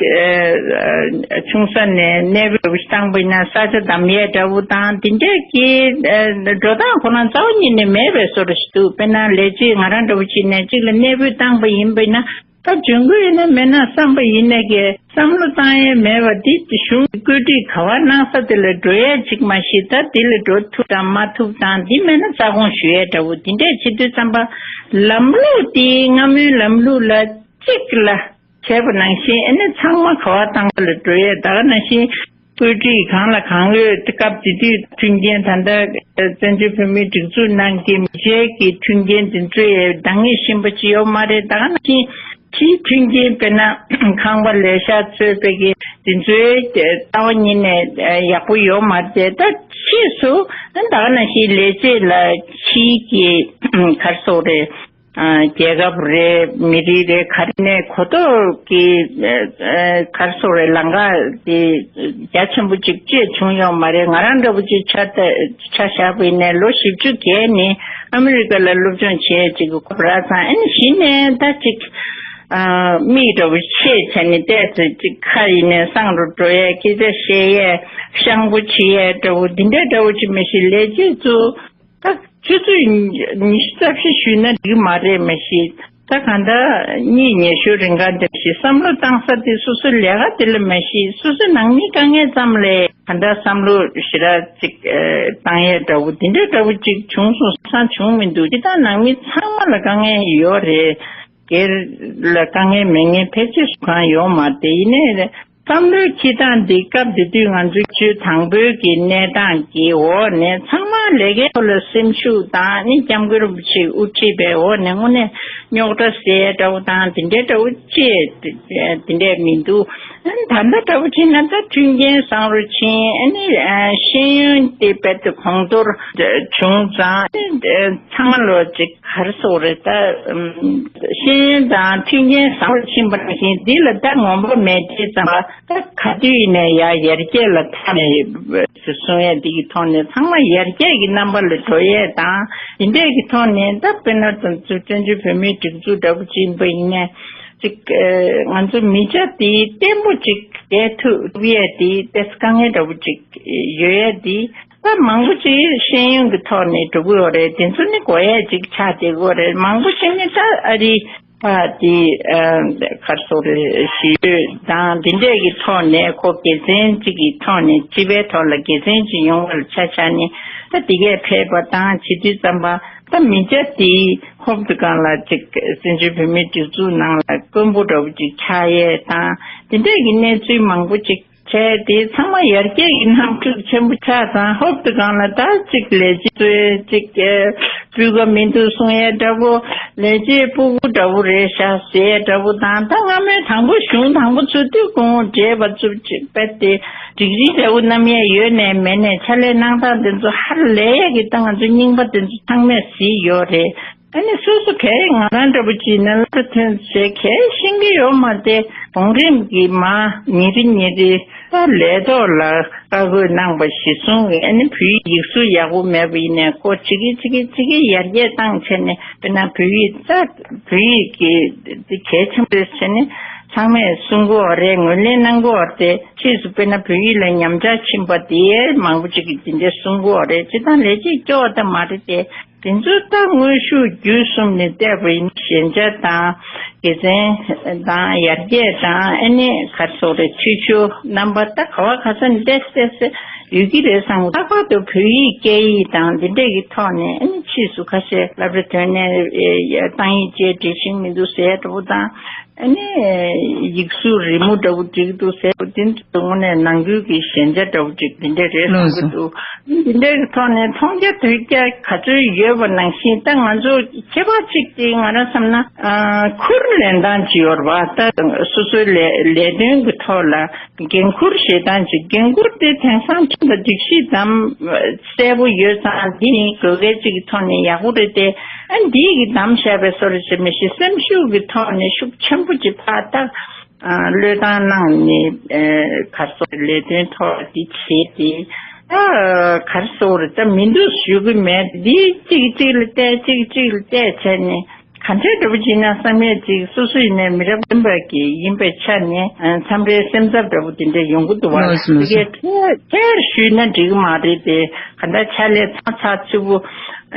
ཨ་ཆུང་ས་ནས་གནས་སྤོས་བཏང་པ་ཡིན་ན་ས་ཆ་འདམ་ཡས་འདྲ་བོ་དང་དེ་འདྲས་ཀྱི་ཨ་འགྲོ་སྟངས་ཁོ་རང་རྩ་བ་ཉིད་ནས་མེད་པའི་བཟོ་འདྲ་ཞིག་འདུག་དཔེར་ན་ལས་བྱེད་ང་རང་འདྲ་བོ་ཅིག་ནས་གཅིག་ལ་གནས་སྤོས་བཏང་པ་ཡིན་པ་ཡིན་ན། ད་འཇོན་གི་ཡོད་ན་མེད་ན་བསམ་པ་ཡིན་ནའི་གི་བསམ་བློ་བཏང་ཡས་མེད་པ་འདི་གཞུང་གི་བཀོད་སྒྲིག་ག་པར་གནང་ས་དེ་ལ་འགྲོ་ཡས་ཅིག་མ་གཞི་ད་དེ་ལ་འགྲོ་ཐུབ་དང་མ་ཐུབ་དང་འདི་མེད་ན་རྩ་དགོངས་ཞུ་ཡས་འདྲ་བོ་དེ་འདྲས་བྱེད་དུས་ཙམ་པ་ལམ་ལུགས་དེ་སྔ་མོའི་ལམ་ལུགས་ལ་གཅིག་ལ། བྱས་པ་ནང་བཞིན་ཨ་ནི་ཚང་མ་ག་བ་བཏང་ག་ལ་འགྲོ་ཡས། ད་ག་ནང་བཞིན་བཀོད་སྒྲིག་གང་ལ་གང་ཡོད། སྐབས་དེ་དུས་མཐུན་རྐྱེན་ད་ལྟ་བཙན་བྱོལ་བོད་མིའི་སྒྲིག་འཛུགས་ནང་གི་མི་ཆེན་གྱི་མཐུན་རྐྱེན་དེ་ཚོ་ཡང་འདང་ངེས་ཤེས་པ་ཅིག་ཡོད་མ་རེད། ད་ག་ནང་བཞིན་ཕྱིའི་མཐུན་རྐྱེན་དཔེར་ན་ཁང་པ་ལས་ཤག་གཙོས་པའི་གི་དེ་ཚོའི་རྩ་བ་ཉིད་ནས་ཡག་པོ་ཡོད་མ་རེད། ད་ཕྱིས་སུ་ད་ག་ནང་བཞིན་ལས་བྱེད་ལ་ཕྱིའི་གི་ག་རེ་ཟེར་དགོས་རེད། རྒྱལ་ཁབ་རེད། མི་རིགས་རེད། ག་རེ་ནས་གོ་རྟོགས་ཀྱི་ག་རེ་ཟེར་དགོས་རེད། ལམ་ཁ་དེ་རྒྱ་ཆེན་པོ་ཅིག་ཅེས་བྱུང་ཡོད་མ་རེད། ང་རང་འདྲ་པོ་ཅིག་ཆ་ཆ་བཞག་པ་ཡིན་ནའི་ལོ་བཞི་བཅུ་བརྒལ་ནས་ཨ་མི་རི་ཀ་ལ་སློབ་སྦྱོང་བྱས་ཅིག་གོ་ར་ཚང་ཨ་ནི་གཞི་ནས་ད་ཅིག་མིག་འདྲ་པོ་ཆེ་བྱས་ནས་བལྟས་ཚེ་ཅིག་ཁ་ཡིན་ནའི་གསང་རུ་འགྲོ་ཡས། སྐད་ཆ་བཤད་ཡས་ཤངས་པོ་བྱེད་ཡས་འདྲ་པོ་འདི་འདྲ་འདྲ་པོ་ཅིག་མི་ཤེས། ལས་བྱེད་ཚོ་ད་ཆུ་ཚོད་ཉི་ཤུ་རྩ་བཞི་ཞུས་ན་འགྲིག་མ་རེད་མ་གཞི། ད་གང་ལྟར་གཉིད་ཉལ་ཤོར་རིང་ག་འདེམས་ཤིག་བསམ་བློ་བཏང་ས་དེ་སོ་སོའི་ལས་ཀ་དེ་ལ་མ་གཞི་སོ་སོའི་ནང་མིའི་དཀའ་ངལ་ཙམ་ལས་གང་ལྟར་བསམ་བློ་ཞེ་དྲག་ཅིག་བཏང་ཡས་འདྲ་པོ་འདི་འདྲ་འདྲ་པོ་ཅིག་བྱུང་སོང་ས་བྱུང་མི་འདུག་ཅི་ལྟར་ནང་མི་ཚང་མ་ལ་དཀའ་ངལ་ཡོད་རེད། སྒེར་ལ་དཀའ་ངལ་མེད་མཁན་ཕལ་ཆེར་སུ་གང་ཡོད་མ་རེད། དེ་ཡིན་ནའི་བསམ་བློའི་འཁྱེར་སྟངས་འདི་སྐབས་དེ་དུས་ང་ཚོའི་ཆོས་དང་པོའི་གི་གནས་སྟངས་ཀྱི་འོག་ནས་ཚང་མ་ལས་ཀའི་ཐོག་ལ་སེམས་ཤུགས་དང་ནི་སྐྱབས་མགོན་རིན་པོ་ཆེས་དབུ་ཁྲིད་པའི་འོག་ནས་དངོས་གནས་རྙོག་དྲ་སེལ་འདྲ་པོ་དང་དེ་འདྲའི་འདྲ་པོ་ཅེས་དེ་འདྲས་མི་འདུག་ད་ལྟ་འདྲ་པོ་བྱས་ན་ད་མཐུན་རྐྱེན་བཟང་རུ་ཕྱིན། ཨ་ནི་ཤེས་ཡོན་དེ་རྦད་དེ་གོང་མཐོར་བྱུང་ཙང་ཚང་མ་ལོ་ཅིག་ག་རེ་ཟེར་དགོས་རེད། ད་ཤེས་ཡོན་དང་མཐུན་རྐྱེན་བཟང་རུ་ཕྱིན་པ་ནང་བཞིན་འདི་ལ་ད་ངོམ་པ་མེད་དུས་ཙམ་པ་ད་ག་དུས་ཡིན་ནའི་ཡ་ཡར་རྒྱས་ལ་མཐའ་མེད་ཟེར་གསུང་ཡས་འདི་གི་ཐོག་ནས་ཚང་མ་ཡར་རྒྱས་ཀྱི་རྣམ་པ་ལ་འགྲོ་ཡས་དང་འདི་འདྲས་ཀྱི་ཐོག་ནས་ད་དཔེར་ན་ད་ཚོ་བཙན་བྱོལ་བོད་མིའི་སྒྲིག་འཛུགས་འདྲ་པོ་ཅིག་ཡིན་པ་ཡིན་ནའི་ཅིག་ང་ཚོ་མི་ཆ་དེ་བརྟན་པོ་ཅིག་བསྡད་ཐུབ་ཡས་དེ་ཏོག་ཙམ་དཀའ་ངལ་འདྲ་པོ་ཅིག་ཡོད་ཡས་དེ། ད་མང་པོ་ཅིག་ཤེས་ཡོན་གྱི་ཐོག་ནས་འགྲོ་གི་ཡོད་རེད། དེ་ཚོ་ནི་དགོས་ཡས་ཅིག་ཆགས་བསྡད་ཀྱི་ཡོད་རེད། མང་པོ་ཅིག་ནི་ད་ཨ་རི་ཕ་དེ་ག་རེ་ཟེར་དགོས་རེད། ཞི་གཡོག་དང་དེ་འདྲས་ཀྱི་ཐོག་ནས་ཁོ་དགེ་མཚན་ཅིག་གི་ཐོག་ནས་སྤྱི་པའི་ཐོག་ལ་དགེ་མཚན་ཅིག་ཡོང་བ་ལ་ཆ་བཞག་ནས་ད་དེ་གས་ཕེབས་པ་དང་བྱེད་དུས་ཙམ་པ་ད་མི་ཆ་དེ་ཧོབ་ཏེ་སྒང་ལ་ཅིག་བཙན་བྱོལ་བོད་མིའི་སྒྲིག་འཛུགས་ནང་ལ་དཀོན་པོ་འདྲ་པོ་ཅིག་ཆགས་ཡས་དང་དེ་འདྲས་ཀྱི་གནས་ཚུལ་མང་པོ་ཅིག་བྱས་ཏེ་ཚང་མ་ཡར་རྒྱས་ཀྱི་རྣམ་འགྱུར་ཆེན་པོ་ཆགས་ཙང་ཧོབ་ཏེ་སྒང་ལ་ད་ཅིག་ལས་བྱེད་ཚོས་ཅིག་སྤུས་ཀ་མི་འདུག་གསུང་ཡས་འདྲ་པོ། ལས་བྱེད་སྤུ་གུ་འདྲ་པོ་རེད་ཤག་ཟེར་ཡས་འདྲ་པོ་དང་ད་སྔ་མོའི་དང་པོ་གཞུང་དང་པོ་ཚུད་དུས་གོང་འོག་འདྲེས་པ་ཚུབ་ཅིག་པད་དེ་སྒྲིག་གཞི་འདྲ་པོ་བསྣམས་ཡས་ཡོད་ནའི་མེད་ནའི་ཕྱག་ལས་གནང་སྟངས་དེ་ཚོ་ཧ་ལས་ཡས་ཀྱི་ད་ང་ཚོ་རྙིང་པ་དེ་ཚོ་ཚང་མས་གཟིགས་ཡོད་རེད། ཨ་ནི་སོ་སོ་གས་ང་རང་འདྲ་པོ་ཅིག་ནས་སློབ་གྲྭ་ཐོན་བྱས་གས་ཤེས་ཀྱི་ཡོད་མ་རེད། གོང་རིམ་གྱི་མ་ཉིན་རེ་ཉིན་རེ་ད་ལས་ཐོག་ལ་བཀའ་བཀོད་གནང་པ་གཞིར་བཟུང་གི་ཨ་ནི་བོད་ཡིག་གཟུགས་ཡག་པོ་མེད་པ་ཡིན་ནའི་ཁོ་ཅིག་གི་ཅིག་གི་ཅིག་གི་ཡར་རྒྱས་བཏང་བྱས་ནས་དཔེར་ན་བོད་ཡིག་ད་བོད་ཡིག་གི་འདི་གལ་ཆེན་པོ་རེད་བྱས་ནས་ཚང་མས་གསུང་གི་ཡོད་རེད། ངོས་ལེན་གནང་གི་ཡོད་རེད། ཕྱིས་སུ་དཔེར་ན་བོད་ཡིག་ལ་ཉམས་ཆག་ཕྱིན་པ་དེ་མང་པོ་ཅིག་གིས་འདི་འདྲ་གསུང་གི་ཡོད་རེད། སྤྱིར་བཏང་ལས་བྱེད་སྐྱོ་བ་ད་མ་རེད་དེ། དེ་ཚོ་ད་དངོས་ཤུགས་བརྒྱུད་གསུམ་ནས་བལྟས་པ་ཡིན་ན་ཞན་ཆ་དང་དགེ་མཚན་དང་ཡར་རྒྱས་དང་ཨ་ནི་ག་རེ་ཟེར་དགོས་རེད། འཐུས་ཤོར་རྣམ་པ་ད་ག་བ་ག་ས་ནས་བལྟས་བལྟས་ཏེ་ཡོད་ཀྱི་རེད་བསམ། ལྷག་པར་དུ་བོད་ཡིག་སྐད་ཡིག་དང་འདི་འདྲས་ཀྱི་ཐོག་ནས་ཨ་ནི་ཕྱིས་སུ་ཁ་ཤས་སློབ་གྲྭ་ཐོན་ནས་ཏང་ཡིག་བཅས་འགྲིག་བཞིན་མི་འདུག་ཟེར་འདྲ་པོ་དང་། ཨ་ནི་ཡིག་གཟུགས་རི་མོ་འདྲ་པོ་བྲིས་འདུག་ཟེར་བ་དེ་ཚོ་དངོས་གནས་ནང་ཁུལ་གྱི་ཞན་ཆ་འདྲ་པོ་ཅིག་འདི་འདྲ་རེད་བསམ་གྱི་འདུག་འདི་འདྲའི་ཐོག་ནས་མཐོང་རྒྱ་ཐོས་རྒྱ་ག་ཚོད་ཡོད་པ་ནང་བཞིན་ད་ང་ཚོ་ཁྱད་པར་གཅིག་དེ་ང་རང་བསམ་ན་ཨ་ཁུར་ལེན་སྟངས་ཅིག་ཡོད་རེད་པ། ད་སོ་སོའི་ལས་ལས་དོན་གྱི་ཐོག་ལ་འགན་འཁུར་བཞེས་སྟངས་ཅིག་འགན་འཁུར་དེ་དེང་སང་ཁྲིམས་དང་སྒྲིག་གཞི་དམ་གསལ་པོ་ཡོད་ཙང་འདི་ནི་དགོས་གལ་གཅིག་གི་ཐོག་ནས་ཡག་པོ་རེད་དེ། ཨ་འདིས་ཀྱི་དམ་བཞག་པའི་བཟོ་འདྲ་ཅིག་མི་ཤེས། སེམས་ཤུགས་ཀྱི་ཐོག་ནས་ཤུགས་ཆེན་པོ་ཅིག་ཕར་ད་བློས་བཏང་གནང་ནས་ག་རེ་ཟེར་ལས་དོན་ཐོག་འདི་བྱས་ཏེ་ད་ག་རེ་ཟེར་ད་མི་འདུག་ཞུ་གི་མེད། འདི་གཅིག་གཅིག་ལ་བལྟས་གཅིག་གཅིག་ལ་བལྟས་བྱས་ནས་ག་འདྲས་འདྲ་པོ་བྱས་ན་བསམ་ཡས་ཅིག་སོ་སོ་ཡིན་ནའི་མི་རབས་རིམ་པ་གི་ཡིན་པའི་ཆ་ནས་མཚམས་རེ་སེམས་འཚབ་འདྲ་པོ་དེ་འདྲ་ཡོང་གི་འདུག་བ། ལགས་སོ། ལགས་སོ། དེ་གས་ཐེར་ཐེར་ཞུས་ན་འགྲིག་གི་མ་རེད་དེ། ག་འདྲ་ཕྱག་ལས་ཚ་ཚ་ཚུད་པོ་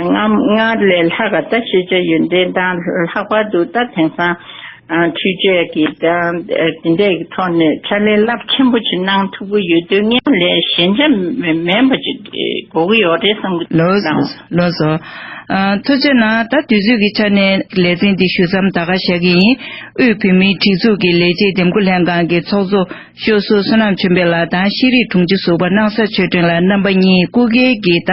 ང་ང་ལས་ལྷག་ག་ད་ཤེས་བྱ་ཡོན་ཏན་དང་ལྷག་པར་དུ་ད་དེང་སང་ འཕྲུལ་ཆས་ཀྱི་དང་དེ་འདྲའི་ཐོག་ནས་ཕྱག་ལས་རླབས་ཆེན་པོ་ཅིག་གནང་ཐུབ་ཀྱི་ཡོད་དུས། སྔོན་ལས་ཞན་ཆ་མེད་པ་ཅིག་དགོས་ཀྱི་ཡོད་རེད་བསམ་གྱི་འདུག་ལགས་སོ། ལགས་སོ། ཐུགས་རྗེ་གནང་། ད་དུས་ཚོད་ཀྱི་ཆ་ནས་ལེ་ཚན་འདི་ཞུ་མཚམས་ད་ག་བཞག་གི་ཡིན། དབུས་བོད་མིའི་སྒྲིག་འཛུགས་ཀྱི་ལས་བྱེད་འདེམས་བསྐོ་ལྷན་ཁང་གི་ཚོགས་གཙོ་ཤོག་ཟུར་བསོད་ནམས་ཆོས་འཕེལ་ལགས་དང་ཤེས་རིག་དྲུང་ཆེ་ཟུར་པ་སྣང་ས་ཆོས་སྒྲོན་ལགས་རྣམ་པ་གཉིས་སྐུ་སྒེར་གྱི་ད་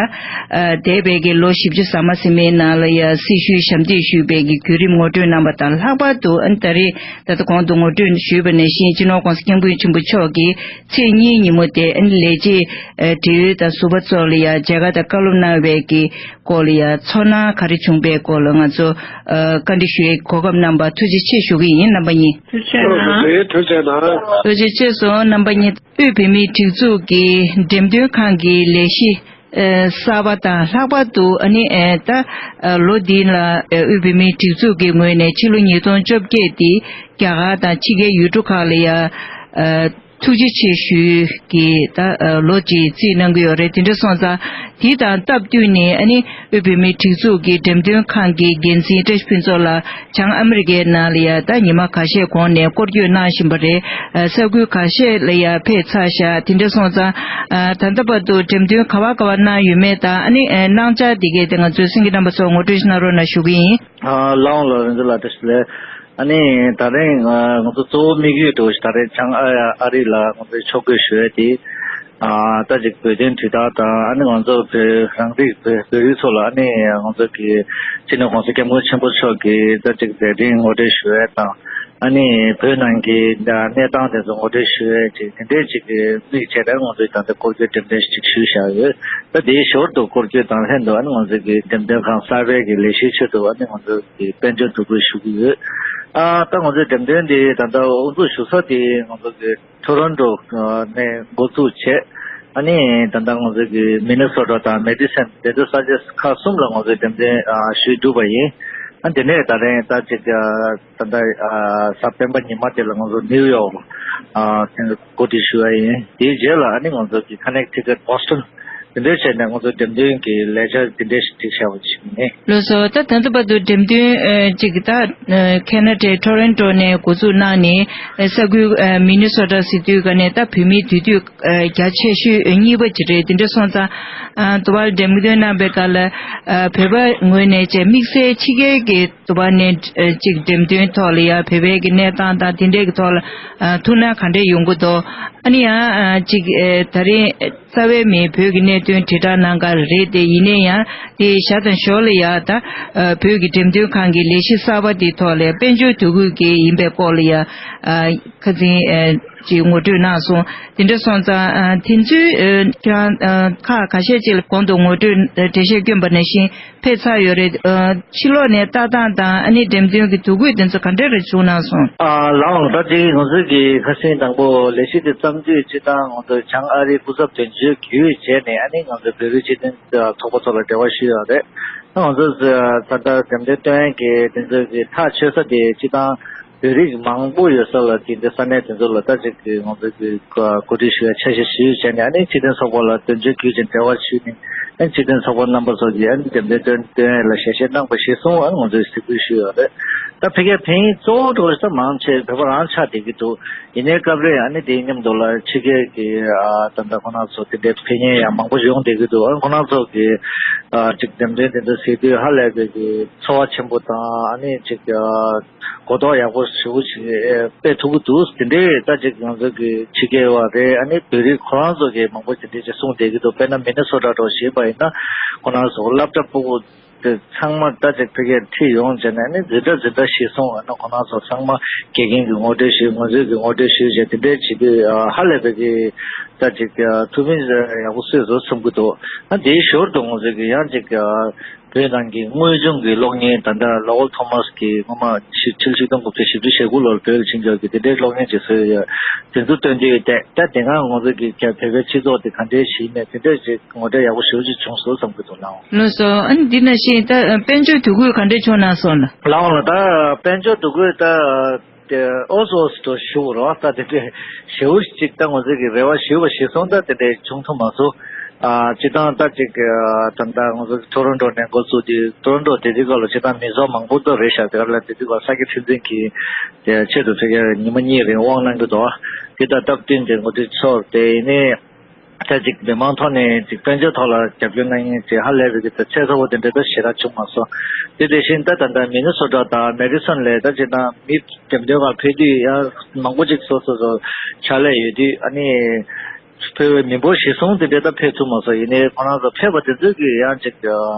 འདས་པའི་གི་ལོ་བཞི་བཅུ་ཟ་མ་ཟིན་པའི་ནང་ལ་ཡ་སྲི་ཞུའི་ཞབས་འདེགས་ཞུས་པའི་གི་བརྒྱུད་རིམ་ངོ་སྤྲོད་གནང་པ་དང་། ལྷག་པར་དུ་ཨ་ནི་ད་རེས་ད་ལྟ་གོང་དུ་ངོ་སྤྲོད་ཞུས་པ་ནང་བཞིན་སྤྱི་ནོར་༸གོང་ས་༸སྐྱབས་མགོན་ཆེན་པོ་མཆོག་གིས་ཚེས་གཉིས་ཉིན་མོ་དེ་ཨ་ནི་ལས་བྱེད་བགྲེས་ཡོལ་དང་ཟུར་པ་ཚོ་ལ་ཡ་མཇལ་ཁ་དང་བཀའ་སློབ་གནང་བའི་གི་སྐོར་ལ་ཡ་ཚོར་སྣང་ག་རེ་བྱུང་པའི་སྐོར་ལ་ང་ཚོ་ཨ་བཀའ་འདྲི་ཞུ་ཡའི་གོ་སྐབས་གནང་བར་ཐུགས་རྗེ་ཆེ་ཞུ་གི་ཡིན། རྣམ་པ་གཉིས། ཐུགས་རྗེ་གནང་། ཐུགས་རྗེ་ཆེ་སོང་། རྣམ་པ་གཉིས། དབུས་བོད་མིའི་སྒྲིག་འཛུགས་ཀྱི་འགྲེམས་སྟོན་ཁང་གི་ལས་གཞི་ཨ་གསར་པ་དང་། ལྷག་པར་དུ་ཨ་ནི་ཨ་ད་ཨ་ལོ་འདི་ལ་ཨ་དབུས་བོད་མིའི་སྒྲིག་འཛུགས་ཀྱི་ངོས་ནས་ཕྱི་ལོ་ཉིས་སྟོང་བཅོ་བརྒྱད་འདི་རྒྱ་གར་དང་ཕྱི་རྒྱལ་ཡུལ་གྲུ་ཁག་ལ་ཡ་ཨ་ཐུགས་རྗེ་ཆེ་ཞུ་གི་ད་ཨ་ལོ་ཅིག་རྩིས་གནང་གི་ཡོད་རེད། དེ་འདྲ་སོང་ཙང་དེ་དང་སྟབས་བསྟུན་ནས་ཨ་ནི་དབུས་བོད་མིའི་སྒྲིག་འཛུགས་ཀྱི་འགྲེམས་སྟོན་ཁང་གི་འགན་འཛིན་བཀྲ་ཤིས་ཕུན་ཚོགས་ལགས་བྱང་ཨ་མི་རི་ཀའི་ནང་ལ་ཡ་ད་ཉི་མ་ཁ་ཤས་གོང་ནས་སྐོར་སྐྱོད་གནང་བཞིན་པ་རེད། ཨ་ས་ཁུལ་ཁ་ཤས་ལ་ཡ་ཕེབས་ཚར་ཤག་དེ་འདྲ་སོང་ཙང་ཨ་ད་ལྟ་བར་དུ་འགྲེམས་སྟོན་ག་བ་ག་བ་གནང་ཡོད་མེད་དང་། ཨ་ནི་ཨ་གནང་འཆར་དེ་གས་དེ་ང་ཚོའི་གསན་མཁན་རྣམ་པ་ཚོ་ངོ་སྤྲོད་ཞིག་གནང་རོགས་གནང་ཞུ་གི་ཡིན། ཨ་ལགས་འོང་ལགས། རིན་ཆེན་ལགས་བཀྲ་ཤིས་བདེ་ལེགས། ཨ་ནི་ད་རིང་ཨ་ང་ཚོ་གཙོ་བོ་དམིགས་ཡུལ་འདྲ་བོ་ཞིག་ད་རིང་བྱང་ཨ་ཨ་རི་ལ་ང་ཚོའི་ཕྱོགས་བསྐྱོད་ཞུ་ཡས་དེ། ཨ་ད་ཅིག་བོད་དོན་དྲིལ་བསྒྲགས་དང་། ཨ་ནི་ང་ཚོ་བོད་རང་རིགས་བོད་བོད་རིགས་ཚོ་ལ་ཨ་ནི་ང་ཚོ་གི་སྤྱི་ནོར་༸གོང་ས་༸སྐྱབས་མགོན་ཆེན་པོ་མཆོག་གི་ད་ཅིག་མཛད་འཕྲིན་ངོ་སྤྲོད་ཞུ་ཡས་དང་། ཨ་ནི་བོད་ནང་གི་གནས་སྟངས་དེ་ཚོ་ངོ་སྤྲོད་ཞུ་ཡས་ཅིག་དེ་འདྲའི་ཅིག་གི་དམིགས་བྱས་ཏེ་ང་ཚོས་ད་ལྟ་སྐོར་སྐྱོད་འགྲེམས་སྟོན་ཞིག་ཞུས་བཞག་ཡོད། ད་དེའི་ཞོར་དུ་སྐོར་སྐྱོད་དང་ལྷན་དུ་ཨ་ནི་ང་ཚོ་གི་འགྲེམས་སྟོན་ཁང་གསར་པའི་གི་ལས་གཞིའི་ཆེད་དུ་ཨ་ནི་ང་ཚོ་གི་དཔལ་འབྱོར་འདུ་འགོད་ཞུ་གི་ཡོད། ཨ་ད་ང་ཚོའི་འགྲེམས་སྟོན་དེ་ད་ལྟ་དབུ་འཛུགས་ཞུ་ས་དེ་ང་ཚོ་གི་ཊོ་རོན་ཊོ་ནས་འགོ་འཛུགས་བྱས། ཨ་ནི་ད་ལྟ་ང་ཚོ་གི་མི་ནི་སོ་ཊ་དང་མེ་ཌི་སན་དེ་ཚོ་ས་ཆ་ཁག་གསུམ་ལ་ང་ཚོས་འགྲེམས་སྟོན་ཨ་ཞུས་གྲུབ་པ་ཡིན། ཨ་དེ་ནས་ད་རེས་ད་ཅིག་ཨ་ད་ལྟ་ཨ་གཟའ་སྤེན་པ་ཉི་མ་དེ་ལ་ང་ཚོ་ནིའུ་ཡོག་ལ་ཨ་གོ་སྒྲིག་ཞུ་བ་ཡིན། དེའི་རྗེས་ལ་ཨ་ནི་ང་ཚོ་གི་ཀ་ནེག་ཊི་ཀཊ་བྷོ་སི་ཊོན་དེ་འདྲའི་བྱས་ནས་ང་ཚོ་འགྲེམས་སྟོན་གྱི་ལས་འཆར་དེ་འདྲའི་ཞིག་བསྒྲིགས་བཞག་པ་ཞིག་ཡིན། ལགས་སོ། ད་ད་ལྟ་བར་དུ་འགྲེམས་སྟོན་ཨ་ཅིག་ད་ཨ་ཁེ་ན་ཌའི་ཊོ་རོན་ཊོ་ནས་འགོ་འཛུགས་གནང་ནས་ཨ་ས་ཁུལ་ཨ་མི་ནི་སོ་ཊ་ཟེར་དུས་ག་ནས་ད་བོད་མིའི་འདུས་སྡོད་ཨ་རྒྱ་ཆེ་ཤོས་གཉིས་པ་ཅིག་རེད། དེ་འདྲ་སོང་ཙང་ཨ་དུ་བར་འགྲེམས་སྟོན་གནང་པའི་སྐབས་ལ་ཨ་བོད་པ་ངོས་ནས་བྱས་དམིགས་བསལ་ཕྱི་རྒྱལ་གྱི་དུ་བ་ནས་ཨ་ཅིག་འགྲེམས་སྟོན་ཐོག་ལ་ཡ་བོད་པའི་གི་གནས་སྟངས་དང་དེ་འདྲའི་གི་ཐོག་ལ་ཨ་ཐུགས་སྣང་ག་འདྲས་ཡོང་གི་འདུག་ཨ་ནི་ཡང་ཨ་ཅིག་ཨ་ད་རིང་རྩ་བའི་མིང་བོད་ཀྱི་གནད་དོན་དྲིལ་བསྒྲགས་གནང་ག་རེད་དེ། ཡིན་ན་ཡང་དེ་ཞར་དང་ཞོར་ལ་ཡ་ད་ཨ་བོད་ཀྱི་འགྲེམས་སྟོན་ཁང་གི་ལས་གཞི་གསར་པ་དེའི་ཐོག་ལ་དཔལ་འབྱོར་དོ་ཁུར་གྱི་ཡིན་པའི་སྐོར་ལ་ཡ་ཨ་ཁ་སང་ཨ་ཅིག་ངོ་སྤྲོད་གནང་སོང་། དེ་འདྲ་སོང་ཙང་ཨ་དེ་ཚོའི་ཨ་ཁྱེད་རང་ཨ་ཁག་ཁ་ཤས་ཅིག་ལ་གོང་དུ་ངོ་སྤྲོད་ཨ་འགྲེལ་བཤད་བསྐྱོན་པ་ནང་བཞིན་ཕེབས་ཚར་ཡོད་རེད། ཨ་ཕྱི་ལོགས་ནས་ལྟ་སྟངས་དང་ཨ་ནི་འགྲེམས་སྟོན་གྱི་དོ་ཁུར་དེ་ཚོ་ག་འདྲ་རེ་བྱུང་གནང་སོང་། ཨ་ལགས་འོང་། ད་ཅིག་ང་ཚོས་ཀྱི་ཁ་སང་དང་པོ་ལས་གཞི་དེ་བརྩམས་དུས་སྤྱིར་བཏང་ང་ཚོ་བྱང་ཨ་རིའི་སྐུ་ཚབ་དོན་གཅོད་བརྒྱུད་བྱས་ནས་ཨ་ནི་ང་ཚོ་བོད་རིགས་སྤྱི་མཐུན་ཚོགས་པ་ཚོ་ལ་འབྲེལ་བ་ཞུས་ཡོད་རེད། ང་ཚོ་ད་ལྟ་འགྲེམས་སྟོན་སྟོན་མཁན་གྱི་དེ་ཚོ་གི་ཐག་ཆོད་ས་དེ་སྤྱིར་བཏང་བོད་རིགས་མང་པོ་ཡོད་ས་ལ་དེ་འདྲ་ས་གནས་དེ་ཚོ་ལ་ད་ཅིག་གི་ང་ཚོ་གི་གོ་སྒྲིག་ཞུ་ཡ་འཆར་གཞི་ཞུས་བྱས་ནས་ཨ་ནི་སྤྱི་མཐུན་ཚོགས་པ་ལ་དོན་གཅོད་བརྒྱུད་ཅིང་འབྲེལ་བ་ཞུས་ནས་ཨ་ནི་སྤྱི་མཐུན་ཚོགས་པ་རྣམ་པ་ཚོ་གིས་ཨ་ནི་འགྲེམས་སྟོན་སྟོན་སྟོན་ཡ་ལ་ཞལ་བཞེས་གནང་པ་གཞིར་བཟུང་ཨ་ནི་ང་ཚོས་གཟིགས་འབུལ་ཞུས་ཡོད་རེད། ད་ཕ་གིའི་ཕན་ཡོན་གཙོ་བོ་འགྲོ་ས་མང་ཆེ་བོད་པ་རང་ཆགས་བསྡད་ཀྱི་འདུག་ཡིན་ནའི་སྐབས་རེ་ཨ་ནི་དེའི་མཉམ་དུ་ལ་ཕྱི་རྒྱལ་གྱི་ཨ་ད་ལྟ་ཁོ་རང་ཚོ་དེ་འདྲའི་ཕེབས་མཁན་ཡང་མང་པོ་ཡོང་བསྡད་ཀྱི་འདུག་ཨ་ནི་ཁོ་རང་ཚོ་གི་ཨ་ཅིག་འགྲེམས་སྟོན་དེ་ཚོ་གཟིགས་དུས་ཧ་ལས་པའི་གི་ཚོར་བ་ཆེན་པོ་དང་ཨ་ནི་ཅིག་ཨ་གོ་རྟོགས་ཡག་པོ་ཞེ་པོ་ཞིག་ཨེ་སྤེལ་ཐུབ་ཀྱི་འདུག་དེ་འདྲའི་ད་ཅིག་ང་ཚོ་གི་ཕྱི་རྒྱལ་བ་རེད། ཨ་ནི་བོད་རིགས་ཁོ་རང་ཚོ་གིས་མང་པོ་དེ་འདྲའི་ཅིག་གསུངས་བསྡད་ཀྱི་འདུག་དཔེར་ན་མི་ནི་སོ་ཊ་འདྲ་བོ་ཞིག་ཡིན་པ་ཡིན་ན་ཁོ་རང་ཚོ་སློབ་གྲྭ་ཕྲུ་གུ་དེ་ཚང་མ་ད་ཅིག་ཕ་གིར་ཁྲིད་ཡོང་བྱས་ནས་ཨ་ནི་འཛིན་གྲྭ་འཛིན་གྲྭ་གཞིར་བཟུང་ཨ་ནི་ཁོ་རང་ཚོ་ཚང་མ་དགེ་རྒན་གྱི་ངོ་སྤྲོད་ཞུས། ང་ཚོས་ཀྱི་ངོ་སྤྲོད་ཞུས་བྱས་དེ་འདྲའི་བྱེད་དུས་ཨ་ཧ་ལས་པའི་གི་ད་ཅིག་ཐུགས་ཕན་ཡག་པོ་གསོས་སོང་བསམ་གྱི་འདུག་ཨ་དེའི་ཞོར་དུ་ང་ཚོས་ཀྱི་ཡང་ཅིག་བོད་ནང་གི་དངོས་བྱུང་གི་གློག་བརྙན་ད་ལྟ་ལོ་ཝལ་ཐོ་མཱས་ཀྱི་སྔོན་མ་ཕྱི་ཕྱི་ལོ་ཆིག་སྟོང་དགུ་བརྒྱ་བཞི་བཅུ་ཞེ་དགུ་ལོར་བོད་ལ་ཕྱིན་ཆོག་གི་དེ་འདྲའི་གློག་བརྙན་ཅིག་བཟོས་ཡོད། དེ་ཚོ་སྟོན་དུས་ད་ད་དེ་སྔ་ང་ཚོ་གི་བོད་པའི་སྤྱི་ཚོགས་དེ་ག་འདྲའི་ཞིག་ཡིན་མིན་དེ་འདྲའི་ཅིག་ངོ་སྤྲོད་ཡག་པོ་ཞེ་པོ་ཅིག་བྱུང་སོང་བསམ་གྱི་འདུག་ལགས། ལགས་སོ། ཨ་ནི་འདི་ནང་བཞིན་ད་དཔལ་འབྱོར་དོ་ཁུར་ག་འདྲ་བྱུང་གནང་སོང་ལགས། ལགས་འོང་ལགས། ད་དཔལ་འབྱོར་དོ་ཁུར་ད་དེ་ཨོ་སོ་ཨོ་སོ་ཞུ་རོགས། ད་དེ་འདྲའི་ཞེ་པོ་ཅིག་ད་ང་ཚོ་གི་རེ་བ་ཞུས་པ་གཞིར་བཟུང་ད་དེ་འདྲའི་བྱུང་ཐུབ་མ་སོང་། ཨ་སྤྱིར་བཏང་ད་ཅིག་ཨ་ད་ལྟ་ང་ཚོ་ཊོ་རོན་ཊོ་ནས་འགོ་བཙུགས་དུས། ཊོ་རོན་ཊོ་དེ་དུས་སྐབས་ལ་སྤྱིར་བཏང་མི་ཚོགས་མང་པོ་ཙམ་རེད་ཤག་དེ་ག་ལ་དེ་དུས་སྐབས་ས་སྐྱ་ཁྲི་འཛིན་གྱི་དེ་ཆེད་དུ་ཕ་གིར་ཉི་མ་གཉིས་རིང་དབང་གནང་གི་འདུག་དེ་དང་སྟབས་བསྟུན་ཏེ་འགོ་ཁྲིད་ཚོར་དེ་ཡིན་ནའི། ད་ཅིག་མི་མང་ཐོག་ནས་ཅིག་དཔལ་འབྱོར་ཐོག་ལ་རྒྱབ་སྐྱོར་གནང་མཁན་ཅིག་ཧ་ལས་པའི་གི་ད་ཚད་མཐོ་པོ་དེ་འདྲ་ད་ཞེ་དྲག་བྱུང་མ་སོང་། དེ་དེ་བཞིན་ད་ད་ལྟ་མི་ནི་སོ་ཊ་དང་མེ་ཌི་སོན་ལ་ད་ཅིག་ད་མི་འགྲེམས་སྟོན་ཁང་ཕེབས་དུས་ཡང་མང་པོ་ཅིག་སོ་སོ་སོ་ཕྱག་ལས་ཡོད་དུས། ཨ་ནི་ཕེབས་པའི་མི་འབོར་གཞིར་བཟུང་དེ་འདྲ་ད་ཕེབས་ཐུབ་མ་སོང་། ཡིན་ནའི་ཁོ་རང་ཚོ་ཕེབས་པ་དེ་ཚོས་གི་ཡང་ཅིག་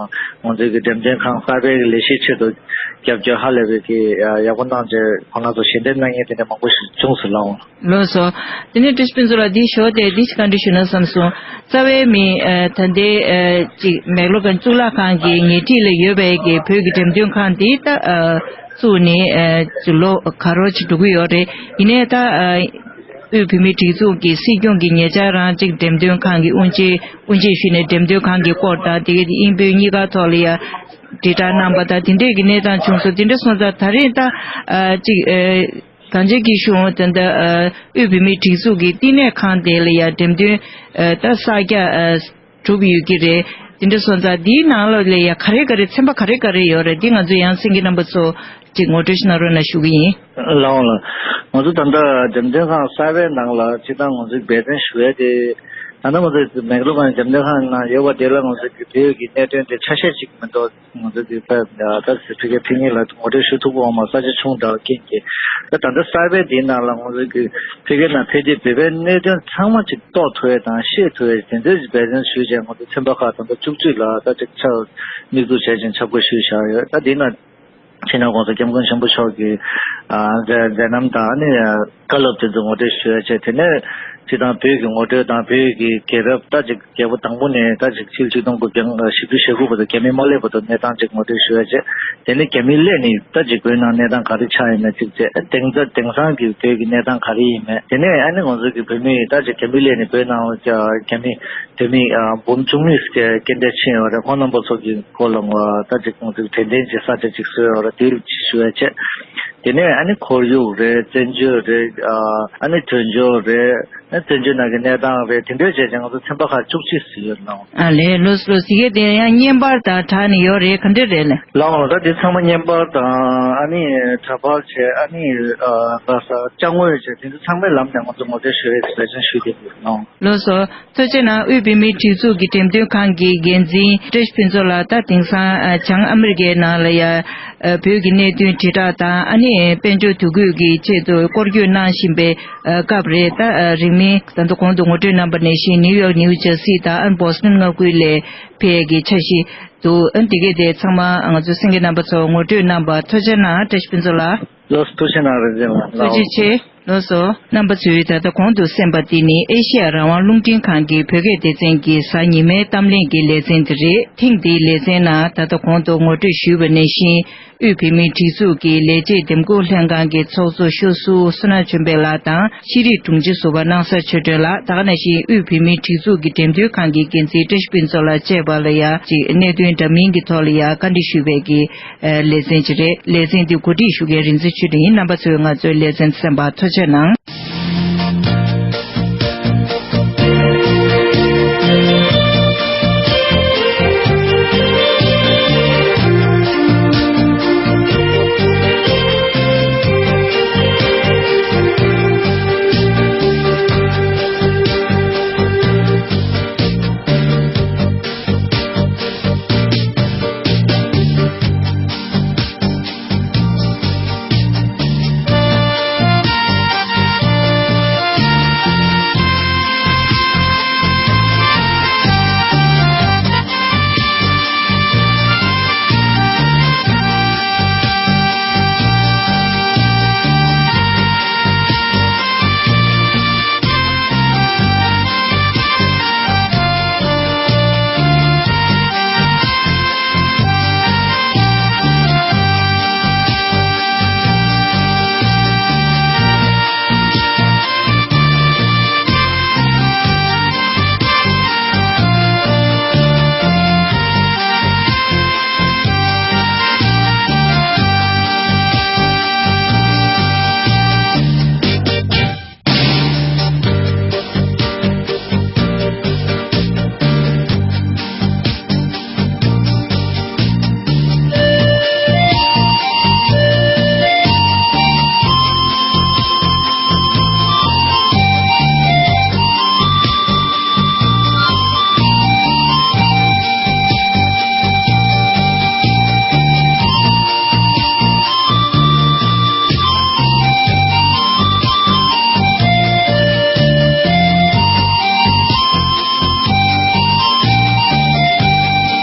ང་ཚོའི་གི་འགྲེམས་སྟོན་ཁང་གསར་པའི་ལས་གཞིའི་ཆེད་དུ་རྒྱབ་སྐྱོར་ཧ་ལས་པའི་གི་ཡག་པོ་གནང་བྱས། ཁོ་རང་ཚོ་ཞལ་འདེབས་གནང་མཁན་དེ་འདྲ་མང་པོ་ཞིག་བྱུང་སོང་ལགས། ལགས་སོ། དེ་ནས་བཀྲ་ཤིས་ཕུན་ཚོགས་ལགས། འདི་ཞོར་དེ་འདི་ཞིག་བཀའ་འདྲི་ཞུ་ན་བསམ་སོང་། རྩ་བའི་མི་ཨ་ད་ལྟའི་ཨ་ཅིག་མེག་ལོར་གྱི་གཙུག་ལག་ཁང་གི་ཉེ་འཁྲིས་ལ་ཡོད་པའི་གི་བོད་ཀྱི་འགྲེམས་སྟོན་ཁང་འདི་ད་ཨ་བཙུགས་ནས་ཨ་ལོ་ག་རོ་ཅིག་འགྲོ་གི་ཡོད་རེད། ཡིན་ནའི་ད་ཨ་དབུས་བོད་མིའི་སྒྲིག་འཛུགས་ཀྱི་སྲིད་སྐྱོང་གི་ཉེ་ཆར་རང་ཅིག་འགྲེམས་སྟོན་ཁང་གི་དབུ་འབྱེད་དབུ་འབྱེད་ཞུས་ནས་འགྲེམས་སྟོན་ཁང་གི་སྐོར་དང་དེ་གའི་དབྱིན་བོད་གཉིས་ཀ་ཐོག་ལ་ཡ་དྲིལ་བསྒྲགས་གནང་པ་དང་དེ་འདྲས་ཀྱི་གནས་སྟངས་བྱུང་སོང་། དེ་འདྲ་སོང་ཙང་ད་རེས་ད་ཨ་ཅིག་ཨ། གངས་ཅན་སྐྱིད་གཤོངས་ད་ལྟ་ཨ་དབུས་བོད་མིའི་སྒྲིག་འཛུགས་ཀྱི་བསྟི་གནས་ཁང་དེ་ལ་ཡ་འགྲེམས་སྟོན་ཨ་ད་གསར་རྒྱག་ཨ་གྲུབ་ཡོད་ཀྱི་རེད། དེ་འདྲ་སོང་ཙང་འདིའི་ནང་ལོགས་ལ་ཡ་ག་རེ་ག་རེ་ཚན་པ་ག་རེ་ག་རེ་ཡོད་རེད། འདི་ང་ཚོ་ཡང་སེང་གེ་རྣམ་པ་ཚོ་ཅིག་ངོ་སྤྲོད་ཞིག་གནང་རོགས་གནང་ཞུ་གི་ཡིན། ལགས་འོང་ལགས། ང་ཚོ་ད་ལྟ་འགྲེམས་སྟོན་ཁང་གསར་པའི་ནང་ལ་སྤྱིར་བཏང་ང་ཚོའི་འབད་བརྩོན་ཞུ་ཡས་དེ། ད་ལྟ་ང་ཚོའི་མེག་ལོར་གྱི་འགྲེམས་སྟོན་ཁང་ནང་ཡོད་པ་དེ་ལ་ང་ཚོ་གི་བོད་ཀྱི་གནད་དོན་དེ་ཆ་ཤས་ཅིག་མི་འདུག་ང་ཚོ་གི་ད་ད་ཕ་གི་ཕ་གི་ལ་ངོ་སྤྲོད་ཞུ་ཐུབ་པ་མ་ས་ཆ་ཆུང་དྲགས་རྐྱེན་གྱིས། ད་ད་ལྟ་གསར་པའི་དེའི་ནང་ལ་ང་ཚོ་གི་ཕ་གི་ནང་ཕེབས་ཏེ་བོད་པའི་གནད་དོན་ཚང་མ་ཅིག་རྟོགས་ཐུབ་ཡས་དང་ཤེས་ཐུབ་ཡས་དེ་འདྲའི་འབད་བརྩོན་ཞུས་བྱས། ང་ཚོ་ཚན་པ་ཁག་ད་ལྟ་བཅུ་གཅིག་ལ་ད་ཅིག་ཆ་དམིགས་འཛུགས་བྱས་ཅིང་ཁྱབ་བསྒྲགས་ཞུས་བཞག་ཡོད། ད་དེའི་ནང་ཕྱི་ནང་གོང་ས་སྐྱབས་མགོན་ཆེན་པོ་མཆོག་གི་ཨ་མཛད་མཛད་རྣམ་དང་ཨ་ནི་བཀའ་སློབ་དེ་ཚོ་ངོ་སྤྲོད་ཞུ་ཡ་བྱས། དེ་ནས་སྤྱིར་བཏང་བོད་ཀྱི་ངོ་སྤྲོད་དང་བོད་ཀྱི་རྒྱལ་རབས་ད་ཅིག་རྒྱལ་པོ་དང་པོ་ནས་ད་ཅིག་ཕྱི་ལོ་ཆིག་སྟོང་དགུ་བརྒྱ་བཞི་བཅུ་ཞེ་དགུ་བར་དུ་རྒྱ་མི་མ་སླེབས་བར་དུ་གནས་སྟངས་ཅིག་ངོ་སྤྲོད་ཞུ་ཡ་བྱས། དེ་ནས་རྒྱ་མི་སླེབས་ནས་ད་ཅིག་བོད་ནང་གནས་སྟངས་ག་རེ་ཆགས་ཡོད་མེད་ཅིག་བྱས། དེང་སང་དེང་སང་གི་བོད་ཀྱི་གནས་སྟངས་ག་རེ་ཡིན་མེད། དེ་ནས་ཨ་ནི་ང་ཚོ་གི་བོད་མི་ད་ཅིག་རྒྱ་མི་སླེབས་ནས་བོད་ནང་རྒྱ་མི་བོད་མི་ཨ་འབུམ་བཅུ་གཉིས་སྐད་སྐད་འདས་ཕྱིན་ཡོད་རེད། ཁོང་རྣམ་པ་ཚོ་གི་སྐོར་ལ་ང་ད་ཅིག་ང་ཚོས་དྲན་རྟེན་གྱི་ས་ཆ་ཅིག་བཟོས་ཡོད་རེད། དེ་རུ་ཅིག་ཞུ་ཡ་བྱས། དེ་ནས་ཨ་ནི་ཁོར་ཡུག་རེད། བཙན་བྱོལ་རེད། ཨ་ཨ་ནི་དོལ་འབྱོར་རེད། ཨ་བཙན་བྱོལ་ནང་གི་གནས་སྟངས་རེད། དེ་འདྲ་བྱས་ཙང་ང་ཚོ་ཚན་པ་ཁག་བཅུ་གཅིག་ཙམ་ཡོད་ལགས། ཨ་ལས། ལགས་སོ། ལགས་སོ། དེ་གས་དེ་ཡང་བརྙན་པར་དང་སྦྲགས་ནས་ཡོད་རེད། ག་འདྲ་རེད་ལགས། ལགས་འོང་། ད་དེ་ཚང་མ་བརྙན་པར་དང་ཨ་ནི་འདྲ་པར་བྱས། ཨ་ནི་ཨ་ག་ས་ཅ་དངོས་བྱས། དེ་ཚོ་ཚང་མའི་ལམ་ནས་ང་ཚོ་ངོ་སྤྲོད་ཞུ་ཡས་འབད་བརྩོན་ཞུས་བསྡད་ཡོད་ལགས། ལགས་སོ། ཐུགས་རྗེ་གནང་། དབུས་བོད་མིའི་སྒྲིག་འཛུགས་ཀྱི་འགྲེམས་སྟོན་ཁང་གི་འགན་འཛིན་བཀྲ་ཤིས་ཕུན་ཚོགས་ལགས། ད་དེང་སང་ཨ་བྱང་ཨ་མི་རི་ཀའི་ནང་ལ་ཡ་ཨ་བོད་ཀྱི་གནད་དོན་དྲིལ་བསྒྲགས་དང་ཨ་ནི་དཔལ་འབྱོར་འདུ་འགོད་ཀྱི་ཆེད་དུ་སྐོར་སྐྱོད་གནང་བཞིན་པའི་ཨ་སྐབས་རེད། ད་ཨ་རིང་མིན་ད་ལྟ་གོང་དུ་ངོ་སྤྲོད་གནང་པ་ནང་བཞིན་ནིའུ་ཡོག་ནིའུ་ཇར་སི་དང་ཨ་ནི་བོ་སི་ཊོན་མངའ་ཁུལ་ལ་ཕེབས་ཀྱི་འཆར་གཞི་འདུག་ཨ་དེ་གས་དེ་ཚང་མ་ང་ཚོ་སེང་གེ་རྣམ་པ་ཚོ་ངོ་སྤྲོད་གནང་པ་ཐུགས་རྗེ་གནང་། བཀྲ་ཤིས་ཕུན་ཚོགས་ལགས། ལགས་སོ། ཐུགས་རྗེ་གནང་། རིག་འཛིན་ལགས། ཐུགས་རྗེ་ཆེ། ལགས་སོ། རྣམ་པ་ཚོས་ད་ལྟ་གོང་དུ་གསན་པ་འདི་ནི་ཨེ་ཤེ་ཡ་རང་དབང་རླུང་འཕྲིན་ཁང་གི་བོད་སྐད་སྡེ་ཚན་གྱི་གཟའ་ཉི་མའི་གཏམ་གླེང་གི་ལེ་ཚན་དེ་རེད། ཐེངས་འདིའི་ལེ་ཚན་ནང་ད་ལྟ་གོང་དུ་ངོ་སྤྲོད་ཞུས་པ་ནང་བཞིན་དབུས་བོད་མིའི་སྒྲིག་འཛུགས་ཀྱི་ལས་བྱེད་འདེམས་བསྐོ་ལྷན་ཁང་གི་ཚོགས་གཙོ་ཤོག་ཟུར་བསོད་ནམས་ཆོས་འཕེལ་ལགས་དང་ཤེས་རིག་དྲུང་ཆེ་ཟུར་པ་སྣང་གསལ་ཆོས་སྒྲོན་ལགས། ད་ག་ནང་བཞིན་དབུས་བོད་མིའི་སྒྲིག་འཛུགས་ཀྱི་འགྲེམས་སྟོན་ཁང་གི་འགན་འཛིན་བཀྲ་ཤིས་ཕུན་ཚོགས་ལགས་བཅས་པ་ལ་ཡ་ཅིག་གནད་དོན་འདྲ་མིན་གྱི་ཐོག་ལ་ཡ་བཀའ་འདྲི་ཞུས་པའི་གི་ལེ་ཚན་ཅིག་རེད། ལེ་ཚན་འདི་གོ་སྒྲིག་ཞུ་མཁན་རིག་འཛིན་ཆོས་སྒྲོན་ཡིན། རྣམ་པ་ཚོས་ང་ཚོའི་ལེ་ཚན་གསན་པར་ཐུགས་རྗེ་གནང་།